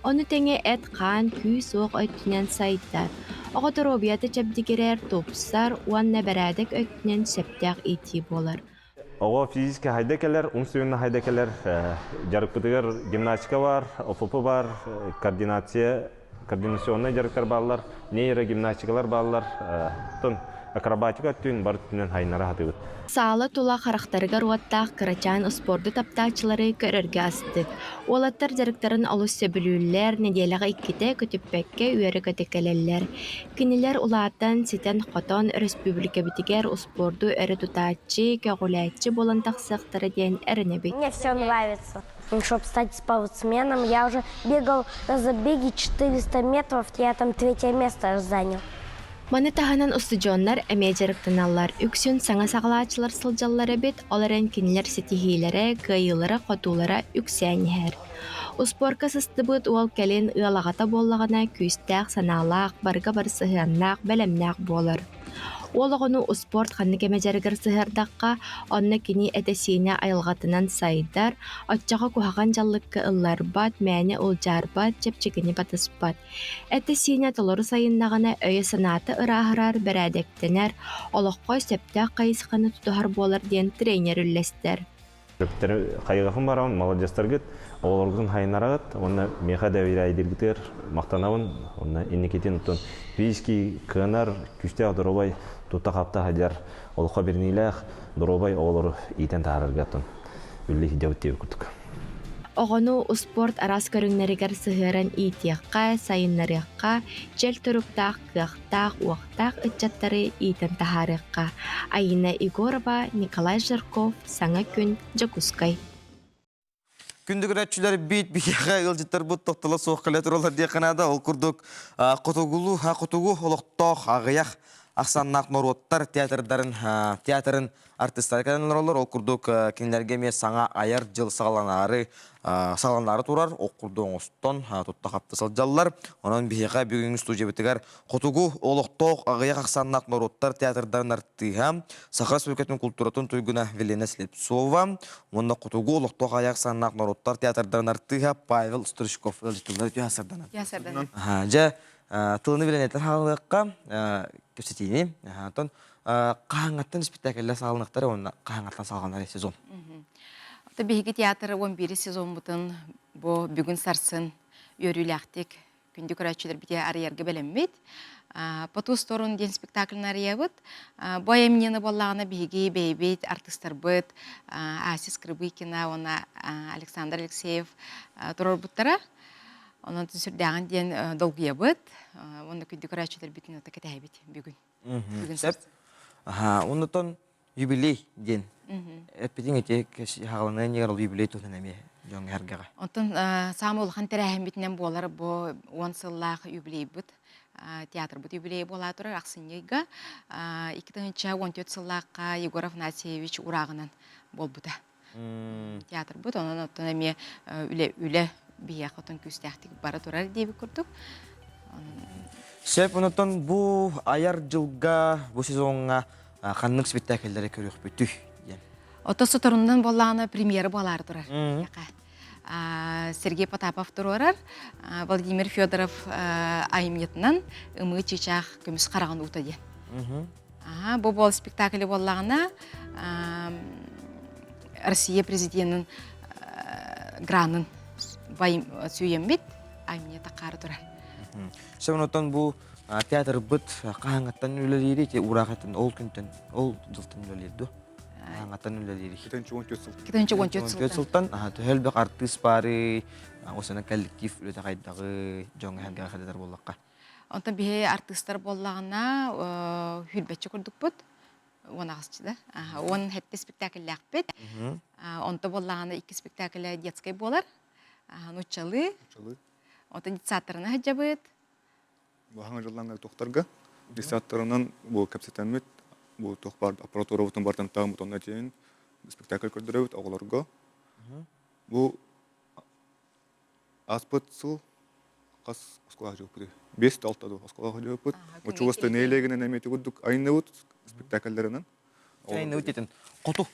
Ону тэҥэ эт-хаан, күүс-уох өттүнэн сайдар, оҕо доруобуйата чэбдигирэр, тупсар уонна бэрээдэк өттүнэн сөптөөх иитии буолар. Оҕо физически хайда кэлэр, умственно хайда кэлэр. Дьарыкпытыгар гимнастика бар, ОФП бар, координация, координационнай дьарыктар бааллар, нейрогимнастикалар бааллар. Оттон Акробатика өттүн бар өттүнэн хайыннара сатыыбыт. Саала тула харахтарыгар уоттаах кырачаан успуорду таптааччылары көрөргө астык. Уолаттар дьарыктарын олус сөбүлүүллэр, нэдиэлэҕэ иккитэ көтүппэккэ үөрэ-көтө кэлэллэр. Кинилэр улаатан, ситэн-хотон, өрөспүүбүлүкэбитигэр успуорду өрө тутааччы, көҕүлээччи буолан тахсыахтара диэн эрэнэбит. Мне все нравится. Чтобы стать спортсменом, я уже бегал на забеге 400 метров, я там третье место занял. Маны таһынан устудьуоннар эмиэ дьарыктаналлар. Үксүн саҥа саҕалааччылар сылдьаллар эбит, ол эрэн кинилэр ситиһиилэрэ, кыайыылара-хотуулара үксээн иһэр. Успуорка сыстыбыт уол кэлин ыал аҕата буоллаҕына күүстээх санаалаах, барыга бары сыһыаннаах, бэлэмнээх буолар. Уол оҕону успуорт ханнык эмэ дьарыгар сыһыардахха, онно кини этэ-сиинэ айылҕатынан сайдар, оччоҕо куһаҕан дьаллыкка ылларбат, мээнэ улдьаарбат, чэпчэкини батыспат. Этэ-сиинэ толору сайыннаҕына өйө-санаата ырааһырар, бэрээдэктэнэр, олоххо сөптөөх хайысханы тутуһар буолар диэн тренер үллэстэр. Хайыгафын барабын, маладьыастаргыт, оҕолоргутун хайыннараҕыт уонна миэхэ доверяйдыыргытыгар махтанабын. Уонна инникитин оттон физический кыанар, күүстээх доруобай тутта-хапта сылдьар, олоххо бэриниилээх доруобай оҕолору иитэн таһаарарга оттон үлэлии сылдьабыт диэбит курдук. Оҕону успуорт араас көрүҥнэригэр сыһыаран иитиэххэ, сайыннарыахха, чөл туруктаах, кыахтаах, уохтаах ыччаттары иитэн таһаарыахха. Айина Егорова, Николай Жирков, Саҥа күн, Дьокуускай. Күндү көрөөччүлэр биит биһиэхэ ыалдьыттарбыт тохтоло суох кэлэ тураллар диэххэ наада. Ол курдук хотугулуу хотугу олохтоох аҕыйах ахсааннаах норуоттар театрдарын театрын артыыстара кэлэн олороллор. Ол курдук кинилэргэ эмиэ саҥа айар дьыл саҕаланаары саҕаланаары турар. Ол курдук оҥостон тутта-хапта сылдьаллар. Онон биһиэхэ бүгүҥҥү студиябытыгар хотугу олохтоох аҕыйах ахсааннаах норуоттар театрдарын артыыһа, Саха Республикатын култууратын туйгуна Велена Слепцова уонна хотугу олохтоох аҕыйах ахсааннаах норуоттар театрдарын артыыһа Павел Стручков ыалдьыттылар үтүө сарданан. Дьэ, тылыны билэн этэр хаалыахха кэпсэтиини. Онтон хаһаҥҥаттан испиктээкиллэр саҕаланыахтара уонна хаһаҥҥаттан саҕаланар сезон? Ото биһиги театр 11 сезоммутун бу бүгүн сарсын үөрүүлээхтик күндү көрөөччүлэрбитигэр арыйарга бэлэммит. По ту сторону диэн спектакльны арыйабыт. Бу айымньыны буоллаҕына биһиги бэйэбит артыыстарбыт Ася Скрыбыкина уонна Александр Алексеев туруорбуттара. Онон сүрдээҕин диэн долгуйабыт. Уонна күндү көрөөччүлэрбитин ото кэтэһэбит бүгүн. Бүгүн Сөп. Аха, оннотон юбилей диэн эппитиҥ ити хаҕаланыан иннигэр ол юбилей туһунан эмиэ дьоҥҥо эргэҕэ. Онтон саамай улахан тэрээһиммитинэн буолар бу 10 сыллаах юбилейбыт театрбыт юбилейа буолаа турар ахсынньы ыйга 2014 сыллаахха Егор Афанасьевич урааҕынан буолбута. Театрбыт онон оттон эмиэ үлэ үлэ биһиэхэ отон күүстээхтик бара турар диэбит курдук. Сөп, онтон бу айар дьылга, бу сезоҥҥа ханнык спектакльлэри көрүөхпүтүй диэн. Ото соторунан буоллаҕына премьера буолаары турар. Сергей Потапов туруорар, Владимир Федоров айымньытынан Ымыы чыычаах көмүс хараҕын уута диэн. Бу буол спектакль буоллаҕына Россия президенин гранын сүүйэммит айымньы тахаары турар. Сөп, онтон бу театрбыт хаһаҥҥаттан үлэлиири ити ураахатын ол күнтэн ол дьылтан үлэлиир дуо? Хаһаҥҥаттан үлэлиири? 2014 сылтан. Төһө элбэх артыыс баарый, осана коллектив үлэтэ хайдаҕый, дьоҥҥо сэргэҕэ хайдатар буоллахха? Онтон биһи артыыстар буоллаҕына хүрбэччи курдукпут. Уон аҕысчы да. Уон хэттэ спектакльлээхпит. Онто буоллаҕына икки спектакль детскай буолар. Нуччалыы. Онтон детсадтарына сылдьабыт. Баһаҥа дьыллаҥҥа тохторго детсадтарынан бу кэпсэтэммит бу туох баар аппаратурабытын барытын таһыммыт онно тиийэн спектакль көрдөрөбүт оҕолорго. Бу Ааспыт сыл хас оскуолаҕа дьуоппутуй? Биэс да алта дуу оскуолаҕа дьуоппут. Учугас нэһилиэгинэн эмиэ курдук айынныбыт спектакльларынан. Айынныбыт диэтин хоту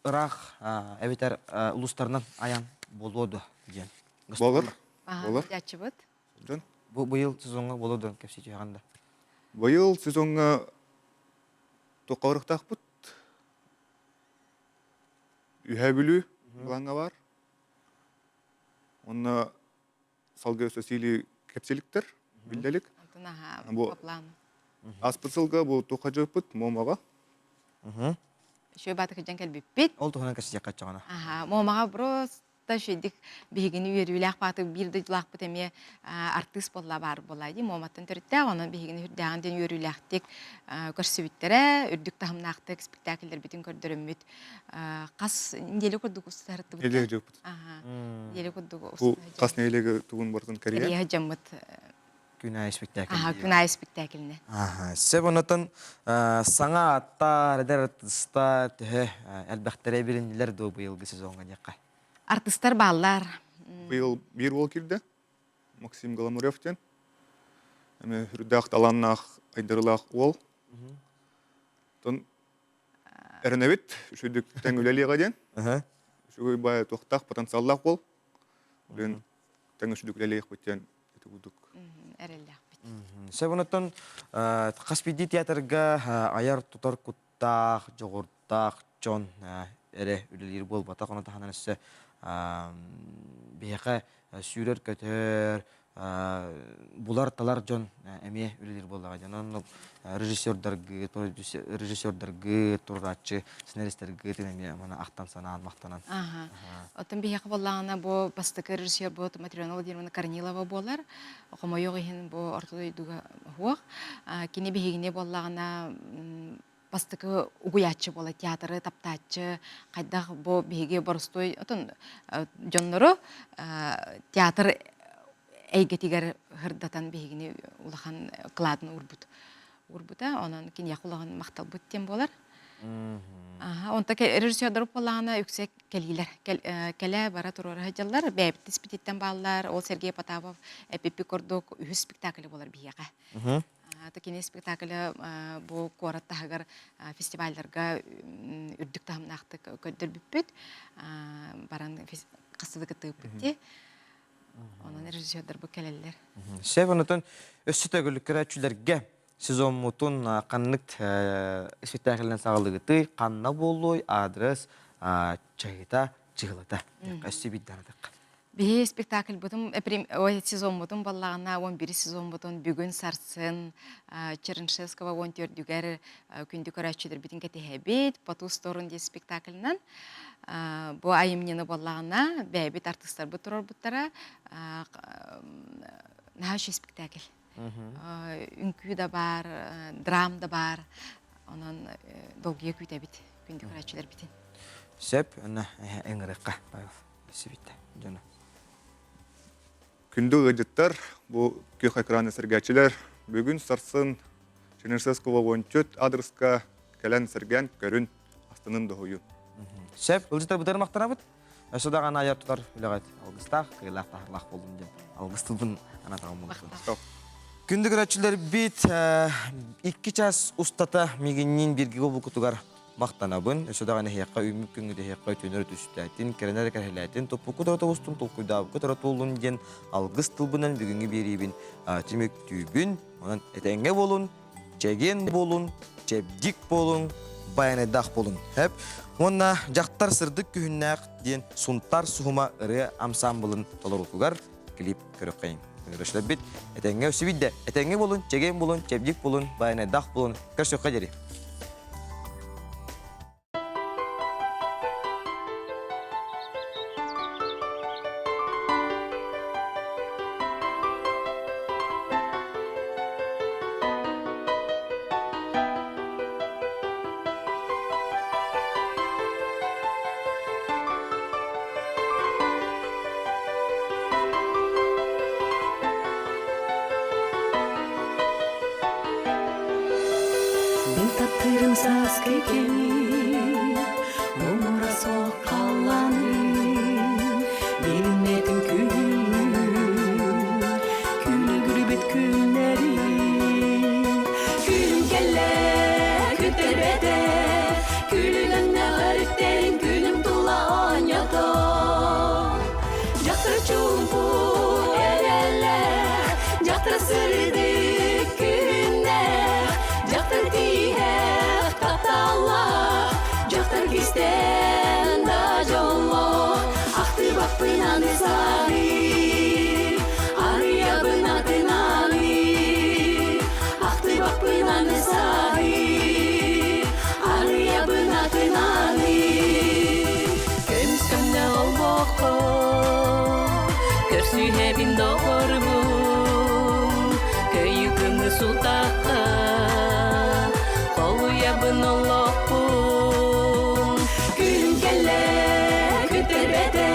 ыраах эбэтэр улуустарынан айан буолуо дуо диэн. Болор. Болор. Дьаччыбыт. Дьон. Бу быйыл сезоҥҥа буолуо дуо кэпсии түһэҕин да? Быйыл сезоҥҥа туохха барыахтаахпыт? Үһээ Бүлүү былааҥҥа баар. Онно салгыы Сосили кэпсиликтэр, биллэлик. Бу план. Аспыт сылга бу туохха дьыппыт Момаҕа. Үчүгэй баатык дьон кэлбиппит. Ол туһунан кэпсэтиэххэ чаҕана. Аха, Момаҕа просто үчүгэйдик биһигини үөрүүлээх баатык биир дойдулаахпыт эмиэ артыыс буолла баар буолла дии Моматтан төрүттээх онон биһигини үрдээҕин диэн үөрүүлээхтик көрсүбүттэрэ, үрдүк таһымнаахтык спектакльлэрбитин көрдөрөммүт хас неделя курдук устарыттыбыт. Неделя дьыппыт. Аха. Неделя курдук Бу хас неделяга тугун барытын кэрийэ? Кэрийэ дьаммыт Күн аайы спектакль. Аха, күн аайы спектакльне. Аха, сөп онотон саҥа аттар, эдэр артыстар төһө элбэхтэрэ билиннилэр дуо быйылгы сезоҥҥа диэххэ? Артыстар бааллар. Быйыл биир уол киирдэ. Максим Голомарев диэн. Эми үрдээх талааннаах, айдарылаах уол. Тон эрэнэбит, үчүгдүк тэҥ үлэлиэҕэ диэн. Үчүгэй баай туохтаах потенциаллаах уол. Блин, тэҥ үчүгдүк үлэлиэхпит диэн ити курдук. Эрэллээхпит. Сөп онуттан хас биирдии театрга айар тутар куттаах, дьоҕурдаах дьон эрэ үлэлиир буолбатах. Ону таһынан өссө биһиэхэ сүүрэр-көтөр, булар-талар дьон эмиэ үлэлиир буоллаҕа. Онон режиссердаргы, режиссердаргы, туруорааччы сценаристаргы эмиэ маны ахтан санаан махтанан. Оттон биһиэхэ буоллаҕына бу бастакы режиссер бу Матрена Владимировна Корнилова буолар. Хомойуох иһин бу орто дойдуга суох. Кини биһигини буоллаҕына бастакы угуйааччы буола театры таптааччы хайдах бу биһиги боростуой отон дьоннору театр эйгэтигэр һырдатан биһигини улахан кладын уурбут уурбута онон киниэхэ улахан махталбыт диэн буолар Аха, онто режиссердар буоллаҕына үксэ кэлиилэр кэлэ бара туруора сылдьаллар бэйэбит испититтэн бааллар ол Сергей Потапов эпиппит курдук үһүс спектакль буолар биһиэхэ Кини спектаклы бу куорат таһыгар фестивальдарга үрдүк таһымнаахтык көрдөрбүппүт. Баран хасыды кыттыыппыт дии. Онон режиссердар бу кэлэллэр. Сөп, онутун өссө төгүл көрөөччүлэргэ сезоммутун ханнык спектакльынан саҕалыгытый, ханна буолуой, адрес, чаһыта, чыһылата. Өссө биирдэ аратык. Биһи спектакльбытын ой сезоммутун баллаҕына 11 сезоммутун бүгүн сарсын Чернышевского 14-үгэр күндү көрөөччүлэрбитин кэтэһэбит по ту сторону диэн спектакльынан бу айымньыны буоллаҕына бэйэбит артыыстарбыт туруорбуттара наһаа үчүгэй спектакль үҥкүү да баар драм да баар онон долгуйа күүтэбит күндү көрөөччүлэрбитин Сөп, онно ыҥырыахха Павел Сибиттэ дьоно. Күндү ыалдьыттар, бу күөх экраны сэргээччилэр, бүгүн сарсын Чернышевского 14 адрыска кэлэн сэргээн көрүн, астынын доһуйун. Сөп, ыалдьыттар бытар махтанабыт. Өссө даҕаны айар тутар үлэҕит алгыстаах, кыайлаах таһырлаах болдум диэн алгыс тылбын анатаҕым буолуохтун. Күндү көрөөччүлэрбит, икки час устата мигинниин бииргэ буолбуккутугар Махтанабын, өссө даҕаны эһиэхэ үүммүт күҥҥүт эһиэхэ үтүөнү түстээтин, кэрэнэр кэрэһэлээтин, туппуккут эрэ устун, толкуйдаабыккыт эрэ туоллун диэн алгыс тылбынан бүгүҥҥү биэриибин түмүктүүбүн. Онон этэҥҥэ буолун, чэгиэн буолун, чэбдик буолуҥ, байанайдаах буолуҥ. Хэп. Уонна дьахтар сырдык күһүннээх диэн Сунтаар суһума ырыа ансаамбылын толоруутугар клип көрүөххэйиҥ. Көрөшлөрбүт этэҥҥэ өссүбүт да этэҥҥэ буолун, чэгиэн буолун, чэбдик буолун, байанайдаах буолун. Көрсүөххэ диэри. Мин таптыырым сааскы кэми, муҥура суох халлааны, билиммэтим күһүҥҥү, күлүгүрбүт күннэри. Күнүм кэллэ, күттэрбэтэ, күлүгүннэ өрүттэрин күнүм тула оонньото. Дьахтар чуумпу эрэллээх, дьахтар сырдык күннээх, дьахтар тииһэх тапталлаах, дьахтар кистээн да дьоллоох, ахтыбаппын аны саҕыы, арыйабын атын аны, ахтыбаппын аны. Көрсүһэбин доҕорбун, көйү көҥү сутахха, Холуйабын олохпун. Күн кэллэ, күтэрбэтэ,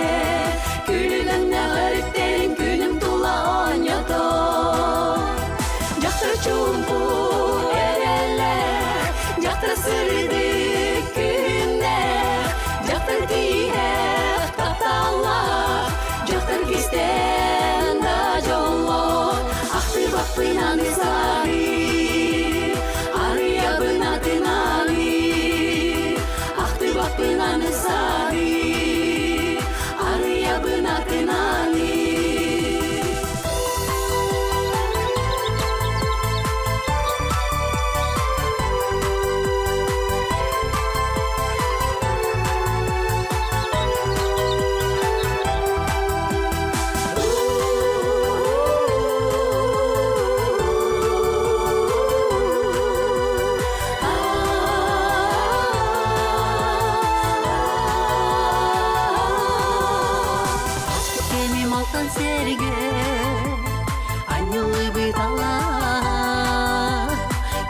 күлүгүннэх өрүттэрин күнүм тула оонньото. Дьахтар чуумпу эрэллээх, дьахтар сырдык күннээх, дьахтар тииһэх тапталлаах, дьахтар кистээн да дьоллоох, ахтыбаппын аны саһыы, арыйабын атын аҕыы, ахтыбаппын аны саһыы, арыйабын атын аҕыы. Кэмим алтан сэргэ Анньыллыбыт алаа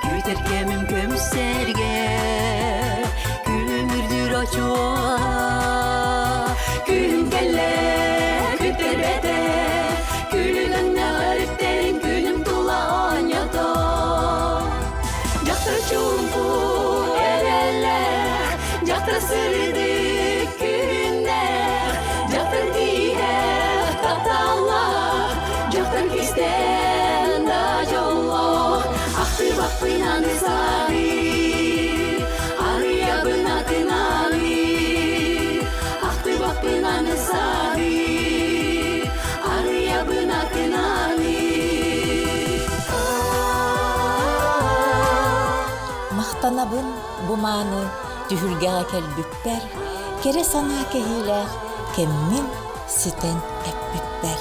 Күүтэр кэмим көмүс сэргэ Күлүмүрдүүр очуола Күн кэллэ, күтэрбэтэ Күлүгүннэх өрүттэрин күнүм тула оонньото Дьахтар чуумпу эрэллээх, дьахтар сырдык күннээх, дьахтар тииһэх тапталлаах, дьахтар кистээн да дьоллоох, ахтыбаппын аны саҕыы, арыйабын атын аҕыы, ахтыбаппын аны саҕыы, арыйабын атын аҕыы. Махтанабын бу мааны түһүлгэҕэ кэлбиппэр, кэрэ санаа кэһиилээх кэммин ситэн эппиппэр.